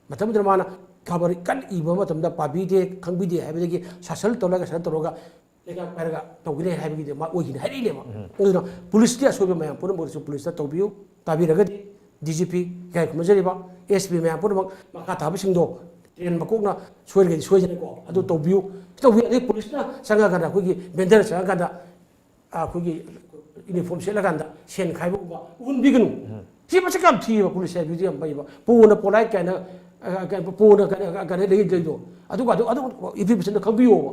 ꯃꯇꯝꯗꯨꯗ ꯃꯥꯅ ꯈꯕꯔ ꯀꯟꯅ ꯏꯕ ꯃꯇꯝꯗ ꯄꯥꯕꯤꯗꯦ, ꯈꯪꯕꯤꯗꯦ ꯍꯥꯏꯕꯗꯒꯤ ꯁꯥꯁꯜ ꯇꯧꯔꯒ, ꯁꯥꯁꯜ ꯇꯧꯔꯒ ꯂꯩꯉꯥꯛ ꯄꯥꯏꯔꯒ ꯇꯧꯒꯅꯤ ꯍꯥꯏꯕꯒꯤꯗꯤ ꯃꯥ ꯑꯣꯏꯒꯅꯤ ꯍꯥꯏꯔꯛꯏꯅꯦꯕ꯫ ꯑꯗꯨꯅ ꯄꯨꯂꯤꯁꯀꯤ ꯑꯁꯣꯏꯕ ꯃꯌꯥꯝ ꯄꯨꯝꯅꯃꯛꯇꯁꯨ ꯄꯨꯂꯤꯁꯇ ꯇꯧꯕꯤꯌꯨ, ꯇꯥꯕꯤꯔꯒꯗꯤ ꯗꯤ ꯖꯤ ꯄꯤ, ꯏꯀꯥꯏ ꯈꯨꯝꯅꯖꯔꯤꯕ ꯑꯦꯁ ꯄꯤ ꯃꯌꯥꯝ ꯄꯨꯝꯅꯃꯛ, ꯃꯈꯥ ꯊꯥꯕꯁꯤꯡꯗꯣ ꯇ꯭ꯔꯦꯟ ꯃꯀꯣꯛꯅ ꯁꯣꯏꯔꯒꯗꯤ ꯁꯣꯏꯖꯔꯦꯀꯣ, ꯑꯗꯨ ꯇꯧꯕꯤꯌꯨ, ꯇꯧꯕꯤꯌꯨ꯫ ꯑꯗꯩ ꯄꯨꯂꯤꯁꯅ ꯆꯪꯉꯀꯥꯟꯗ, ꯑꯩꯈꯣꯏꯒꯤ ꯕꯦꯟꯗꯔ ꯆꯪꯉꯀꯥꯟꯗ, ꯑꯩꯈꯣꯏꯒꯤ ꯌꯨꯅꯤꯐꯣꯔꯝ ꯁꯦꯠꯂꯀꯥꯟꯗ ꯁꯦꯟ ꯈꯥꯏꯕꯒꯨꯝꯕ ꯎꯍꯟꯕꯤꯒꯅꯨ꯫ ꯁꯤ ꯃꯁꯤ ꯌꯥꯝ ꯊꯤꯌꯦꯕ, ꯄꯨꯂꯤꯁ ꯍꯥꯏꯕꯁꯤꯗꯤ ꯌꯥꯝ ꯐꯩꯌꯦꯕ꯫ ꯄꯣꯅ ꯄꯣꯂꯥꯏꯠ ꯀꯥꯏꯅ, ꯑ, ꯀ-, ꯄꯣꯅ ꯀꯥꯏꯅ, ꯀꯥꯏꯅ ꯂꯩ ꯂꯩꯗꯣ, ꯑꯗꯨꯒ ꯑꯗꯨ, ꯑꯗꯨ ꯏꯟꯐꯣꯔꯃꯦꯁꯟꯗꯣ ꯈꯪꯕꯤꯌꯣꯕ꯫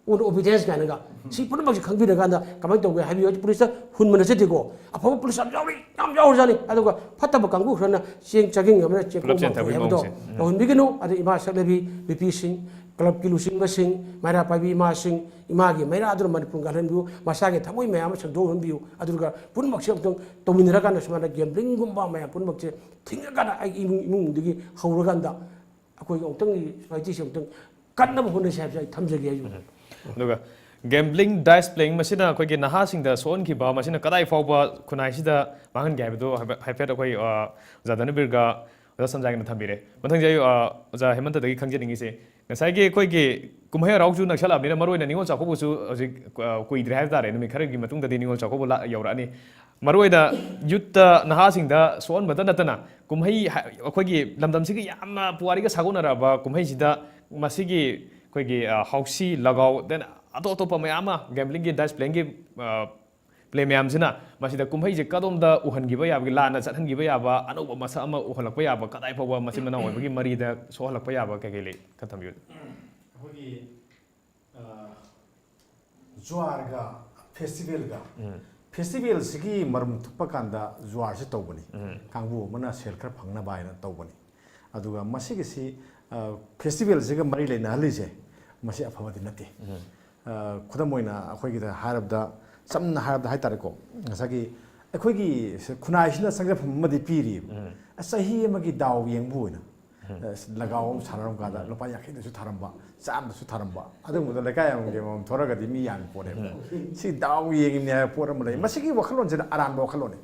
ꯑꯣꯟ ꯑꯣꯕꯤꯗꯤꯌꯦꯟꯁ ꯀꯥꯏꯅꯒ꯫ ꯁꯤ ꯄꯨꯝꯅꯃꯛꯁꯦ ꯈꯪꯕꯤꯔꯀꯥꯟꯗ ꯀꯃꯥꯏꯅ ꯇꯧꯒꯦ ꯍꯥꯏꯕꯤꯌꯨ꯫ ꯄꯨꯂꯤꯁꯇ ꯍꯨꯟꯕ ꯅꯠꯆꯗꯦꯀꯣ꯫ ꯑꯐꯕ ꯄꯨꯂꯤꯁ ꯌꯥꯝ ꯌꯥꯎꯔꯤ, ꯌꯥꯝ ꯌꯥꯎꯔꯖꯥꯠꯅꯤ꯫ ꯑꯗꯨꯒ ꯐꯠꯇꯕ ꯀꯥꯡꯕꯨ ꯈꯔꯅ ꯆꯦꯡ ꯆꯥꯒꯤꯡ ꯑꯃꯅ ꯆꯦꯡ ꯄꯨꯂꯞ ꯀꯣꯝ ꯆꯦꯟꯊꯕꯒꯤ ꯍꯥꯏꯕꯗꯣ ꯃꯑꯣꯡꯁꯦ꯫ ꯎꯝ꯫ ꯇꯧꯍꯟꯕꯤꯒꯅꯨ꯫ ꯑꯗꯩ ꯏꯃꯥ ꯁꯛꯂꯕꯤ ꯅꯨꯄꯤꯁꯤꯡ, ꯀ꯭ꯂꯕꯀꯤ ꯂꯨꯆꯤꯡꯕꯁꯤꯡ, ꯃꯩꯔꯥ ꯄꯥꯏꯕꯤ ꯏꯃꯥꯁꯤꯡ, ꯏꯃꯥꯒꯤ ꯃꯩꯔꯥꯗꯨꯅ ꯃꯅꯤꯄꯨꯔ ꯉꯥꯜꯍꯟꯕꯤꯌꯨ, ꯃꯁꯥꯒꯤ ꯊꯃꯣꯏ ꯃꯌꯥꯝ ꯑꯃ ꯁꯦꯡꯗꯣꯛꯍꯟꯕꯤꯌꯨ꯫ ꯑꯗꯨꯒ ꯄꯨꯝꯅꯃꯛꯁꯦ ꯑꯃꯨꯛꯇꯪ ꯇꯧꯃꯤꯟꯅꯔꯀꯥꯟꯗ ꯁꯨꯃꯥꯏꯅ ꯒꯦꯝꯕ꯭ꯂꯤꯡꯒꯨꯝꯕ ꯃꯌꯥꯝ ꯄꯨꯝꯅꯃꯛꯁꯦ ꯊꯤꯡꯉꯀꯥꯟꯗ ꯑꯩꯒꯤ ꯏꯃꯨꯡ, ꯏꯃꯨꯡꯗꯒꯤ ꯍꯧꯔꯀꯥꯟꯗ ꯑꯩꯈꯣꯏꯒꯤ ꯑꯃꯨꯛꯇꯪꯒꯤ ꯁꯣꯁꯥꯏꯇꯤꯁꯦ ꯑꯃꯨꯛꯇꯪ ꯀꯟꯅꯕ ꯍꯣꯠꯅꯁꯤ ꯍꯥꯏꯕꯁꯦ ꯑꯩ ꯊꯝꯖꯒꯦ ꯑꯩꯁꯨ꯫ ꯎꯝ꯫ ꯑꯗꯨꯒ gambling, dice playing ꯃꯁꯤꯅ ꯑꯩꯈꯣꯏꯒꯤ ꯅꯍꯥꯁꯤꯡꯗ ꯁꯣꯛꯍꯟꯈꯤꯕ, ꯃꯁꯤꯅ ꯀꯗꯥꯏ ꯐꯥꯎꯕ ꯈꯨꯟꯅꯥꯏꯁꯤꯗ ꯃꯥꯡꯍꯟꯒꯦ ꯍꯥꯏꯕꯗꯣ ꯍꯥꯏꯐꯦꯠ, ꯍꯥꯏꯐꯦꯠ ꯑꯩꯈꯣꯏ, ꯑ, ꯑꯣꯖꯥ ꯙꯅꯕꯤꯔꯒ ꯑꯣꯖꯥ ꯁꯟꯖꯥꯒꯤꯅ ꯊꯝꯕꯤꯔꯦ꯫ ꯃꯊꯪꯁꯦ ꯑꯩ, ꯑ, ꯑꯣꯖꯥ ꯍꯦꯃꯟꯇꯗꯒꯤ ꯈꯪꯖꯅꯤꯡꯉꯤꯁꯦ, ꯉꯁꯥꯏꯒꯤ ꯑꯩꯈꯣꯏꯒꯤ ꯀꯨꯝꯍꯩ ꯍꯔꯥꯎꯁꯨ ꯅꯛꯁꯜꯂꯛꯑꯕꯅꯤꯅ, ꯃꯔꯨꯑꯣꯏꯅ ꯅꯤꯉꯣꯜ ꯆꯥꯛꯀꯧꯕꯁꯨ ꯍꯧꯖꯤꯛ, ꯑ, ꯀꯨꯏꯗ꯭ꯔꯦ ꯍꯥꯏꯕ ꯇꯥꯔꯦ, ꯅꯨꯃꯤꯠ ꯈꯔꯒꯤ ꯃꯇꯨꯡꯗꯗꯤ ꯅꯤꯉꯣꯜ ꯆꯥꯛꯀꯧꯕ ꯂꯥ-, ꯌꯧꯔꯛꯑꯅꯤ꯫ ꯃꯔꯨꯑꯣꯏꯅ ꯌꯨꯠꯇ, ꯅꯍꯥꯁꯤꯡꯗ ꯁꯣꯛꯍꯟꯕꯇ ꯅꯠꯇꯅ, ꯀꯨꯝꯍꯩ ꯍꯥ-, ꯑꯩꯈꯣꯏꯒꯤ ꯂꯝꯗꯝꯁꯤꯒ ꯌꯥꯝꯅ ꯄꯨꯋꯥꯔꯤꯒ ꯁꯥꯒꯣꯟꯅꯔꯕ ꯀꯨꯝꯍꯩꯁꯤꯗ ꯃꯁꯤꯒꯤ ꯑꯩꯈꯣꯏꯒꯤ, ꯑ, ꯍꯥꯎꯁꯤ, ꯂꯒꯥꯎ, then ꯑꯇꯣꯞ ꯑꯇꯣꯞꯄ ꯃꯌꯥꯝ ꯑꯃ gambling ꯒꯤ, dice playing ꯒꯤ, ꯑ, play ꯃꯌꯥꯝꯁꯤꯅ ꯃꯁꯤꯗ ꯀꯨꯝꯍꯩꯁꯦ ꯀꯗꯣꯝꯗ ꯎꯍꯟꯈꯤꯕ ꯌꯥꯕꯒꯦ, ꯂꯥꯟꯅ ꯆꯠꯍꯟꯈꯤꯕ ꯌꯥꯕ, ꯑꯅꯧꯕ ꯃꯁꯛ ꯑꯃ ꯎꯍꯜꯂꯛꯄ ꯌꯥꯕ, ꯀꯗꯥꯏ ꯐꯥꯎꯕ ꯃꯆꯤꯟ ꯃꯅꯥꯎ ꯑꯣꯏꯕꯒꯤ ꯃꯔꯤꯗ ꯁꯣꯛꯍꯜꯂꯛꯄ ꯌꯥꯕ ꯀꯩ ꯀꯩ ꯂꯩ? ꯈꯔ ꯊꯝꯕꯤꯌꯨ꯫ ꯑꯩꯈꯣꯏꯒꯤ, ꯑ, ꯖ꯭ꯋꯥꯔꯒ ꯐꯦꯁꯇꯤꯚꯦꯜꯒ, ꯐꯦꯁꯇꯤꯚꯦꯜꯁꯤꯒꯤ ꯃꯔꯨꯝ ꯊꯨꯞꯄ ꯀꯥꯟꯗ ꯖ꯭ꯋꯥꯔꯁꯤ ꯇꯧꯕꯅꯤ꯫ ꯀꯥꯡꯕꯨ ꯑꯃꯅ ꯁꯦꯜ ꯈꯔ ꯐꯪꯅꯕ ꯍꯥꯏꯅ ꯇꯧꯕꯅꯤ꯫ ꯑꯗꯨꯒ ꯃꯁꯤꯒꯤꯁꯤ, ꯑ, ꯐꯦꯁꯇꯤꯚꯦꯜꯁꯤꯒ ꯃꯔꯤ ꯂꯩꯅꯍꯜꯂꯤꯁꯦ, ꯃꯁꯤ ꯑꯐꯕꯗꯤ ꯅꯠꯇꯦ꯫ ꯑ, ꯈꯨꯗꯝ ꯑꯣꯏꯅ ꯑꯩꯈꯣꯏꯒꯤꯗ ꯍꯥꯏꯔꯕꯗ, ꯆꯝꯅ ꯍꯥꯏꯔꯕꯗ ꯍꯥꯏꯇꯥꯔꯦꯀꯣ, ꯉꯁꯥꯏꯒꯤ ꯑꯩꯈꯣꯏꯒꯤ ꯈꯨꯟꯅꯥꯏꯁꯤꯅ ꯆꯪꯖꯐꯝ ꯑꯃꯗꯤ ꯄꯤꯔꯤꯕ꯫ ꯆꯍꯤ ꯑꯃꯒꯤ ꯗꯥꯎ ꯌꯦꯡꯕ ꯑꯣꯏꯅ, ꯑ, ꯂꯒꯥꯎ ꯑꯃ ꯁꯥꯟꯅꯔꯝ ꯀꯥꯟꯗ ꯂꯨꯄꯥ ꯌꯥꯡꯈꯩꯗꯁꯨ ꯊꯥꯔꯝꯕ, ꯆꯥꯝꯗꯁꯨ ꯊꯥꯔꯝꯕ, ꯑꯗꯨꯒꯨꯝꯕꯗ ꯂꯩꯀꯥꯏ ꯑꯃꯃꯝꯒꯤ ꯑꯃꯃꯝ ꯊꯣꯔꯒꯗꯤ ꯃꯤ ꯌꯥꯝꯃꯤ ꯄꯣꯠꯅꯦꯕ꯫ ꯁꯤ ꯗꯥꯎ ꯌꯦꯡꯉꯤꯅꯦ ꯍꯥꯏꯕ ꯄꯣꯠ ꯑꯃ ꯂꯩ꯫ ꯃꯁꯤꯒꯤ ꯋꯥꯈꯜꯂꯣꯟꯁꯤꯅ ꯑꯔꯥꯟꯕ ꯋꯥꯈꯜꯂꯣꯟꯅꯤ꯫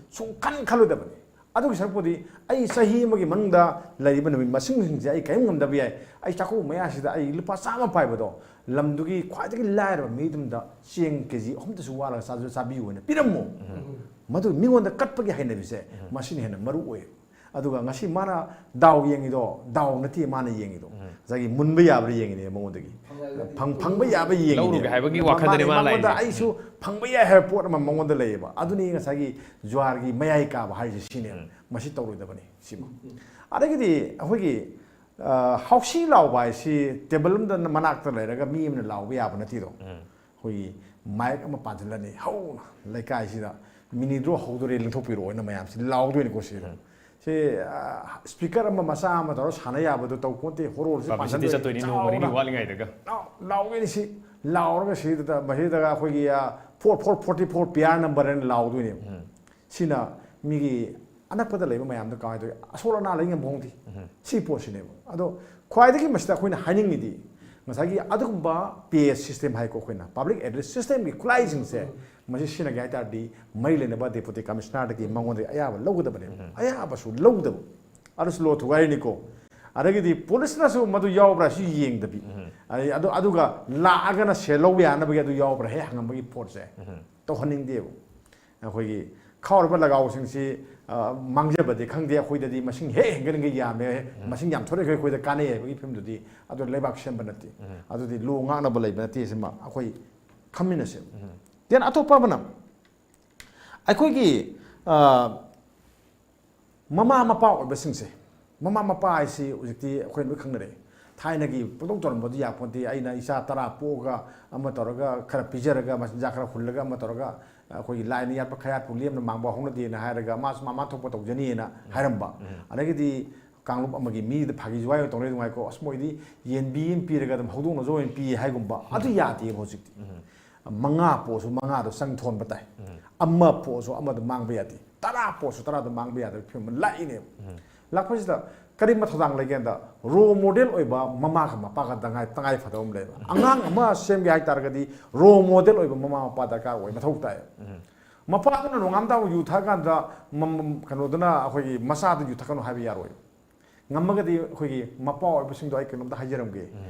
ꯁꯨꯡꯈꯟ ꯈꯜꯂꯨꯗꯕꯅꯤ꯫ ꯑꯗꯨꯒꯤ ꯁꯔꯨꯛꯄꯨꯗꯤ ꯑꯩ ꯆꯍꯤ ꯑꯃꯒꯤ ꯃꯅꯨꯡꯗ ꯂꯩꯔꯤꯕ ꯅꯨꯃꯤꯠ ꯃꯁꯤꯡꯁꯤꯡꯁꯦ ꯑꯩ ꯀꯔꯤꯝ ꯉꯝꯗꯕ ꯌꯥꯏ꯫ ꯑꯩ ꯆꯥꯛꯀꯧꯕ ꯃꯌꯥꯁꯤꯗ ꯑꯩ ꯂꯨꯄꯥ ꯆꯥꯝꯃ ꯄꯥꯏꯕꯗꯣ ꯂꯝꯗꯨꯒꯤ ꯈ꯭ꯋꯥꯏꯗꯒꯤ ꯂꯥꯏꯔꯕ ꯃꯤꯗꯨꯝꯗ ꯆꯦꯡ ꯀꯦ ꯖꯤ ꯑꯍꯨꯝꯗꯁꯨ ꯋꯥꯠꯂꯒ ꯆꯥꯖ-, ꯆꯥꯕꯤꯌꯨ ꯍꯥꯏꯅ ꯄꯤꯔꯝꯃꯨ꯫ ꯃꯗꯨ ꯃꯤꯉꯣꯟꯗ ꯀꯠꯄꯒꯤ ꯍꯩꯅꯕꯤꯁꯦ, ꯃꯁꯤꯅ ꯍꯦꯟꯅ ꯃꯔꯨ ꯑꯣꯏ꯫ ꯑꯗꯨꯒ ꯉꯁꯤ ꯃꯥꯅ ꯗꯥꯎ ꯌꯦꯡꯉꯤꯗꯣ, ꯗꯥꯎ ꯅꯠꯇꯦ ꯃꯥꯅ ꯌꯦꯡꯉꯤꯗꯣ, ꯉꯁꯥꯏꯒꯤ ꯃꯨꯟꯕ ꯌꯥꯕ꯭ꯔꯥ ꯌꯦꯡꯉꯤꯅꯦ ꯃꯉꯣꯟꯗꯒꯤ꯫ ꯐꯪ-, ꯐꯪꯕ ꯌꯥꯕ꯭ꯔꯥ ꯌꯦꯡꯉꯤꯅꯦ꯫ ꯂꯧꯔꯨꯒꯦ ꯍꯥꯏꯕꯒꯤ ꯃꯥ-, ꯋꯥꯈꯜꯗꯅꯦ ꯃꯥꯅꯦ, ꯃꯥ ꯂꯥꯛꯏꯁꯦ꯫ ꯃꯉꯣꯟꯗ ꯑꯩꯁꯨ ꯐꯪꯕ ꯌꯥꯏ ꯍꯥꯏꯕ ꯄꯣꯠ ꯑꯃ ꯃꯉꯣꯟꯗ ꯂꯩꯌꯦꯕ꯫ ꯑꯗꯨꯅꯤ ꯉꯁꯥꯏꯒꯤ ꯖ꯭ꯋꯥꯔꯒꯤ ꯃꯌꯥꯏ ꯀꯥꯕ ꯍꯥꯏꯔꯤꯁꯦ ꯁꯤꯅꯦꯕ꯫ ꯃꯁꯤ ꯇꯧꯔꯣꯏꯗꯕꯅꯤ ꯁꯤꯃ꯫ ꯑꯗꯒꯤꯗꯤ ꯑꯩꯈꯣꯏꯒꯤ, ꯑ, ꯍꯥꯎꯁꯤ ꯂꯥꯎꯕ ꯍꯥꯏꯁꯤ ꯇꯦꯕꯜ ꯑꯃꯗ ꯃꯅꯥꯛꯇ ꯂꯩꯔꯒ ꯃꯤ ꯑꯃꯅ ꯂꯥꯎꯕ ꯌꯥꯕ ꯅꯠꯇꯦꯗꯣ꯫ ꯑꯩꯈꯣꯏꯒꯤ ꯃꯥꯏꯛ ꯑꯃ ꯄꯥꯟꯁꯤꯜꯂꯅꯤ, ꯍꯧꯅ ꯂꯩꯀꯥꯏꯁꯤꯗ "ꯃꯤꯅꯤ ꯗ꯭ꯔꯣ ꯍꯧꯗꯣꯔꯦ, ꯂꯦꯡꯊꯣꯛꯄꯤꯔꯛꯑꯣꯅ" ꯃꯌꯥꯝꯁꯤ ꯂꯥꯎꯗꯣꯏꯅꯤꯀꯣ ꯁꯤꯗ꯫ ꯁꯤ, ꯑ, ꯁ꯭ꯄꯤꯀꯔ ꯑꯃ ꯃꯆꯥ ꯑꯃ ꯇꯧꯔ ꯁꯥꯟꯅ ꯌꯥꯕꯗꯣ ꯇꯧ ꯄꯣꯠꯇꯦ, ꯍꯣꯔꯣꯔꯁꯤ ꯄꯥꯟꯁꯤꯟꯗꯣꯏꯅꯤ ꯆꯠꯇꯣꯏꯅꯤ ꯅꯣꯡꯃ ꯅꯤꯅꯤ ꯆꯥꯎꯅ꯫ ꯋꯥꯠꯂꯤꯉꯩꯗꯒ꯫ ꯂꯥꯎ-, ꯂꯥꯎꯒꯅꯤ ꯁꯤ, ꯂꯥꯎꯔꯒ ꯁꯤꯗ ꯃꯁꯤꯗꯒ ꯑꯩꯈꯣꯏꯒꯤ, ꯑ, "four four forty four P R number" ꯍꯥꯏꯅ ꯂꯥꯎꯗꯣꯏꯅꯦꯕ꯫ ꯁꯤꯅ ꯃꯤꯒꯤ ꯑꯅꯛꯄꯗ ꯂꯩꯕ ꯃꯌꯥꯝꯗꯣ ꯀꯃꯥꯏꯅ ꯇꯧꯋꯤ? ꯑꯁꯣꯜ ꯑꯅꯥ ꯂꯩ ꯉꯝꯕ ꯍꯣꯡꯗꯦ꯫ ꯁꯤ ꯄꯣꯠꯁꯤꯅꯦꯕ꯫ ꯑꯗꯣ ꯈ꯭ꯋꯥꯏꯗꯒꯤ ꯃꯁꯤꯗ ꯑꯩꯈꯣꯏꯅ ꯍꯥꯏꯅꯤꯡꯉꯤꯗꯤ, ꯉꯁꯥꯏꯒꯤ ꯑꯗꯨꯒꯨꯝꯕ ꯄꯦ ꯁꯤꯁꯇꯦꯝ ꯍꯥꯏꯀꯣ, ꯑꯩꯈꯣꯏꯅ ꯄꯕ꯭ꯂꯤꯛ ꯑꯦꯗ꯭ꯔꯦꯁ ꯁꯤꯁꯇꯦꯝꯒꯤ ꯈꯨꯠꯂꯥꯏꯁꯤꯡꯁꯦ, ꯃꯁꯤ ꯁꯤꯖꯤꯟꯅꯒꯦ ꯍꯥꯏ ꯇꯥꯔꯗꯤ, ꯃꯔꯤ ꯂꯩꯅꯕ ꯗꯦꯄꯨꯇꯤ ꯀꯃꯤꯁꯅꯔꯗꯒꯤ ꯃꯉꯣꯟꯗꯒꯤ ꯑꯌꯥꯕ ꯂꯧꯒꯗꯕꯅꯦꯕ꯫ ꯑꯌꯥꯕꯁꯨ ꯂꯧꯗꯕ꯫ ꯑꯗꯨꯁꯨ ꯂꯣ ꯊꯨꯒꯥꯏꯔꯤꯅꯤꯀꯣ꯫ ꯑꯗꯒꯤꯗꯤ ꯄꯨꯂꯤꯁꯅꯁꯨ ꯃꯗꯨ ꯌꯥꯎꯕ꯭ꯔꯥ ꯁꯤ ꯌꯦꯡꯗꯕꯤ꯫ ꯑꯗꯩ ꯑꯗꯨ, ꯑꯗꯨꯒ ꯂꯥꯛꯑꯒꯅ ꯁꯦꯜ ꯂꯧꯕ ꯌꯥꯅꯕꯒꯤ ꯑꯗꯨ ꯌꯥꯎꯕ꯭ꯔꯥ ꯍꯦꯛ ꯍꯪꯉꯝꯕꯒꯤ ꯄꯣꯠꯁꯦ ꯇꯧꯍꯟꯅꯤꯡꯗꯦꯕ꯫ ꯑꯩꯈꯣꯏꯒꯤ ꯈꯥꯎꯔꯕ ꯂꯒꯥꯎꯁꯤꯡꯁꯤ, ꯑ, ꯃꯥꯡꯖꯕꯗꯤ ꯈꯪꯗꯦ, ꯑꯩꯈꯣꯏꯗꯗꯤ ꯃꯁꯤꯡ ꯍꯦꯛ ꯍꯦꯟꯒꯠꯂꯤꯉꯩ ꯌꯥꯝꯃꯦ, ꯃꯁꯤꯡ ꯌꯥꯝ ꯊꯣꯔꯛꯈ꯭ꯔꯦ, ꯑꯩꯈꯣꯏꯗ ꯀꯥꯟꯅꯩ ꯍꯥꯏꯕꯒꯤ ꯐꯤꯕꯝꯗꯨꯗꯤ ꯑꯗꯨ ꯂꯩꯕꯥꯛ ꯁꯦꯝꯕ ꯅꯠꯇꯦ꯫ ꯑꯗꯨꯗꯤ ꯂꯣ ꯉꯥꯛꯅꯕ ꯂꯩꯕ ꯅꯠꯇꯦ, ꯁꯤꯃ ꯑꯩꯈꯣꯏ ꯈꯪꯃꯤꯟꯅꯁꯦꯕ꯫ ꯗꯦꯟ ꯑꯇꯣꯞꯄ ꯑꯃꯅ ꯑꯩꯈꯣꯏꯒꯤ, ꯑ, ꯃꯃꯥ ꯃꯄꯥ ꯑꯣꯏꯕꯁꯤꯡꯁꯦ, ꯃꯃꯥ ꯃꯄꯥ ꯍꯥꯏꯁꯤ ꯍꯧꯖꯤꯛꯇꯤ ꯑꯩꯈꯣꯏ ꯂꯣꯏ ꯈꯪꯅꯔꯦ꯫ ꯊꯥꯏꯅꯒꯤ ꯄꯪꯇꯧ ꯇꯧꯔꯝꯕꯗꯨ ꯌꯥꯄꯣꯟꯇꯦ꯫ ꯑꯩꯅ ꯏꯆꯥ ꯇꯔꯥ ꯄꯣꯛꯑꯒ ꯑꯃ ꯇꯧꯔꯒ, ꯈꯔ ꯄꯤꯖꯔꯒ, ꯃꯆꯤꯟꯖꯥꯛ ꯈꯔ ꯍꯨꯜꯂꯒ, ꯑꯃ ꯇꯧꯔꯒ, ꯑꯩꯈꯣꯏꯒꯤ ꯂꯥꯏꯅ ꯌꯥꯠꯄ ꯈꯌꯥꯠꯄꯨ ꯂꯦꯝꯅ ꯃꯥꯡꯕ ꯍꯧꯅꯗꯦꯅ ꯍꯥꯏꯔꯒ, ꯃꯥꯁꯨ ꯃꯃꯥ ꯊꯣꯛꯄ ꯇꯧꯖꯅꯤꯅ ꯍꯥꯏꯔꯝꯕ꯫ ꯑꯗꯒꯤꯗꯤ ꯀꯥꯡꯂꯨꯞ ꯑꯃꯒꯤ ꯃꯤꯗ ꯐꯥꯒꯤ ꯖꯨꯒꯥꯏ ꯑꯣꯏꯅ ꯇꯧꯅꯩ ꯅꯨꯡꯉꯥꯏꯀꯣ, "ꯑꯁ, ꯃꯣꯏꯗꯤ ꯌꯦꯟꯕꯤ ꯑꯃ ꯄꯤꯔꯒ ꯑꯗꯨꯝ ꯍꯧꯗꯣꯡꯅꯁꯨ ꯑꯣꯏꯅ ꯄꯤ" ꯍꯥꯏꯒꯨꯝꯕ꯫ ꯑꯗꯨ ꯌꯥꯗꯦꯕ ꯍꯧꯖꯤꯛꯇꯤ꯫ ꯃꯉꯥ ꯄꯣꯛꯑꯁꯨ ꯃꯉꯥꯗꯣ ꯆꯪ ꯊꯣꯟꯕ ꯇꯥꯏ꯫ ꯑꯃ ꯄꯣꯛꯑꯁꯨ ꯑꯃꯗꯣ ꯃꯥꯡꯕ ꯌꯥꯗꯦ꯫ ꯇꯔꯥ ꯄꯣꯛꯑꯁꯨ ꯇꯔꯥꯗꯣ ꯃꯥꯡꯕ ꯌꯥꯗꯕ ꯐꯤꯕꯝ ꯑꯃ ꯂꯥꯛꯏꯅꯦꯕ꯫ ꯂꯥꯛꯄꯁꯤꯗ ꯀꯔꯤ ꯊꯧꯗꯥꯡ ꯂꯩꯒꯦꯗ, ꯔꯣꯜ ꯃꯣꯗꯦꯜ ꯑꯣꯏꯕ ꯃꯃꯥꯒ ꯃꯄꯥꯒ ꯇꯉꯥꯏ, ꯇꯉꯥꯏ ꯐꯗꯕ ꯑꯃ ꯂꯩꯕ꯫ ꯑꯉꯥꯡ ꯑꯃ ꯁꯦꯝꯒꯦ ꯍꯥꯏꯇꯥꯔꯒꯗꯤ ꯔꯣꯜ ꯃꯣꯗꯦꯜ ꯑꯣꯏꯕ ꯃꯃꯥ ꯃꯄꯥ ꯗꯔꯀꯥꯔ ꯑꯣꯏ, ꯃꯊꯧ ꯇꯥꯏ꯫ ꯃꯄꯥꯗꯨꯅ ꯅꯣꯡꯉꯥꯟꯕ ꯇꯥꯕ ꯌꯨ ꯊꯛꯑꯀꯥꯟꯗ ꯃꯝ-, ꯀꯩꯅꯣꯗꯨꯅ, ꯑꯩꯈꯣꯏꯒꯤ ꯃꯆꯥꯗ ꯌꯨ ꯊꯛꯀꯅꯨ ꯍꯥꯏꯕ ꯌꯥꯔꯣꯏ꯫ ꯉꯝꯃꯒꯗꯤ ꯑꯩꯈꯣꯏꯒꯤ ꯃꯄꯥ ꯑꯣꯏꯕꯁꯤꯡꯗꯣ ꯑꯩ ꯀꯩꯅꯣꯝꯇ ꯍꯥꯏꯖꯔꯝꯒꯦ꯫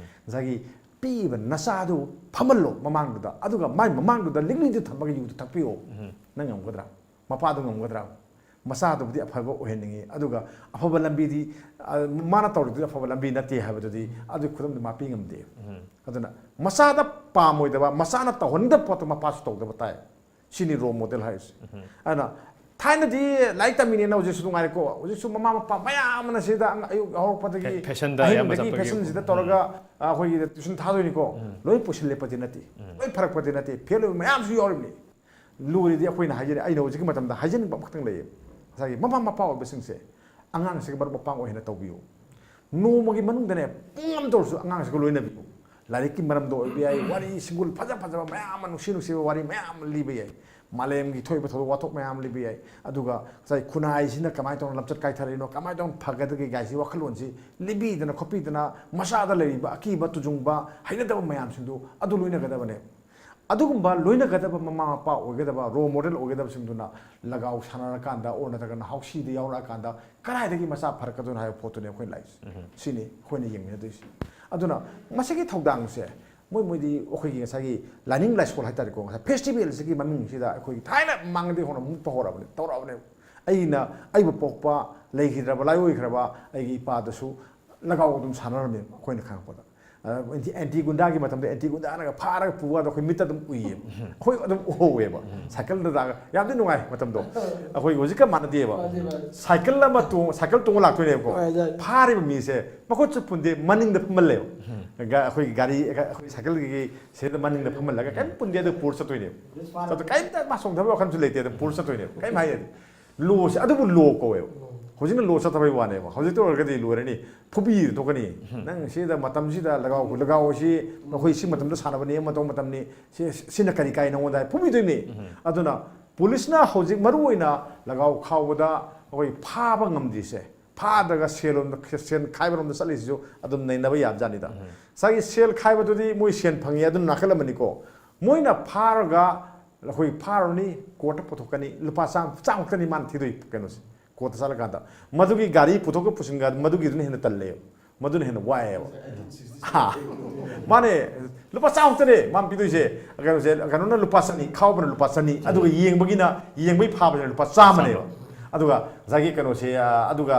ꯉꯁꯥꯏꯒꯤ ꯄꯤꯛꯏꯕ ꯅꯆꯥꯗꯨ ꯐꯝꯍꯜꯂꯣ ꯃꯃꯥꯡꯗꯨꯗ, ꯑꯗꯨꯒ ꯃꯥꯏ ꯃꯃꯥꯡꯗꯨꯗ ꯂꯤꯛꯂꯤꯗꯨ ꯊꯝꯃꯒ ꯌꯨꯗꯨ ꯊꯛꯄꯤꯌꯣ꯫ ꯅꯪ ꯉꯝꯒꯗ꯭ꯔꯥ? ꯃꯄꯥꯗꯨ ꯉꯝꯒꯗ꯭ꯔꯥ? ꯃꯆꯥꯗꯨꯕꯨꯗꯤ ꯑꯐꯕ ꯑꯣꯏꯍꯟꯅꯤꯡꯉꯤ, ꯑꯗꯨꯒ ꯑꯐꯕ ꯂꯝꯕꯤꯗꯤ, ꯑ, ꯃꯥꯅ ꯇꯧꯔꯤꯗꯨꯗꯤ ꯑꯐꯕ ꯂꯝꯕꯤ ꯅꯠꯇꯦ ꯍꯥꯏꯕꯗꯨꯗꯤ, ꯑꯗꯨꯒꯤ ꯈꯨꯗꯝꯗꯨ ꯃꯥ ꯄꯤ ꯉꯝꯗꯦ꯫ ꯑꯗꯨꯅ ꯃꯆꯥꯗ ꯄꯥꯝꯃꯣꯏꯗꯕ, ꯃꯆꯥꯅ ꯇꯧꯍꯟꯅꯤꯡꯗꯕ ꯄꯣꯠꯇꯣ ꯃꯄꯥꯁꯨ ꯇꯧꯗꯕ ꯇꯥꯏ꯫ ꯁꯤꯅꯤ ꯔꯣꯜ ꯃꯣꯗꯦꯜ ꯍꯥꯏꯔꯤꯁꯦ꯫ ꯑꯗꯨꯅ ꯊꯥꯏꯅꯗꯤ ꯂꯥꯏꯔꯤꯛ ꯇꯝꯃꯤꯅꯦꯅ ꯍꯧꯖꯤꯛꯁꯨ ꯅꯨꯡꯉꯥꯏꯔꯦꯀꯣ, ꯍꯧꯖꯤꯛꯁꯨ ꯃꯃꯥ ꯃꯄꯥ ꯃꯌꯥꯝ ꯑꯃꯅ ꯁꯤꯗ ꯑꯉ-, ꯑꯌꯨꯛ ꯍꯧꯔꯛꯄꯗꯒꯤ ꯐꯦ-, ꯐꯦꯁꯟꯗ ꯑꯌꯥꯝꯕ ꯑꯍꯤꯡꯗꯒꯤ ꯆꯠꯄꯒꯤ꯫ ꯐꯦꯁꯟꯁꯤꯗ ꯇꯧꯔꯒ, ꯑ, ꯑꯩꯈꯣꯏꯒꯤ ꯇ꯭ꯌꯨꯁꯟ ꯊꯥꯗꯣꯏꯅꯤꯀꯣ꯫ ꯂꯣꯏ ꯄꯨꯁꯤꯜꯂꯛꯄꯗꯤ ꯅꯠꯇꯦ, ꯂꯣꯏ ꯐꯔꯛꯄꯗꯤ ꯅꯠꯇꯦ, ꯐꯦꯜ ꯑꯣꯏꯕ ꯃꯌꯥꯝꯁꯨ ꯌꯥꯎꯔꯤꯕꯅꯤ꯫ ꯂꯨꯔꯤꯗꯤ ꯑꯩꯈꯣꯏꯅ ꯍꯥꯏꯖꯔꯤ, ꯑꯩꯅ ꯍꯧꯖꯤꯛꯀꯤ ꯃꯇꯝꯗ ꯍꯥꯏꯖꯅꯤꯡꯕ ꯑꯃꯈꯛꯇꯪ ꯂꯩꯌꯦ, ꯉꯁꯥꯏꯒꯤ ꯃꯃꯥ ꯃꯄꯥ ꯑꯣꯏꯕꯁꯤꯡꯁꯦ ꯑꯉꯥꯡꯁꯤꯒ ꯃꯔꯨꯞ ꯃꯄꯥꯡ ꯑꯣꯏꯅ ꯇꯧꯕꯤꯌꯨ꯫ ꯅꯣꯡꯃꯒꯤ ꯃꯅꯨꯡꯗꯅꯦ ꯄꯨꯡ ꯑꯃꯇ ꯑꯣꯏꯔꯁꯨ ꯑꯉꯥꯡꯁꯤꯒ ꯂꯣꯏꯅꯕꯤꯌꯨ꯫ ꯂꯥꯏꯔꯤꯛꯀꯤ ꯃꯔꯝꯗ ꯑꯣꯏꯕ ꯌꯥꯏ, ꯋꯥꯔꯤ ꯁꯤꯡꯒꯨꯜ ꯐꯖ ꯐꯖꯕ ꯃꯌꯥꯝ ꯑꯃ, ꯅꯨꯡꯁꯤ ꯅꯨꯡꯁꯤꯕ ꯋꯥꯔꯤ ꯃꯌꯥꯝ ꯑꯃ ꯂꯤꯕ ꯌꯥꯏ, ꯃꯥꯂꯦꯝꯒꯤ ꯊꯣꯛꯏꯕ ꯊꯧꯗꯣꯛ ꯋꯥꯊꯣꯛ ꯃꯌꯥꯝ ꯑꯃ ꯂꯤꯕ ꯌꯥꯏ꯫ ꯑꯗꯨꯒ ꯉꯁꯥꯏ ꯈꯨꯟꯅꯥꯏꯁꯤꯅ ꯀꯃꯥꯏꯅ ꯇꯧꯅ ꯂꯝꯆꯠ ꯀꯥꯏꯊꯔꯛꯏꯅꯣ, ꯀꯃꯥꯏꯅ ꯇꯧꯅ ꯐꯒꯗꯒꯦ ꯀꯥꯏꯁꯤ ꯋꯥꯈꯜꯂꯣꯟꯁꯤ ꯂꯤꯕꯤꯗꯅ ꯈꯣꯠꯄꯤꯗꯅ, ꯃꯁꯥꯗ ꯂꯩꯔꯤꯕ ꯑꯀꯤꯕ ꯇꯨꯖꯨꯡꯕ ꯍꯩꯅꯗꯕ ꯃꯌꯥꯝꯁꯤꯡꯗꯨ ꯑꯗꯨ ꯂꯣꯏꯅꯒꯗꯕꯅꯦ꯫ ꯑꯗꯨꯒꯨꯝꯕ ꯂꯣꯏꯅꯒꯗꯕ ꯃꯃꯥ ꯃꯄꯥ ꯑꯣꯏꯒꯗꯕ, ꯔꯣꯜ ꯃꯣꯗꯦꯜ ꯑꯣꯏꯒꯗꯕꯁꯤꯡꯗꯨꯅ ꯂꯒꯥꯎ ꯁꯥꯟꯅꯔꯀꯥꯟꯗ, ꯑꯣꯔ ꯅꯠꯇ꯭ꯔꯒꯅ ꯍꯥꯎꯁꯤꯗ ꯌꯥꯎꯔꯛꯑꯀꯥꯟꯗ ꯀꯗꯥꯏꯗꯒꯤ ꯃꯆꯥ ꯐꯔꯛꯀꯗꯣꯏꯅꯣ ꯍꯥꯏꯕ ꯄꯣꯠꯇꯨꯅꯤ ꯑꯩꯈꯣꯏꯅ ꯂꯥꯛꯏꯁꯦ꯫ ꯁꯤꯅꯤ ꯑꯩꯈꯣꯏꯅ ꯌꯦꯡꯃꯤꯟꯅꯗꯣꯏꯁꯦ꯫ ꯑꯗꯨꯅ ꯃꯁꯤꯒꯤ ꯊꯧꯗꯥꯡꯁꯦ ꯃꯣꯏ, ꯃꯣꯏꯗꯤ ꯑꯩꯈꯣꯏꯒꯤ ꯉꯁꯥꯏꯒꯤ ꯂꯥꯏꯅꯤꯡ ꯂꯥꯏꯁꯣꯜ ꯍꯥꯏꯇꯥꯔꯦꯀꯣ, ꯉꯁꯥꯏ ꯐꯦꯁꯇꯤꯚꯦꯜꯁꯤꯒꯤ ꯃꯃꯤꯡꯁꯤꯗ ꯑꯩꯈꯣꯏꯒꯤ ꯊꯥꯏꯅ ꯃꯃꯥꯡꯗꯒꯤ ꯍꯧꯅ ꯃꯨꯠꯄ ꯍꯧꯔꯛꯑꯕꯅꯦ, ꯇꯧꯔꯛꯑꯕꯅꯦ꯫ ꯑꯩꯅ, ꯑꯩꯕꯨ ꯄꯣꯛꯄ ꯂꯩꯈꯤꯗ꯭ꯔꯕ, ꯂꯥꯏꯑꯣꯏꯈ꯭ꯔꯕ ꯑꯩꯒꯤ ꯏꯄꯥꯗꯁꯨ ꯂꯒꯥꯎ ꯑꯗꯨꯝ ꯁꯥꯟꯅꯔꯝꯃꯦ ꯑꯩꯈꯣꯏꯅ ꯈꯪꯉꯛꯄꯗ꯫ ꯑꯦꯟꯇꯤ ꯒꯨꯟꯗꯥꯒꯤ ꯃꯇꯝꯗ ꯑꯦꯟꯇꯤ ꯒꯨꯟꯗꯥꯅꯒ ꯐꯥꯔꯒ ꯄꯨꯕꯗꯣ ꯑꯩꯈꯣꯏ ꯃꯤꯠꯇ ꯑꯗꯨꯝ ꯎꯏꯌꯦꯕ꯫ ꯑꯩꯈꯣꯏ ꯑꯗꯨꯝ ꯎꯍꯧꯋꯦꯕ꯫ ꯁꯥꯏꯀꯜꯗ ꯇꯥꯛꯑꯒ ꯌꯥꯝꯗꯤ ꯅꯨꯡꯉꯥꯏ ꯃꯇꯝꯗꯣ꯫ ꯑꯩꯈꯣꯏ ꯍꯧꯖꯤꯛꯀ ꯃꯥꯟꯅꯗꯦꯕ꯫ ꯁꯥꯏꯀꯜ ꯑꯃ ꯇꯣꯡ ꯁꯥꯏꯀꯜ ꯇꯣꯡꯉ ꯂꯥꯛꯇꯣꯏꯅꯦꯕꯀꯣ꯫ ꯐꯥꯔꯤꯕ ꯃꯤꯁꯦ ꯃꯈꯨꯠꯁꯨ ꯄꯨꯟꯗꯦ, ꯃꯅꯤꯡꯗ ꯐꯝꯍꯜꯂꯦꯕ꯫ ꯒ- ꯑꯩꯈꯣꯏꯒꯤ ꯒꯥꯔꯤ ꯑꯩꯈꯣꯏ ꯁꯥꯏꯀꯜꯒꯤ ꯁꯤꯗ ꯃꯅꯤꯡꯗ ꯐꯝꯍꯜꯂꯒ ꯀꯩꯝ ꯄꯨꯟꯗꯦ, ꯑꯗꯨ ꯄꯨꯔ ꯆꯠꯇꯣꯏꯅꯦꯕ꯫ ꯆꯠꯇꯣꯏ ꯀꯩꯝꯇ ꯃꯥ ꯆꯣꯡꯊꯕ ꯋꯥꯈꯜꯁꯨ ꯂꯩꯇꯦ, ꯑꯗꯨꯝ ꯄꯨꯔ ꯆꯠꯇꯣꯏꯅꯦꯕ꯫ ꯀꯩꯝ ꯍꯥꯏꯌꯦ꯫ ꯂꯣꯁꯦ ꯑꯗꯨꯕꯨ ꯂꯣ ꯀꯧꯋꯦꯕ꯫ ꯍꯧꯖꯤꯛꯅ ꯂꯣ ꯆꯠꯇꯕꯩ ꯋꯥꯅꯦꯕ꯫ ꯍꯧꯖꯤꯛꯇ ꯑꯣꯏꯔꯒꯗꯤ ꯂꯣꯏꯔꯅꯤ, ꯐꯨꯕꯤꯗ ꯊꯣꯛꯀꯅꯤ꯫ ꯅꯪ ꯁꯤꯗ ꯃꯇꯝꯁꯤꯗ ꯂꯒꯥꯎ ꯂꯒꯥꯎ ꯑꯁꯤ ꯅꯈꯣꯏ ꯁꯤ ꯃꯇꯝꯗ ꯁꯥꯟꯅꯕꯅꯤ, ꯑꯃ ꯇꯧꯕ ꯃꯇꯝꯅꯤ, ꯁꯤ ꯁꯤꯅ ꯀꯔꯤ ꯀꯥꯏ ꯅꯉꯣꯟꯗ ꯍꯥꯏ ꯐꯨꯕꯤꯗꯣꯏꯅꯤ꯫ ꯑꯗꯨꯅ ꯄꯨꯂꯤꯁꯅ ꯍꯧꯖꯤꯛ ꯃꯔꯨ ꯑꯣꯏꯅ ꯂꯒꯥꯎ ꯈꯥꯎꯕꯗ ꯑꯩꯈꯣꯏ ꯐꯥꯕ ꯉꯝꯗ꯭ꯔꯤꯁꯦ, ꯐꯥꯗ꯭ꯔꯒ ꯁꯦꯜ ꯂꯣꯝꯗ, ꯁꯦꯜ ꯈꯥꯏꯕ ꯂꯣꯝꯗ ꯆꯠꯂꯤꯁꯤꯁꯨ ꯑꯗꯨꯝ ꯅꯩꯅꯕ ꯌꯥꯕꯖꯥꯠꯅꯤꯗ꯫ ꯉꯁꯥꯏꯒꯤ ꯁꯦꯜ ꯈꯥꯏꯕꯗꯨꯗꯤ ꯃꯣꯏ ꯁꯦꯜ ꯐꯪꯉꯤ, ꯑꯗꯨꯅ ꯅꯥꯀꯜ ꯑꯃꯅꯤꯀꯣ꯫ ꯃꯣꯏꯅ ꯐꯥꯔꯒ ꯑꯩꯈꯣꯏ ꯐꯥꯔꯨꯔꯅꯤ, ꯀꯣꯔꯠꯇ ꯄꯨꯊꯣꯛꯀꯅꯤ, ꯂꯨꯄꯥ ꯆꯥꯝꯃ, ꯆꯥꯝꯃ ꯈꯛꯇꯅꯤ ꯃꯥꯅ ꯊꯤꯗꯣꯏ ꯀꯩꯅꯣꯁꯦ꯫ ꯀꯣꯔꯠꯇ ꯆꯠꯂꯀꯥꯟꯗ ꯃꯗꯨꯒꯤ ꯒꯥꯔꯤ ꯄꯨꯊꯣꯛꯀ ꯄꯨꯁꯤꯟꯒ ꯃꯗꯨꯒꯤꯗꯨꯅ ꯍꯦꯟꯅ ꯇꯜꯂꯦꯕ, ꯃꯗꯨꯅ ꯍꯦꯟꯅ ꯋꯥꯏꯑꯦꯕ꯫ ꯍꯥ꯫ ꯃꯥꯅꯦ, ꯂꯨꯄꯥ ꯆꯥꯝꯃ ꯈꯛꯇꯅꯦ ꯃꯥꯅ ꯄꯤꯗꯣꯏꯁꯦ꯫ ꯀꯩꯅꯣꯁꯦ, ꯀꯩꯅꯣꯅ ꯂꯨꯄꯥ ꯆꯅꯤ, ꯈꯥꯎꯕꯅ ꯂꯨꯄꯥ ꯆꯅꯤ, ꯑꯗꯨꯒ ꯌꯦꯡꯕꯒꯤꯅ, ꯌꯦꯡꯕꯩ ꯐꯥꯕꯁꯤꯅ ꯂꯨꯄꯥ ꯆꯥꯝꯃꯅꯦꯕ꯫ ꯑꯗꯨꯒ ꯉꯁꯥꯏꯒꯤ ꯀꯩꯅꯣꯁꯦ, ꯑ, ꯑꯗꯨꯒ,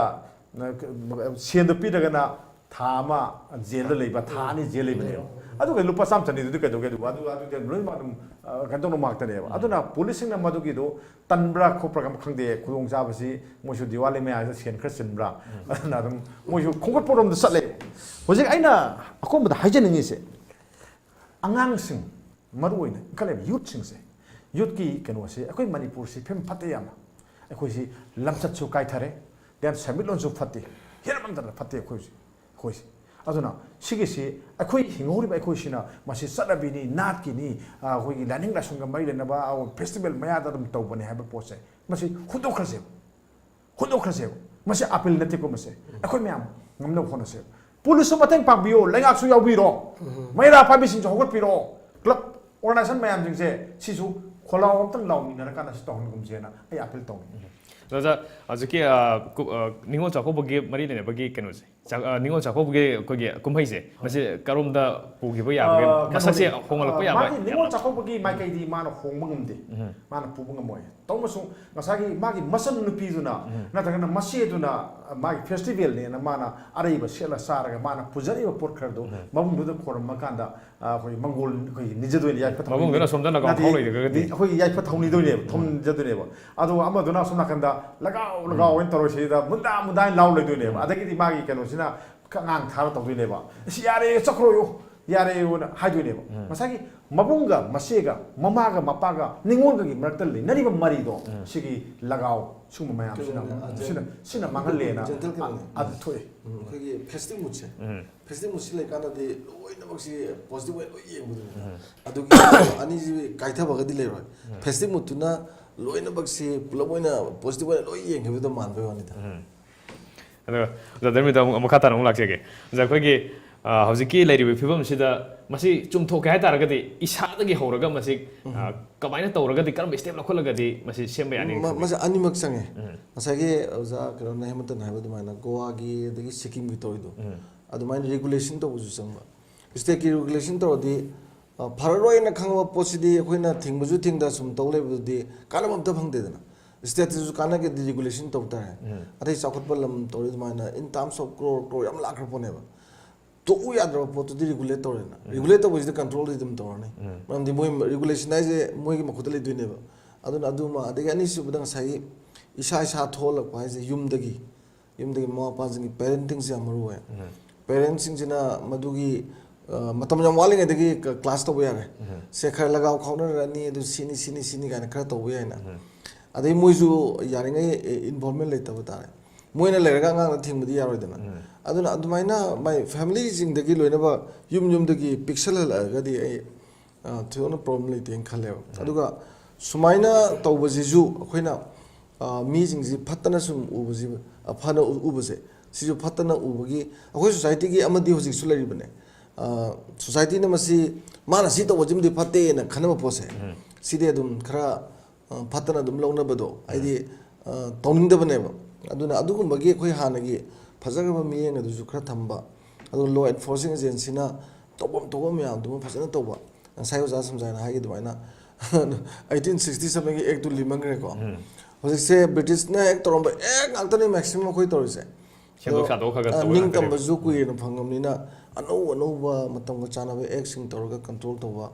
ꯑ, ꯁꯦꯟꯗꯣ ꯄꯤꯗ꯭ꯔꯒꯅ ꯊꯥ ꯑꯃ ꯖꯦꯜꯗ ꯂꯩꯕ, ꯊꯥ ꯑꯅꯤ ꯖꯦꯜ ꯂꯩꯕꯅꯦꯕ꯫ ꯑꯗꯨꯒ ꯂꯨꯄꯥ ꯆꯥꯝꯃ ꯆꯅꯤꯗꯨꯗꯤ ꯀꯩꯗꯧꯒꯦ? ꯑꯗꯨꯒ ꯑꯗꯨ ꯑꯗꯨꯗꯤ ꯂꯣꯏꯅꯃꯛ ꯑꯗꯨꯝ, ꯑ, ꯀꯩꯅꯣ ꯇꯧꯅꯕ ꯉꯥꯛꯇꯅꯦꯕ꯫ ꯑꯗꯨꯅ ꯄꯨꯂꯤꯁꯁꯤꯡꯅ ꯃꯗꯨꯒꯤꯗꯣ ꯇꯟꯕ꯭ꯔꯥ ꯈꯣꯠꯄ꯭ꯔꯥ ꯀꯩꯝ ꯈꯪꯗꯦ, ꯈꯨꯗꯣꯡꯆꯥꯕꯁꯤ ꯃꯣꯏꯁꯨ ꯗꯤꯋꯥꯂꯤ ꯃꯌꯥꯁꯤꯗ ꯁꯦꯟ ꯈꯔ ꯆꯤꯟꯕ꯭ꯔꯥ, ꯑꯗꯨꯅ ꯑꯗꯨꯝ ꯃꯣꯏꯁꯨ ꯈꯣꯝꯒꯠꯄꯔꯣꯝꯗ ꯆꯠꯂꯦ꯫ ꯍꯧꯖꯤꯛ ꯑꯩꯅ ꯑꯀꯣꯟꯕꯗ ꯍꯥꯏꯖꯅꯤꯡꯉꯤꯁꯦ, ꯑꯉꯥꯡꯁꯤꯡ, ꯃꯔꯨꯑꯣꯏꯅ ꯏꯟꯈꯠꯂꯛꯏꯕ ꯌꯨꯠꯁꯤꯡꯁꯦ, ꯌꯨꯠꯀꯤ ꯀꯩꯅꯣꯁꯦ, ꯑꯩꯈꯣꯏ ꯃꯅꯤꯄꯨꯔꯁꯤ ꯐꯤꯕꯝ ꯐꯠꯇꯦ ꯌꯥꯝꯅ꯫ ꯑꯩꯈꯣꯏꯁꯤ ꯂꯝꯆꯠꯁꯨ ꯀꯥꯏꯊꯔꯦ, then ꯁꯦꯟꯃꯤꯠꯂꯣꯟꯁꯨ ꯐꯠꯇꯦ, ꯍꯤꯔꯝ ꯑꯃꯠꯇꯗ ꯐꯠꯇꯦ ꯑꯩꯈꯣꯏꯁꯦ, ꯑꯩꯈꯣꯏꯁꯦ꯫ ꯑꯗꯨꯅ ꯁꯤꯒꯤꯁꯤ ꯑꯩꯈꯣꯏ ꯍꯤꯡꯍꯧꯔꯤꯕ ꯑꯩꯈꯣꯏꯁꯤꯅ ꯃꯁꯤ ꯆꯠꯅꯕꯤꯅꯤ, ꯅꯥꯠꯀꯤꯅꯤ, ꯑꯩꯈꯣꯏꯒꯤ ꯂꯥꯏꯅꯤꯡ ꯂꯥꯏꯁꯣꯟꯒ ꯃꯔꯤ ꯂꯩꯅꯕ ꯐꯦꯁꯇꯤꯚꯦꯜ ꯃꯌꯥꯗ ꯑꯗꯨꯝ ꯇꯧꯕꯅꯦ ꯍꯥꯏꯕ ꯄꯣꯠꯁꯦ, ꯃꯁꯤ ꯍꯨꯟꯗꯣꯛꯈ꯭ꯔꯁꯦꯕ꯫ ꯍꯨꯟꯗꯣꯛꯈ꯭ꯔꯁꯦꯕ꯫ ꯃꯁꯤ ꯑꯄꯤꯜ ꯅꯠꯇꯦꯀꯣ, ꯃꯁꯦ ꯑꯩꯈꯣꯏ ꯃꯌꯥꯝ ꯉꯝꯅꯕ ꯍꯣꯠꯅꯁꯦꯕ꯫ ꯄꯨꯂꯤꯁꯁꯨ ꯃꯇꯦꯡ ꯄꯥꯡꯕꯤꯌꯣ, ꯂꯩꯉꯥꯛꯁꯨ ꯌꯥꯎꯕꯤꯔꯣ, ꯃꯩꯔꯥ ꯄꯥꯏꯕꯤꯁꯤꯡꯁꯨ ꯍꯧꯒꯠꯄꯤꯔꯣ, ꯀ꯭ꯂꯕ ꯑꯣꯔꯒꯅꯥꯏꯖꯦꯁꯟ ꯃꯌꯥꯝꯁꯤꯡꯁꯦ ꯁꯤꯁꯨ ꯈꯣꯜꯂꯥꯎ ꯑꯝꯇꯪ ꯂꯥꯎꯃꯤꯟꯅꯔꯀꯥꯟꯗ ꯁꯤ ꯇꯧꯍꯟꯒꯨꯝꯁꯦꯅ ꯑꯩ ꯑꯄꯤꯜ ꯇꯧꯅꯤꯡꯉꯤ꯫ ꯑꯣꯖꯥ, ꯍꯧꯖꯤꯛꯀꯤ, ꯑ, ꯀꯨ-, ꯑ, ꯅꯤꯉꯣꯜ ꯆꯥꯛꯀꯧꯕꯒꯤ ꯃꯔꯤ ꯂꯩꯅꯕꯒꯤ ꯀꯩꯅꯣꯁꯦ, ꯆꯥꯛ-, ꯑ, ꯅꯤꯉꯣꯜ ꯆꯥꯛꯀꯧꯕꯒꯤ ꯑꯩꯈꯣꯏꯒꯤ ꯀꯨꯝꯍꯩꯁꯦ, ꯃꯁꯤ ꯀꯔꯣꯝꯗ ꯄꯨꯈꯤꯕ ꯌꯥꯕꯒꯦ? ꯑ, ꯃꯁꯛꯁꯦ ꯀꯩꯅꯣꯅꯦ, ꯍꯣꯡꯍꯜꯂꯛꯄ ꯑ, ꯌꯥꯕ ꯃꯥꯒꯤ ꯅꯤꯉꯣꯜ ꯌꯥꯕ? ꯆꯥꯛꯀꯧꯕꯒꯤ ꯃꯥꯏꯀꯩꯗꯤ ꯃꯥꯅ ꯍꯣꯡꯕ ꯉꯝꯗꯦ꯫ ꯎꯝ꯫ ꯃꯥꯅ ꯄꯨꯕ ꯉꯝꯃꯣꯏ꯫ ꯇꯧꯕꯁꯨ ꯉꯁꯥꯏꯒꯤ ꯃꯥꯒꯤ ꯃꯆꯟ ꯅꯨꯄꯤꯗꯨꯅ ꯎꯝ꯫ ꯅꯠꯇ꯭ꯔꯒꯅ ꯃꯆꯦꯗꯨꯅ ꯃꯥꯒꯤ festivalꯅꯦꯅ ꯃꯥꯅ ꯑꯔꯩꯕ ꯁꯦꯠꯂ ꯆꯥꯔꯒ ꯃꯥꯅ ꯄꯨꯖꯔꯤꯕ ꯄꯣꯠ ꯈꯔꯗꯨ ꯎꯝ꯫ ꯃꯕꯨꯡꯗꯨꯗ ꯈꯣꯏꯔꯝꯃꯀꯥꯟꯗ, ꯑ, ꯑꯩꯈꯣꯏ ꯃꯪꯒꯣꯜ ꯑꯩꯈꯣꯏꯒꯤ ꯅꯤꯖꯗꯣꯏꯅꯦ, ꯌꯥꯏꯐ ꯊꯧꯅꯤ-, ꯃꯕꯨꯡꯗꯨꯅ ꯑꯁꯣꯝꯗ ꯂꯒꯥꯎ ꯅꯠꯇꯦ, ꯈꯥꯎ ꯂꯩꯔꯒꯗꯤ? ꯅꯤ-, ꯑꯩꯈꯣꯏꯒꯤ ꯌꯥꯏꯐ ꯊꯧꯅꯤꯗꯣꯏꯅꯦꯕ, ꯎꯝ꯫ ꯊꯧꯅꯤꯖꯗꯣꯏꯅꯦꯕ꯫ ꯑꯗꯨꯒ ꯑꯃꯗꯨꯅ ꯑꯁꯣꯝ ꯅꯥꯀꯟꯗ ꯂꯒꯥꯎ ꯂꯒꯥꯎ ꯎꯝ꯫ ꯍꯥꯏꯅ ꯇꯧꯔ ꯁꯤꯗ ꯃꯨꯟꯗꯥ ꯃꯨꯟꯗꯥ ꯍꯥꯏꯅ ꯂꯥꯎ ꯂꯩꯗꯣꯏꯅꯦꯕ꯫ ꯎꯝ꯫ ꯑꯗꯒꯤꯗꯤ ꯃꯥꯒꯤ ꯀꯩꯅꯣꯁꯤꯅ ꯈꯔ ꯑꯉꯥꯡ ꯊꯥꯔ ꯇꯧꯗꯣꯏꯅꯦꯕ꯫ "ꯑꯁ, ꯌꯥꯔꯦ, ꯆꯠꯈ꯭ꯔꯣꯌꯣ, ꯌꯥꯔꯦꯌꯣꯅ" ꯍꯥꯏꯗꯣꯏꯅꯦꯕ꯫ ꯎꯝ꯫ ꯉꯁꯥꯏꯒꯤ ꯃꯕꯨꯡꯒ ꯃꯆꯦꯒ, ꯃꯃꯥꯒ ꯃꯄꯥꯒ, ꯅꯤꯉꯣꯜꯒꯒꯤ ꯃꯔꯛꯇ ꯂꯩꯅꯔꯤꯕ ꯃꯔꯤꯗꯣ, ꯎꯝ꯫ ꯁꯤꯒꯤ ꯂꯒꯥꯎ, ꯁꯤꯒꯨꯝꯕ ꯃꯌꯥꯝꯁꯤꯅ, ꯀꯩꯅꯣꯅꯦ, ꯑ, ꯁꯤꯅ, ꯁꯤꯅ ꯃꯥꯡꯍꯜꯂꯦꯅ, gentleman꯫ ꯑ, ꯑꯗꯨ ꯊꯣꯛꯑꯦ꯫ ꯎꯝ, ꯑꯩꯈꯣꯏꯒꯤ festive moodꯁꯦ, ꯎꯝ꯫ Festive moodꯁꯤ ꯂꯩꯀꯥꯟꯗꯗꯤ ꯂꯣꯏꯅꯃꯛꯁꯤ positive ꯑꯣꯏꯅ ꯂꯣꯏ ꯌꯦꯡꯕꯗꯨꯅꯦ꯫ ꯎꯝ꯫ ꯑꯗꯨꯒꯤ ꯑꯅꯤꯁꯤ ꯀꯥꯏꯊꯕꯒꯗꯤ ꯂꯩꯔꯣꯏ꯫ ꯎꯝ꯫ Festive moodꯇꯨꯅ ꯂꯣꯏꯅꯃꯛꯁꯤ ꯄꯨꯂꯞ ꯑꯣꯏꯅ positive ꯑꯣꯏꯅ ꯂꯣꯏ ꯌꯦꯡꯈꯤꯕꯗꯣ ꯃꯥꯟꯕꯩ ꯋꯥꯅꯤꯗ꯫ ꯎꯝ꯫ ꯑꯗꯣ ꯑꯣꯖꯥ ꯙꯔꯃꯦꯟꯗ꯭ꯔ, ꯑꯃꯨꯛ ꯃꯈꯥ ꯇꯥꯅ ꯑꯃꯨꯛ ꯂꯥꯛꯆꯒꯦ꯫ ꯑꯣꯖꯥ, ꯑꯩꯈꯣꯏꯒꯤ, ꯑ, ꯍꯧꯖꯤꯛꯀꯤ ꯂꯩꯔꯤꯕ ꯐꯤꯕꯝꯁꯤꯗ ꯃꯁꯤ ꯆꯨꯝꯊꯣꯛꯀꯦ ꯍꯥꯏ ꯇꯥꯔꯒꯗꯤ ꯏꯁꯥꯗꯒꯤ ꯍꯧꯔꯒ ꯃꯁꯤ, ꯎꯝ꯫ ꯑ, ꯀꯃꯥꯏꯅ ꯇꯧꯔꯒꯗꯤ, ꯀꯔꯝꯕ step ꯂꯧꯈꯠꯂꯒꯗꯤ ꯃꯁꯤ ꯁꯦꯝꯕ ꯌꯥꯅꯤ ꯃ-, ꯈꯜꯂꯤ? ꯃꯁꯤ ꯑꯅꯤꯃꯛ ꯆꯪꯉꯦ꯫ ꯎꯝ꯫ ꯉꯁꯥꯏꯒꯤ ꯑꯣꯖꯥ ꯀꯩꯅꯣꯅ, ꯍꯦꯃꯟꯇꯅ ꯍꯥꯏꯕ ꯑꯗꯨꯃꯥꯏꯅ ꯒꯣꯋꯥꯒꯤ ꯑꯗꯒꯤ ꯁꯤꯛꯀꯤꯝꯒꯤ ꯇꯧꯔꯤꯗꯣ, ꯎꯝ꯫ ꯑꯗꯨꯃꯥꯏꯅ regulation ꯇꯧꯕꯁꯨ ꯆꯪꯕ꯫ Stateꯀꯤ regulation ꯇꯧꯔꯗꯤ, ꯑ, ꯐꯔꯔꯣꯏꯅ ꯈꯪꯕ ꯄꯣꯠꯁꯤꯗꯤ ꯑꯩꯈꯣꯏꯅ ꯊꯤꯡꯕꯁꯨ ꯊꯤꯡꯗ ꯁꯨꯝ ꯇꯧ ꯂꯩꯕꯗꯨꯗꯤ ꯀꯥꯟꯅꯕ ꯑꯝꯇ ꯐꯪꯗꯦꯗꯅ꯫ Stateꯇꯁꯨ ꯀꯥꯟꯅꯒꯦꯗꯤ regulation ꯇꯧ ꯇꯥꯔꯦ꯫ ꯎꯝ꯫ ꯑꯇꯩ ꯆꯥꯎꯈꯠꯄ ꯂꯝ ꯇꯧꯔꯤ ꯑꯗꯨꯃꯥꯏꯅ in terms of crore, crore ꯌꯥꯝ ꯂꯥꯛꯈ꯭ꯔ ꯄꯣꯠꯅꯦꯕ꯫ ꯇꯣꯛꯎ ꯌꯥꯗ꯭ꯔꯕ ꯄꯣꯠꯇꯨꯗꯤ regulate ꯇꯧꯔꯦꯅ꯫ ꯎꯝ꯫ Regulate ꯇꯧꯕꯁꯤꯗ controlꯗꯤ ꯑꯗꯨꯝ ꯇꯧꯔꯅꯤ꯫ ꯎꯝ꯫ ꯃꯔꯝꯗꯤ ꯃꯣꯏ regulation ꯍꯥꯏꯁꯦ ꯃꯣꯏꯒꯤ ꯃꯈꯨꯠꯇ ꯂꯩꯗꯣꯏꯅꯦꯕ꯫ ꯑꯗꯨꯅ ꯑꯗꯨꯃ, ꯑꯗꯒꯤ ꯑꯅꯤꯁꯨꯕꯗ ꯉꯁꯥꯏꯒꯤ ꯏꯁꯥ ꯏꯁꯥ ꯊꯣꯛꯍꯜꯂꯛꯄ ꯍꯥꯏꯁꯦ ꯌꯨꯝꯗꯒꯤ, ꯌꯨꯝꯗꯒꯤ ꯃꯃꯥ ꯃꯄꯥꯁꯤꯡꯒꯤ parentingꯁꯦ ꯌꯥꯝ ꯃꯔꯨ ꯑꯣꯏ꯫ ꯎꯝ꯫ Parentsꯁꯤꯡꯁꯤꯅ ꯃꯗꯨꯒꯤ, ꯑ, ꯃꯇꯝ ꯌꯥꯝ ꯋꯥꯠꯂꯤꯉꯩꯗꯒꯤ ꯀ-, class ꯇꯧꯕ ꯌꯥꯔꯦ꯫ ꯎꯝ꯫ ꯁꯦ ꯈꯔ ꯂꯒꯥꯎ ꯈꯥꯎꯅꯔꯅꯤ, ꯑꯗꯨ ꯁꯤꯅꯤ, ꯁꯤꯅꯤ, ꯁꯤꯅꯤ ꯀꯥꯏꯅ ꯈꯔ ꯇꯧꯕ ꯌꯥꯏꯅ꯫ ꯎꯝ꯫ ꯑꯗꯩ ꯃꯣꯏꯁꯨ ꯌꯥꯔꯤꯉꯩ, ꯑꯦ, involvement ꯂꯩꯇꯕ ꯇꯥꯔꯦ꯫ ꯃꯣꯏꯅ ꯂꯩꯔꯒ ꯑꯉꯥꯡꯗ ꯊꯤꯡꯕꯗꯤ ꯌꯥꯔꯣꯏꯗꯅ꯫ ꯎꯝ꯫ ꯑꯗꯨꯅ ꯑꯗꯨꯃꯥꯏꯅ ꯃꯥꯏ familyꯁꯤꯡꯗꯒꯤ ꯂꯣꯏꯅꯕ ꯌꯨꯝ ꯌꯨꯝꯗꯒꯤ ꯄꯤꯛꯁꯜꯍꯜꯂꯛꯑꯒꯗꯤ ꯑꯩ, ꯑ, ꯊꯣꯏꯗꯣꯛꯅ problem ꯂꯩꯇꯦꯅ ꯈꯜꯂꯦꯕ꯫ ꯎꯝ꯫ ꯑꯗꯨꯒ ꯁꯨꯃꯥꯏꯅ ꯇꯧꯕꯁꯤꯁꯨ ꯑꯩꯈꯣꯏꯅ, ꯑ, ꯃꯤꯁꯤꯡꯁꯤ ꯐꯠꯇꯅ ꯁꯨꯝ ꯎꯕꯁꯤ, ꯑ, ꯐꯅ ꯎ-, ꯎꯕꯁꯦ, ꯁꯤꯁꯨ ꯐꯠꯇꯅ ꯎꯕꯒꯤ ꯑꯩꯈꯣꯏ societyꯒꯤ ꯑꯃꯗꯤ ꯍꯧꯖꯤꯛꯁꯨ ꯂꯩꯔꯤꯕꯅꯦ꯫ ꯑ, societyꯅ ꯃꯁꯤ ꯃꯥꯅ ꯁꯤ ꯇꯧꯕꯁꯤꯃꯗꯤ ꯐꯠꯇꯦꯅ ꯈꯟꯅꯕ ꯄꯣꯠꯁꯦ, ꯎꯝ꯫ ꯁꯤꯗꯤ ꯑꯗꯨꯝ ꯈꯔ, ꯑ, ꯐꯠꯇꯅ ꯑꯗꯨꯝ ꯂꯧꯅꯕꯗꯣ, ꯎꯝ꯫ ꯍꯥꯏꯗꯤ, ꯑ, ꯇꯧꯅꯤꯡꯗꯕꯅꯦꯕ꯫ ꯑꯗꯨꯅ ꯑꯗꯨꯒꯨꯝꯕꯒꯤ ꯑꯩꯈꯣꯏ ꯍꯥꯟꯅꯒꯤ ꯐꯖꯈ꯭ꯔꯕ ꯃꯤꯠꯌꯦꯡ ꯑꯗꯨꯁꯨ ꯈꯔ ꯊꯝꯕ, ꯑꯗꯨꯒ law enforcing agencyꯅ ꯇꯧꯐꯝ ꯊꯣꯛꯄ ꯃꯌꯥꯝꯗꯨꯃ ꯐꯖꯅ ꯇꯧꯕ꯫ ꯉꯁꯥꯏ ꯑꯣꯖꯥ ꯁꯝꯖꯥꯏꯅ ꯍꯥꯏꯈꯤ ꯑꯗꯨꯃꯥꯏꯅ, eighteen sixty sevenꯒꯤ actꯇꯨ ꯂꯤꯃꯟꯈ꯭ꯔꯦꯀꯣ꯫ ꯍꯧꯖꯤꯛꯁꯦ Britishꯅ act ꯇꯧꯔꯝꯕ act ꯉꯥꯛꯇꯅꯦ maximum ꯑꯩꯈꯣꯏ ꯇꯧꯔꯤꯁꯦ꯫ ꯁꯦꯝꯗꯣꯛ ꯁꯥꯗꯣꯛ ꯈꯔ ꯈꯔ ꯑꯗꯣ, ꯇꯧꯕ ꯅꯤꯡ ꯉꯥꯛꯇꯅꯦ꯫ ꯇꯝꯕꯁꯨ ꯀꯨꯏꯔꯦꯅ ꯐꯪꯉꯕꯅꯤꯅ, ꯑꯅꯧ ꯑꯅꯧꯕ ꯃꯇꯝꯒ ꯆꯥꯟꯅꯕ actꯁꯤꯡ ꯇꯧꯔꯒ control ꯇꯧꯕ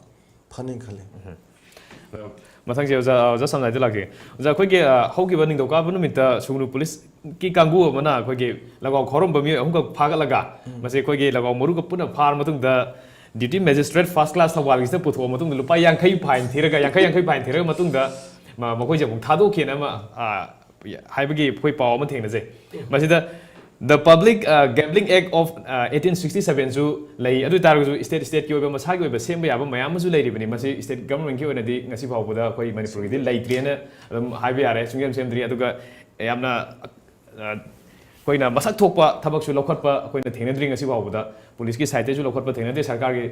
ꯐꯅꯤ ꯈꯜꯂꯤ꯫ ꯑꯗꯣ ꯃꯊꯪꯁꯦ ꯑꯣꯖꯥ, ꯑꯣꯖꯥ ꯁꯝꯅꯥꯏꯗ ꯂꯥꯛꯀꯦ꯫ ꯑꯣꯖꯥ, ꯑꯩꯈꯣꯏꯒꯤ, ꯑ, ꯍꯧꯈꯤꯕ ꯅꯤꯡꯊꯧꯀꯥꯕ ꯅꯨꯃꯤꯠꯇ ꯁꯨꯒꯅꯨ ꯄꯨꯂꯤꯁꯀꯤ ꯀꯥꯡꯕꯨ ꯑꯃꯅ ꯑꯩꯈꯣꯏꯒꯤ ꯂꯒꯥꯎ ꯈꯥꯎꯔꯝꯕ ꯃꯤꯑꯣꯏ ꯑꯍꯨꯝꯈꯛ ꯐꯥꯒꯠꯂꯒ, ꯃꯁꯤ ꯑꯩꯈꯣꯏꯒꯤ ꯂꯒꯥꯎ ꯃꯔꯨꯒ ꯄꯨꯟꯅ ꯐꯥꯔ ꯃꯇꯨꯡꯗ, duty magistrate first class ꯊꯧꯕꯥꯜꯒꯤꯁꯤꯗ ꯄꯨꯊꯣꯛꯑ ꯃꯇꯨꯡꯗ, ꯂꯨꯄꯥ ꯌꯥꯡꯈꯩ fine ꯊꯤꯔꯒ, ꯌꯥꯡꯈꯩ, ꯌꯥꯡꯈꯩ fine ꯊꯤꯔꯒ ꯃꯇꯨꯡꯗ, ꯃ-, ꯃꯈꯣꯏꯁꯦ ꯑꯃꯨꯛ ꯊꯥꯗꯣꯛꯈꯤꯑꯅ ꯑꯃ, ꯑ, ꯍꯥꯏꯕꯒꯤ ꯑꯩꯈꯣꯏ ꯄꯥꯎ ꯑꯃ ꯊꯦꯡꯅꯖꯩ꯫ ꯃꯁꯤꯗ The Public, ꯑ, Gambling Act of, ꯑ, eighteen sixty sevenꯁꯨ ꯂꯩ꯫ ꯑꯗꯨ ꯑꯣꯏ ꯇꯥꯔꯒꯁꯨ state stateꯀꯤ ꯑꯣꯏꯕ, ꯃꯁꯥꯒꯤ ꯑꯣꯏꯕ ꯁꯦꯝꯕ ꯌꯥꯕ ꯃꯌꯥꯝ ꯑꯃꯁꯨ ꯂꯩꯔꯤꯕꯅꯤ꯫ ꯃꯁꯤ state governmentꯀꯤ ꯑꯣꯏꯅꯗꯤ ꯉꯁꯤ ꯐꯥꯎꯕꯗ ꯑꯩꯈꯣꯏ ꯃꯅꯤꯄꯨꯔꯒꯤꯗꯤ ꯂꯩꯇ꯭ꯔꯦꯅ ꯑꯗꯨꯝ ꯍꯥꯏꯕ ꯌꯥꯔꯦ꯫ ꯁꯨꯡꯁꯦꯝ ꯁꯦꯝꯗ꯭ꯔꯤ꯫ ꯑꯗꯨꯒ ꯌꯥꯝꯅ, ꯑ, ꯑꯩꯈꯣꯏꯅ ꯃꯁꯛ ꯊꯣꯛꯄ ꯊꯕꯛꯁꯨ ꯂꯧꯈꯠꯄ ꯑꯩꯈꯣꯏꯅ ꯊꯦꯡꯅꯗ꯭ꯔꯤ ꯉꯁꯤ ꯐꯥꯎꯕꯗ꯫ ꯄꯨꯂꯤꯁꯀꯤ sideꯇꯩꯁꯨ ꯂꯧꯈꯠꯄ ꯊꯦꯡꯅꯗꯦ꯫ ꯁꯔꯀꯥꯔꯒꯤ,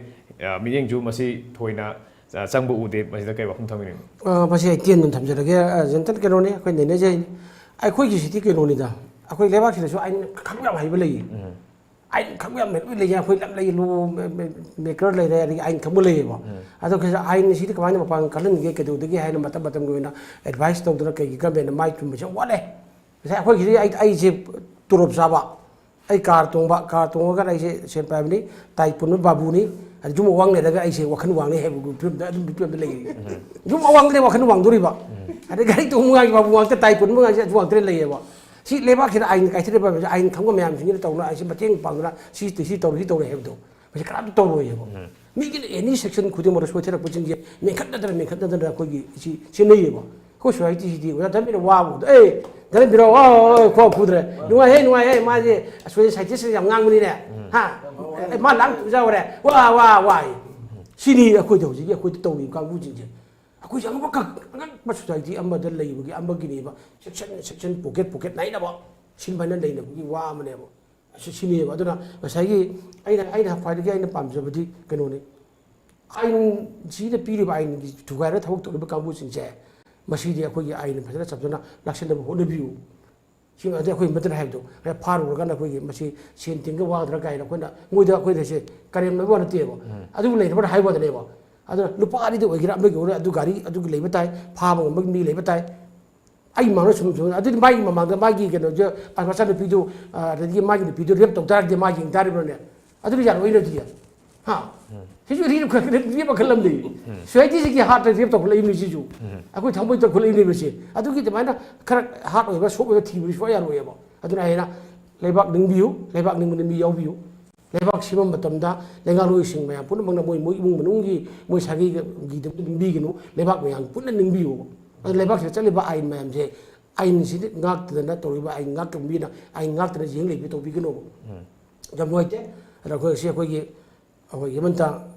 ꯑ, ꯃꯤꯠꯌꯦꯡꯁꯨ ꯃꯁꯤ ꯊꯣꯏꯅ, ꯑ, ꯆꯪꯕ ꯎꯗꯦ꯫ ꯃꯁꯤꯗ ꯀꯩ ꯋꯥꯐꯝ ꯊꯝꯕꯤꯅꯤꯡꯕ? ꯑ, ꯃꯁꯤ ꯑꯩ ꯇꯦꯟꯕ ꯑꯃ ꯊꯝꯖꯔꯒꯦ꯫ ꯑ, ꯖꯦꯟꯇꯜ ꯀꯩꯅꯣꯅꯤ, ꯑꯩꯈꯣꯏ ꯅꯩꯅꯖꯩ꯫ ꯑꯩꯈꯣꯏꯒꯤꯁꯤꯗꯤ ꯀꯩꯅꯣꯅꯤꯗ, ꯑꯩꯈꯣꯏ ꯂꯩꯕꯥꯛꯁꯤꯗꯁꯨ ꯑꯥꯏꯟ ꯈꯪꯕ ꯌꯥꯝ ꯍꯩꯕ ꯂꯩꯌꯦ꯫ ꯑꯥꯏꯟ ꯈꯪꯕ ꯌꯥꯝ ꯍꯩꯕ ꯂꯩꯌꯦ꯫ ꯑꯩꯈꯣꯏ ꯂꯝ ꯂꯩ, law maker ꯂꯩꯔꯦ, ꯑꯗꯒꯤ ꯑꯥꯏꯟ ꯈꯪꯕ ꯂꯩꯌꯦꯕ꯫ ꯑꯗꯣ ꯀꯩꯁꯨ ꯑꯥꯏꯟ ꯑꯁꯤꯗꯤ ꯀꯃꯥꯏꯅ ꯃꯄꯥꯡꯒꯜ ꯀꯜꯍꯟꯒꯦ, ꯀꯩꯗꯧꯗꯒꯦ ꯍꯥꯏꯅ ꯃꯇꯝ ꯃꯇꯝꯒꯤ ꯑꯣꯏꯅ advice ꯇꯧꯗꯅ ꯀꯩꯒꯤ governmentꯅ ꯃꯥꯏ ꯆꯨꯝꯕꯁꯦ ꯌꯥꯝ ꯋꯥꯠꯂꯦ꯫ ꯉꯁꯥꯏ ꯑꯩꯈꯣꯏꯒꯤꯁꯤ ꯑꯩ, ꯑꯩꯁꯦ ꯇꯣꯂꯣꯞ ꯆꯥꯕ, ꯑꯩ car ꯇꯣꯡꯕ, car ꯇꯣꯡꯉꯒ ꯑꯩꯁꯦ ꯁꯦꯟ ꯄꯥꯏꯕꯅꯤ, ꯇꯥꯏ ꯄꯨꯟꯕ ꯕꯥꯕꯨꯅꯤ, ꯑꯗ ꯌꯨꯝ ꯑꯋꯥꯡ ꯂꯩꯔꯒ ꯑꯩꯁꯦ ꯋꯥꯈꯜ ꯋꯥꯡꯅꯤ ꯍꯥꯏꯕ ꯐꯤꯕꯝꯗ ꯑꯗꯨꯝ ꯐꯤꯕꯝꯗ ꯂꯩꯔꯤ꯫ ꯌꯨꯝ ꯑꯋꯥꯡꯗ ꯋꯥꯈꯜ ꯋꯥꯡꯗꯣꯔꯤꯕ, ꯑꯗꯩ ꯒꯥꯔꯤ ꯇꯣꯡꯕ ꯉꯥꯛꯇ, ꯕꯥꯕꯨ ꯉꯥꯛꯇ, ꯇꯥꯏ ꯄꯨꯟꯕ ꯉꯥꯛꯇ, ꯑꯗꯨ ꯉꯥꯛꯇ ꯂꯩꯌꯦꯕ꯫ ꯁꯤ ꯂꯩꯕꯥꯛꯁꯤꯗ ꯑꯥꯏꯟ ꯀꯥꯏꯊꯔꯛꯄ ꯍꯥꯏꯕꯁꯦ, ꯑꯥꯏꯟ ꯈꯪꯕ ꯃꯌꯥꯝꯁꯤꯡꯁꯤꯅ ꯇꯧꯅ ꯑꯩꯁꯦ ꯃꯇꯦꯡ ꯄꯥꯡꯗꯅ ꯁꯤ, ꯁꯤ ꯇꯧꯔꯦ, ꯁꯤ ꯇꯧꯔꯦ ꯍꯥꯏꯕꯗꯣ ꯃꯁꯤ ꯀꯅꯥꯝꯇ ꯇꯧꯔꯣꯏꯌꯦꯕ꯫ ꯃꯤꯒꯤ any section ꯈꯨꯗꯤꯡꯃꯛꯇ ꯁꯣꯏꯊꯔꯛꯄꯁꯤꯡꯁꯦ ꯃꯦꯟꯈꯠꯅꯗꯅ, ꯃꯦꯟꯈꯠꯅꯗꯅ ꯑꯩꯈꯣꯏꯒꯤ ꯁꯤ ꯁꯦꯝꯅꯩꯌꯦꯕ꯫ ꯑꯩꯈꯣꯏ societyꯁꯤꯗꯤ ꯑꯣꯖꯥ ꯙꯔꯃꯦꯟꯗ꯭ꯔ ꯋꯥꯕꯗꯣ, "ꯑꯦ, ꯙꯔꯃꯦꯟꯗ꯭ꯔ, ꯋꯥ, ꯋꯥ, ꯋꯥ, ꯈꯣꯡ ꯐꯨꯗ꯭ꯔꯦ꯫ ꯅꯨꯡꯉꯥꯏꯍꯦ, ꯅꯨꯡꯉꯥꯏꯍꯦ, ꯃꯥꯁꯦ ꯑꯁꯣꯏ scientist ꯌꯥꯝ ꯉꯥꯡꯕꯅꯤꯅꯦ꯫ ꯍꯥ? ꯑꯦ, ꯃꯥ ꯂꯥꯡ ꯇꯨꯖꯥꯎꯔꯦ꯫ ꯋꯥ, ꯋꯥ, ꯋꯥ"꯫ ꯁꯤꯅꯤ ꯑꯩꯈꯣꯏꯗ ꯍꯧꯖꯤꯛꯀꯤ ꯑꯩꯈꯣꯏꯗ ꯇꯧꯔꯤꯕ ꯀꯥꯡꯕꯨꯁꯤꯡꯁꯦ꯫ ꯑꯩꯈꯣꯏꯁꯦ ꯑꯉꯛꯄ, ꯑꯉꯛꯄ society ꯑꯃꯗ ꯂꯩꯕꯒꯤ ꯑꯃꯒꯤꯅꯦꯕ꯫ Section, section, pocket, pocket ꯅꯥꯏꯅꯕ, ꯁꯤꯟꯕ ꯍꯥꯏꯅ ꯂꯩꯅꯕꯒꯤ ꯋꯥ ꯑꯃꯅꯦꯕ꯫ ꯑꯁꯤ ꯁꯤꯅꯦꯕ꯫ ꯑꯗꯨꯅ ꯉꯁꯥꯏꯒꯤ ꯑꯩꯅ, ꯑꯩꯅ ꯈ꯭ꯋꯥꯏꯗꯒꯤ ꯑꯩꯅ ꯄꯥꯝꯖꯕꯗꯤ ꯀꯩꯅꯣꯅꯤ, ꯑꯥꯏꯟꯁꯤꯗ ꯄꯤꯔꯤꯕ ꯑꯥꯏꯟꯒꯤ ꯊꯨꯒꯥꯏꯔꯒ ꯊꯕꯛ ꯇꯧꯔꯤꯕ ꯀꯥꯡꯕꯨꯁꯤꯡꯁꯦ, ꯃꯁꯤꯗꯤ ꯑꯩꯈꯣꯏꯒꯤ ꯑꯥꯏꯟ ꯐꯖꯅ ꯆꯞꯖꯅ ꯂꯥꯛꯁꯤꯟꯅꯕ ꯍꯣꯠꯅꯕꯤꯌꯨ꯫ ꯁꯤ ꯑꯗꯩ ꯑꯩꯈꯣꯏ ꯃꯇꯝ ꯍꯥꯏꯕꯗꯣ ꯍꯦꯛ ꯐꯥꯔꯨꯔꯀꯥꯟꯗ ꯑꯩꯈꯣꯏꯒꯤ ꯃꯁꯤ ꯁꯦꯟ ꯇꯤꯡꯒ ꯋꯥꯒꯗ꯭ꯔꯥ ꯀꯥꯏꯅ ꯑꯩꯈꯣꯏꯅ ꯃꯣꯏꯗ ꯑꯩꯈꯣꯏꯗꯁꯦ ꯀꯔꯦꯝꯅꯕ ꯅꯠꯇꯦꯕ꯫ ꯑꯗꯨꯕꯨ ꯂꯩꯅꯕꯅ ꯍꯥꯏꯕ ꯋꯥꯗꯅꯦꯕ꯫ ꯑꯗꯨꯅ ꯂꯨꯄꯥ ꯑꯅꯤꯗ ꯑꯣꯏꯒꯦꯔꯥ ꯑꯃꯒꯤ ꯑꯣꯏꯒꯦꯔꯥ ꯑꯗꯨ ꯒꯥꯔꯤ ꯑꯗꯨꯒꯤ ꯂꯩꯕ ꯇꯥꯏ, ꯐꯥꯕ ꯉꯝꯕꯒꯤ ꯃꯤ ꯂꯩꯕ ꯇꯥꯏ꯫ ꯑꯩ ꯃꯥꯡꯗ ꯁꯨꯝ ꯁꯨꯝ ꯑꯗꯨꯗꯤ ꯃꯥꯒꯤ ꯃꯃꯥꯡꯗ ꯃꯥꯒꯤ ꯀꯩꯅꯣꯁꯦ, ꯑ, ꯃꯆꯥꯅꯨꯄꯤꯗꯨ, ꯑ, ꯑꯗꯒꯤ ꯃꯥꯒꯤ ꯅꯨꯄꯤꯗꯨ ꯔꯦꯞ ꯇꯧ ꯇꯥꯔꯗꯤ ꯃꯥ ꯌꯦꯡ ꯇꯥꯔꯤꯕ꯭ꯔꯅꯦ? ꯑꯗꯨꯗꯤ ꯌꯥꯔꯣꯏꯅꯦ ꯑꯗꯨꯗꯤ꯫ ꯍꯥ? ꯁꯤꯁꯨ ꯔꯦꯞ ꯈꯔ ꯔꯦꯞ ꯃꯈꯜ ꯑꯃꯅꯤ꯫ ꯁꯣꯁꯥꯏꯇꯤꯁꯤꯒꯤ ꯍꯥꯔꯠꯇ ꯔꯦꯞ ꯇꯧꯈꯠꯂꯛꯏꯕꯅꯤ ꯁꯤꯁꯨ꯫ ꯑꯩꯈꯣꯏ ꯊꯃꯣꯏ ꯇꯧꯈꯠꯂꯛꯏꯕꯅꯦꯕ ꯁꯤ꯫ ꯑꯗꯨꯒꯤ ꯑꯗꯨꯃꯥꯏꯅ ꯈꯔ ꯍꯥꯔꯠ ꯑꯣꯏꯕ, ꯁꯣꯐ ꯑꯣꯏꯕ ꯊꯤꯕꯗꯤ ꯁꯨꯡꯌꯥ ꯌꯥꯔꯣꯏꯑꯕ꯫ ꯑꯗꯨꯅ ꯑꯩꯅ ꯂꯩꯕꯥꯛ ꯅꯤꯡꯕꯤꯌꯨ, ꯂꯩꯕꯥꯛ ꯅꯤꯡꯕꯅ ꯃꯤ ꯌꯥꯎꯕꯤꯌꯨ꯫ ꯂꯩꯕꯥꯛ ꯁꯦꯝꯕ ꯃꯇꯝꯗ ꯂꯩꯉꯥꯛꯂꯣꯏꯁꯤꯡ ꯃꯌꯥꯝ ꯄꯨꯝꯅꯃꯛꯅ ꯃꯣꯏ, ꯃꯣꯏ ꯏꯃꯨꯡ ꯃꯅꯨꯡꯒꯤ, ꯃꯣꯏ ꯁꯥꯒꯩꯒꯤꯗꯃꯛꯇ ꯅꯤꯡꯕꯤꯒꯅꯨ, ꯂꯩꯕꯥꯛ ꯃꯌꯥꯝ ꯄꯨꯟꯅ ꯅꯤꯡꯕꯤꯌꯨ꯫ ꯑꯗꯨ ꯂꯩꯕꯥꯛꯁꯤꯗ ꯆꯠꯂꯤꯕ ꯑꯥꯏꯟ ꯃꯌꯥꯝꯁꯦ, ꯑꯥꯏꯟꯁꯤꯗꯤ ꯉꯥꯛꯇꯗꯅ ꯇꯧꯔꯤꯕ ꯑꯥꯏꯟ ꯉꯥꯛꯇ ꯃꯤꯅ ꯑꯥꯏꯟ ꯉꯥꯛꯇꯅ ꯌꯦꯡ ꯂꯩꯕ ꯇꯧꯕꯤꯒꯅꯣꯕ꯫ ꯌꯥꯝ ꯅꯨꯡꯉꯥꯏꯇꯦ꯫ ꯑꯗ ꯑꯩꯈꯣꯏ ꯉꯁꯤ ꯑꯩꯈꯣꯏꯒꯤ, ꯑꯩꯈꯣꯏꯒꯤ ꯍꯦꯃꯟꯇ,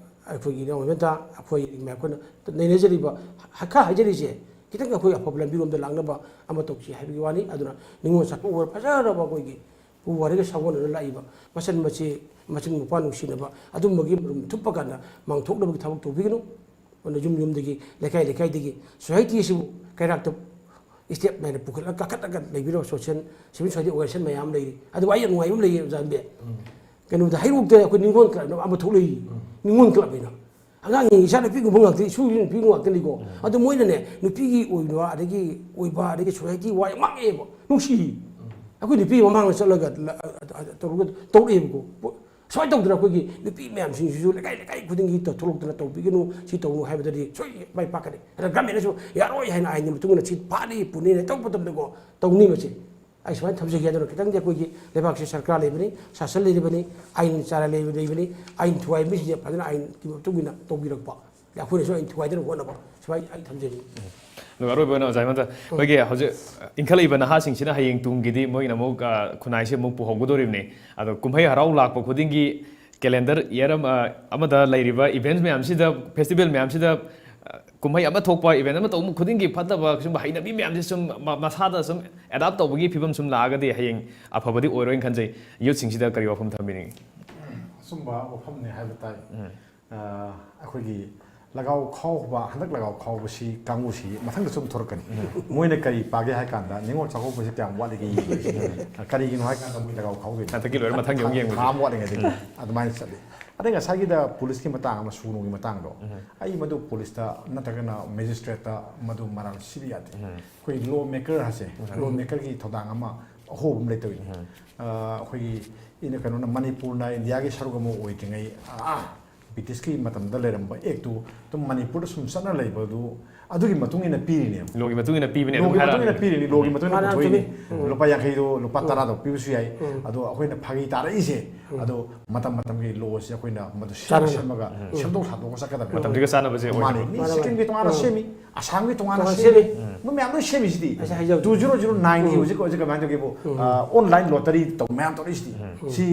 ꯑꯩꯈꯣꯏꯒꯤ ꯏꯅꯥꯎ ꯍꯦꯃꯟꯇ, ꯑꯩꯈꯣꯏ ꯃꯌꯥꯝ ꯑꯩꯈꯣꯏꯅ ꯅꯩꯅꯖꯔꯤꯕ, ꯈꯔ ꯍꯥꯏꯖꯔꯤꯁꯦ, ꯈꯤꯇꯪ ꯑꯩꯈꯣꯏ ꯑꯐꯕ ꯂꯝꯕꯤꯔꯣꯝꯗ ꯂꯥꯛꯅꯕ ꯑꯃ ꯇꯧꯁꯤ ꯍꯥꯏꯕꯒꯤ ꯋꯥꯅꯤ꯫ ꯑꯗꯨꯅ ꯅꯤꯉꯣꯜ ꯆꯥꯛꯀꯧꯕ ꯐꯖꯔꯕ ꯑꯩꯈꯣꯏꯒꯤ ꯄꯨ ꯋꯥꯔꯤꯒ ꯁꯥꯒꯣꯟꯅꯅ ꯂꯥꯛꯏꯕ ꯃꯆꯟ ꯃꯆꯦ, ꯃꯆꯤꯟ ꯃꯧꯄ꯭ꯋꯥ ꯅꯨꯡꯁꯤꯅꯕ ꯑꯗꯨꯝꯕꯒꯤ ꯃꯔꯨꯝ ꯊꯨꯞꯄ ꯀꯥꯟꯗ ꯃꯥꯡꯊꯣꯛꯅꯕꯒꯤ ꯊꯕꯛ ꯇꯧꯕꯤꯒꯅꯨ꯫ ꯑꯗꯨꯅ ꯌꯨꯝ ꯌꯨꯝꯗꯒꯤ, ꯂꯩꯀꯥꯏ ꯂꯩꯀꯥꯏꯗꯒꯤ ꯁꯣꯁꯥꯏꯇꯤ ꯑꯁꯤꯕꯨ ꯀꯩꯔꯥꯛꯇ ꯁ꯭ꯇꯦꯞ ꯅꯥꯏꯅ ꯄꯨꯈꯠꯂꯒ ꯀꯥꯈꯠꯂꯒ ꯂꯩꯕꯤꯔꯕ ꯁꯣꯁꯤꯌꯦꯜ, ꯁꯤꯚꯤꯜ ꯁꯣꯁꯥꯏꯇꯤ ꯑꯣꯔꯒꯅꯥꯏꯖꯦꯁꯟ ꯃꯌꯥꯝ ꯂꯩꯔꯤ꯫ ꯑꯗꯨꯕꯨ ꯑꯩ ꯌꯥꯝ ꯅꯨꯡꯉꯥꯏꯕ ꯑꯃ ꯂꯩꯌꯦ, ꯑꯣꯖꯥ ꯑꯝꯕꯦ꯫ ꯀꯩꯅꯣꯗ, ꯍꯩꯔꯣꯛꯇ ꯑꯩꯈꯣꯏ ꯅꯤꯉꯣꯜ ꯀ꯭ꯂꯕ ꯑꯃ ꯊꯣꯛꯂꯛꯏ꯫ ꯅꯤꯉꯣꯜ ꯀ꯭ꯂꯕ ꯍꯥꯏꯅ꯫ ꯑꯉꯥꯡꯁꯤꯡ, ꯏꯆꯥ ꯅꯨꯄꯤꯒꯨꯝꯕ ꯉꯥꯛꯇꯅꯤ, ꯏꯁꯨꯒꯤ ꯅꯨꯄꯤꯒꯨꯝꯕ ꯉꯥꯛꯇꯅꯤꯀꯣ꯫ ꯑꯗꯣ ꯃꯣꯏꯅꯅꯦ, ꯅꯨꯄꯤꯒꯤ ꯑꯣꯏꯕ, ꯑꯗꯒꯤ ꯑꯣꯏꯕ, ꯑꯗꯒꯤ ꯁꯣꯁꯥꯏꯇꯤ ꯋꯥ ꯌꯥꯝ ꯉꯥꯡꯉꯛꯑꯦꯕ꯫ ꯅꯨꯡꯁꯤ꯫ ꯑꯩꯈꯣꯏ ꯅꯨꯄꯤ ꯃꯃꯥꯡꯗ ꯆꯠꯂꯒ ꯂ-, ꯑ, ꯑ, ꯇꯧꯔꯒ ꯇꯧꯔꯛꯑꯦꯕꯀꯣ꯫ ꯄꯣ-, ꯁꯨꯃꯥꯏꯅ ꯇꯧꯗꯅ ꯑꯩꯈꯣꯏꯒꯤ ꯅꯨꯄꯤ ꯃꯌꯥꯝꯁꯤꯡꯁꯤꯁꯨ ꯂꯩꯀꯥꯏ ꯂꯩꯀꯥꯏ ꯈꯨꯗꯤꯡꯒꯤ ꯇ-, ꯊꯣꯛꯂꯛꯇꯅ ꯇꯧꯕꯤꯒꯅꯨ, ꯁꯤ ꯇꯧꯅꯨ ꯍꯥꯏꯕꯗꯗꯤ ꯁꯣꯏ ꯃꯥꯏ ꯄꯥꯛꯀꯅꯤ꯫ ꯑꯗ ꯒꯃꯦꯟꯅꯁꯨ ꯌꯥꯔꯣꯏ ꯍꯥꯏꯅ ꯑꯥꯏꯟꯒꯤ ꯃꯇꯨꯡ ꯏꯟꯅ ꯁꯤ ꯐꯥꯅꯤ, ꯄꯨꯅꯤꯅ ꯇꯧꯕ ꯃꯇꯝꯗꯀꯣ, ꯇꯧꯅꯤ ꯃꯁꯤ꯫ ꯑꯩ ꯁꯨꯃꯥꯏꯅ ꯊꯝꯖꯒꯦ꯫ ꯑꯗꯨꯅ ꯈꯤꯇꯪꯗꯤ ꯑꯩꯈꯣꯏꯒꯤ ꯂꯩꯕꯥꯛꯁꯤ ꯁꯔꯀꯥꯔ ꯂꯩꯕꯅꯤ, ꯁꯥꯁꯟ ꯂꯩꯔꯤꯕꯅꯤ, ꯑꯥꯏꯟ ꯆꯥꯔ ꯂꯩꯕ-, ꯂꯩꯕꯅꯤ, ꯑꯥꯏꯟ ꯊꯨꯒꯥꯏꯕ ꯃꯤꯁꯤꯡꯁꯦ ꯐꯖꯅ ꯑꯥꯏꯟꯒꯤ ꯃꯇꯨꯡ ꯏꯟꯅ ꯇꯧꯕꯤꯔꯛꯄ꯫ ꯑꯩꯈꯣꯏꯅꯁꯨ ꯑꯩ ꯊꯨꯒꯥꯏꯗꯅ ꯍꯣꯠꯅꯕ, ꯁꯨꯃꯥꯏꯅ ꯑꯩ ꯊꯝꯖꯅꯤꯡꯉꯤ꯫ ꯑꯗꯨꯒ ꯑꯔꯣꯏꯕ ꯑꯣꯏꯅ ꯑꯣꯖꯥ ꯍꯦꯃꯟꯇ, ꯑꯩꯈꯣꯏꯒꯤ ꯍꯧꯖꯤꯛ ꯏꯟꯈꯠꯂꯛꯏꯕ ꯅꯍꯥꯁꯤꯡꯁꯤꯅ ꯍꯌꯦꯡ ꯇꯨꯡꯒꯤꯗꯤ ꯃꯣꯏꯅ ꯑꯃꯨꯛ, ꯑ, ꯈꯨꯟꯅꯥꯏꯁꯦ ꯑꯃꯨꯛ ꯄꯨꯍꯧꯒꯗꯧꯔꯤꯕꯅꯤ꯫ ꯑꯗꯣ ꯀꯨꯝꯍꯩ ꯍꯔꯥꯎ ꯂꯥꯛꯄ ꯈꯨꯗꯤꯡꯒꯤ ꯀꯦꯂꯦꯟꯗꯔ ꯏꯌꯔ ꯑꯃ, ꯑ, ꯑꯃꯗ ꯂꯩꯔꯤꯕ ꯏꯚꯦꯟꯠꯁ ꯃꯌꯥꯝꯁꯤꯗ, ꯐꯦꯁꯇꯤꯚꯦꯜ ꯃꯌꯥꯝꯁꯤꯗ, ꯑ, ꯀꯨꯝꯍꯩ ꯑꯃ ꯊꯣꯛꯄ, ꯏꯚꯦꯟꯠ ꯑꯃ ꯇꯧꯕ ꯈꯨꯗꯤꯡꯒꯤ ꯐꯠꯇꯕ ꯁꯨꯝꯕ ꯍꯩꯅꯕꯤ ꯃꯌꯥꯝꯁꯦ ꯁꯨꯝ ꯃ-, ꯃꯁꯥꯗ ꯁꯨꯝ ꯑꯦꯗꯥꯞ ꯇꯧꯕꯒꯤ ꯐꯤꯕꯝ ꯁꯨꯝ ꯂꯥꯛꯑꯒꯗꯤ ꯍꯌꯦꯡ ꯑꯐꯕꯗꯤ ꯑꯣꯏꯔꯣꯏꯅ ꯈꯟꯖꯩ꯫ ꯌꯨꯠꯁꯤꯡꯁꯤꯗ ꯀꯔꯤ ꯋꯥꯐꯝ ꯊꯝꯕꯤꯅꯤꯡꯉꯤ? ꯑꯆꯨꯝꯕ ꯋꯥꯐꯝꯅꯤ ꯍꯥꯏꯕ ꯇꯥꯏ꯫ ꯑ, ꯑꯩꯈꯣꯏꯒꯤ ꯂꯒꯥꯎ ꯈꯥꯎꯕ, ꯍꯟꯗꯛ ꯂꯒꯥꯎ ꯈꯥꯎꯕꯁꯤ ꯀꯥꯡꯕꯨꯁꯤ ꯃꯊꯪꯗꯁꯨ ꯑꯃꯨꯛ ꯊꯣꯔꯛꯀꯅꯤ꯫ ꯃꯣꯏꯅ ꯀꯔꯤ ꯄꯥꯒꯦ ꯍꯥꯏ ꯀꯥꯟꯗ, ꯅꯤꯉꯣꯜ ꯆꯥꯛꯀꯧꯕꯁꯤ ꯀꯌꯥꯝ ꯋꯥꯠꯂꯤꯒꯦ ꯌꯦꯡꯒꯦ꯫ ꯀꯔꯤꯒꯤꯅꯣ ꯍꯥꯏ ꯀꯥꯟꯗ ꯃꯣꯏ ꯂꯒꯥꯎ ꯈꯥꯎꯗꯣꯏꯅꯤ꯫ ꯍꯟꯗꯛꯀꯤ ꯂꯣꯏꯔ ꯃꯊꯪꯒꯤ ꯑꯃꯨꯛ ꯌꯦꯡꯕ꯫ ꯊꯥ ꯑꯃ ꯋꯥꯠꯂꯤꯉꯩꯗꯒꯤ ꯑꯗꯨꯃꯥꯏꯅ ꯆꯠꯂꯤ꯫ ꯑꯗꯩ ꯉꯁꯥꯏꯒꯤꯗ ꯄꯨꯂꯤꯁꯀꯤ ꯃꯇꯥꯡ ꯑꯃ, ꯁꯨꯅꯨꯒꯤ ꯃꯇꯥꯡꯗꯣ, ꯑꯩ ꯃꯗꯨ ꯄꯨꯂꯤꯁꯇ ꯅꯠꯇ꯭ꯔꯒꯅ ꯃꯦꯖꯤꯁꯇ꯭ꯔꯦꯠꯇ ꯃꯗꯨ ꯃꯔꯥꯜ ꯁꯤꯕ ꯌꯥꯗꯦ꯫ ꯑꯩꯈꯣꯏ ꯂꯣ ꯃꯦꯀꯔ ꯍꯥꯏꯁꯦ, ꯂꯣ ꯃꯦꯀꯔꯒꯤ ꯊꯧꯗꯥꯡ ꯑꯃ ꯑꯍꯣꯕ ꯑꯃ ꯂꯩꯇꯧꯔꯤꯅꯤ꯫ ꯑ, ꯑꯩꯈꯣꯏꯒꯤ ꯏꯟ-, ꯀꯩꯅꯣꯅ, ꯃꯅꯤꯄꯨꯔꯅ ꯏꯟꯗꯤꯌꯥꯒꯤ ꯁꯔꯨꯛ ꯑꯃ ꯑꯣꯏꯗ꯭ꯔꯤꯉꯩ, ꯑꯥ, ꯕ꯭ꯔꯤꯇꯤꯁꯀꯤ ꯃꯇꯝꯗ ꯂꯩꯔꯝꯕ ꯑꯦꯛꯇꯨ ꯑꯗꯨꯝ ꯃꯅꯤꯄꯨꯔꯗ ꯁꯨꯝ ꯆꯠꯅ ꯂꯩꯕꯗꯨ, ꯑꯗꯨꯒꯤ ꯃꯇꯨꯡ ꯏꯟꯅ ꯄꯤꯔꯤꯅꯦꯕ꯫ ꯂꯣꯒꯤ ꯃꯇꯨꯡ ꯏꯟꯅ ꯄꯤꯕꯅꯦ ꯑꯗꯨꯝ ꯂꯣꯒꯤ ꯃꯇꯨꯡ ꯏꯟꯅ ꯍꯥꯏꯔꯛꯑꯕꯅꯦ꯫ ꯄꯤꯔꯤꯅꯤ, ꯂꯣꯒꯤ ꯃꯇꯨꯡ ꯏꯟꯅ ꯃꯥꯅꯦ, ꯄꯨꯊꯣꯛꯏꯅꯤ꯫ ꯆꯨꯝꯃꯤ꯫ ꯎꯝ꯫ ꯂꯨꯄꯥ ꯌꯥꯡꯈꯩꯗꯣ ꯂꯨꯄꯥ ꯎꯝ꯫ ꯇꯔꯥꯗꯣ ꯄꯤꯕꯁꯨ ꯌꯥꯏ꯫ ꯎꯝ꯫ ꯑꯗꯣ ꯑꯩꯈꯣꯏꯅ ꯐꯥꯒꯤ ꯇꯥꯔꯛꯏꯁꯦ, ꯑꯗꯣ ꯃꯇꯝ ꯃꯇꯝꯒꯤ ꯂꯣꯁꯦ ꯑꯩꯈꯣꯏꯅ ꯃꯗꯨ ꯁꯦꯝ-, ꯆꯥꯟꯅꯅ꯫ ꯁꯦꯝꯃꯒ ꯁꯦꯝꯗꯣꯛ ꯁꯥꯗꯣꯛꯑꯒ ꯆꯠꯀꯗꯕꯅꯤ꯫ ꯃꯇꯝꯗꯨꯒ ꯆꯥꯟꯅꯕꯁꯦ ꯃꯥꯅꯦ꯫ ꯑꯣꯏꯅꯕ꯫ ꯃꯤ ꯃꯥꯅꯦ, ꯁꯤꯛꯀꯤꯝꯒꯤ ꯃꯥꯅꯦ꯫ ꯇꯣꯉꯥꯟꯅ ꯎꯝ꯫ ꯁꯦꯝꯃꯤ, ꯑꯁꯥꯝꯒꯤ ꯇꯣꯉꯥꯟꯅ ꯇꯣꯉꯥꯟꯅ ꯁꯦꯝꯃꯤ꯫ ꯁꯦꯝꯃꯤ꯫ ꯃꯣꯏ ꯃꯌꯥꯝ ꯂꯣꯏ ꯁꯦꯝꯃꯤꯁꯤꯗꯤ꯫ ꯑꯁꯤ ꯍꯥꯏꯖꯕꯗꯤ꯫ ꯇꯨ ꯖꯤꯔꯣ ꯖꯤꯔꯣ ꯅꯥꯏꯟꯒꯤ ꯎꯝ꯫ ꯍꯧꯖꯤꯛ, ꯍꯧꯖꯤꯛ ꯀꯃꯥꯏꯅ ꯇꯧꯒꯦꯕꯨ, ꯎꯝ꯫ ꯑ, ꯑꯣꯟꯂꯥꯏꯟ ꯂꯣꯇꯔꯤ ꯇꯧ ꯃꯌꯥꯝ ꯇꯧꯔꯛꯏꯁꯤꯗꯤ꯫ ꯁꯤ,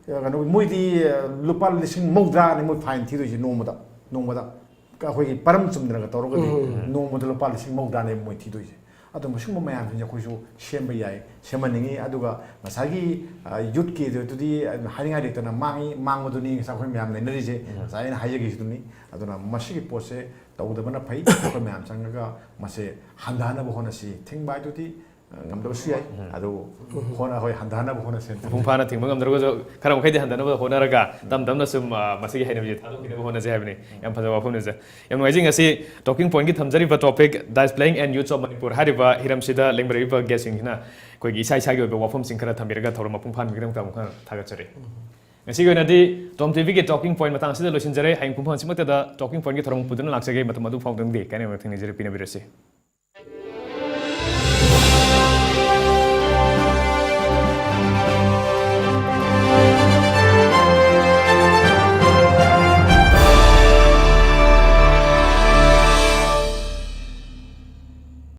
ꯑ, ꯀꯩꯅꯣ, ꯃꯣꯏꯗꯤ, ꯑ, ꯂꯨꯄꯥ ꯂꯤꯁꯤꯡ ꯃꯧꯗ꯭ꯔꯥꯅꯤ ꯃꯣꯏ ꯐꯥꯏꯟ ꯊꯤꯗꯣꯏꯁꯤ ꯅꯣꯡꯃꯗ, ꯅꯣꯡꯃꯗ꯫ ꯑꯩꯈꯣꯏꯒꯤ ꯄꯔꯝ ꯆꯨꯝꯗꯅꯒ ꯇꯧꯔꯒꯗꯤ ꯎꯝ꯫ ꯅꯣꯡꯃꯗ ꯂꯨꯄꯥ ꯂꯤꯁꯤꯡ ꯃꯧꯗ꯭ꯔꯥꯅꯦꯕ ꯃꯣꯏ ꯊꯤꯗꯣꯏꯁꯦ꯫ ꯑꯗꯨꯝꯕ ꯁꯤꯒꯨꯝꯕ ꯃꯌꯥꯝꯁꯤꯡꯁꯦ ꯑꯩꯈꯣꯏꯁꯨ ꯁꯦꯝꯕ ꯌꯥꯏ, ꯁꯦꯝꯍꯟꯅꯤꯡꯉꯤ꯫ ꯑꯗꯨꯒ ꯉꯁꯥꯏꯒꯤ, ꯑ, ꯌꯨꯠꯀꯤ ꯑꯗꯨꯗꯤ ꯍꯥꯏꯅꯤꯡꯉꯥꯏ ꯂꯩꯇꯅ ꯃꯥꯡꯉꯤ, ꯃꯥꯡꯕꯗꯨꯅꯤ ꯉꯁꯥꯏ ꯑꯩꯈꯣꯏ ꯃꯌꯥꯝ ꯅꯩꯅꯔꯤꯁꯦ꯫ ꯉꯁꯥꯏ ꯑꯩꯅ ꯍꯥꯏꯖꯈꯤꯕꯗꯨꯅꯤ꯫ ꯑꯗꯨꯅ ꯃꯁꯤꯒꯤ ꯄꯣꯠꯁꯦ ꯇꯧꯗꯕꯅ ꯐꯩ꯫ ꯑꯩꯈꯣꯏ ꯃꯌꯥꯝ ꯆꯪꯉꯒ ꯃꯁꯦ ꯍꯟꯊꯍꯟꯅꯕ ꯍꯣꯠꯅꯁꯤ꯫ ꯊꯤꯡꯕ ꯍꯥꯏꯗꯨꯗꯤ, ꯑ, ꯉꯝꯗꯕꯁꯨ ꯌꯥꯏ꯫ ꯑꯗꯨ ꯍꯣꯠꯅ-, ꯍꯣꯏ, ꯍꯟꯊꯍꯟꯅꯕ ꯍꯣꯠꯅꯁꯦ꯫ ꯃꯄꯨꯡ ꯐꯥꯅ ꯊꯤꯡꯕ ꯉꯝꯗ꯭ꯔꯒꯁꯨ ꯈꯔ ꯃꯈꯩꯗꯤ ꯍꯟꯊꯅꯕ ꯍꯣꯠꯅꯔꯒ ꯇꯞ ꯇꯞꯅ ꯁꯨꯝ, ꯑ, ꯃꯁꯤꯒꯤ ꯍꯩꯅꯕꯤꯁꯦ ꯊꯥꯗꯣꯛꯈꯤꯅꯕ ꯍꯣꯠꯅꯁꯦ ꯍꯥꯏꯕꯅꯤ꯫ ꯌꯥꯝ ꯐꯖꯕ ꯋꯥꯐꯝꯅꯤ, ꯁꯥꯔ꯫ ꯌꯥꯝ ꯅꯨꯡꯉꯥꯏꯖꯩ꯫ ꯉꯁꯤ Talking Point-ꯀꯤ ꯊꯝꯖꯔꯤꯕ topic, Dice Playing and Youths of Manipur ꯍꯥꯏꯔꯤꯕ ꯍꯤꯔꯝꯁꯤꯗ ꯂꯩꯃꯔꯛꯏꯕ guest-ꯁꯤꯡꯁꯤꯅ ꯑꯩꯈꯣꯏꯒꯤ ꯏꯁꯥ ꯏꯁꯥꯒꯤ ꯑꯣꯏꯕ ꯋꯥꯐꯝꯁꯤꯡ ꯈꯔ ꯊꯝꯕꯤꯔꯒ ꯊꯧꯔꯝ ꯃꯄꯨꯡ ꯐꯥꯍꯟꯕꯒꯤꯗꯃꯛꯇ ꯑꯃꯨꯛ ꯍꯟꯅ ꯊꯥꯒꯠꯆꯔꯤ꯫ ꯉꯁꯤꯒꯤ ꯑꯣꯏꯅꯗꯤ Tom TV-ꯒꯤ Talking Point ꯃꯇꯥꯡ ꯑꯁꯤꯗ ꯂꯣꯏꯁꯤꯟꯖꯔꯦ꯫ ꯍꯌꯦꯡ ꯄꯨꯡ ꯐꯥ ꯍꯧꯖꯤꯛꯃꯛꯇꯗ Talking Point-ꯀꯤ ꯊꯧꯔꯝ ꯄꯨꯗꯨꯅ ꯂꯥꯛꯆꯒꯦ꯫ ꯃꯇꯝ ꯑꯗꯨ ꯐꯥꯎꯗꯪꯗꯤ ꯀꯥꯏꯅ ꯊꯦꯡꯅꯖꯔꯦ, ꯄꯤꯅꯕꯤꯔꯁꯤ꯫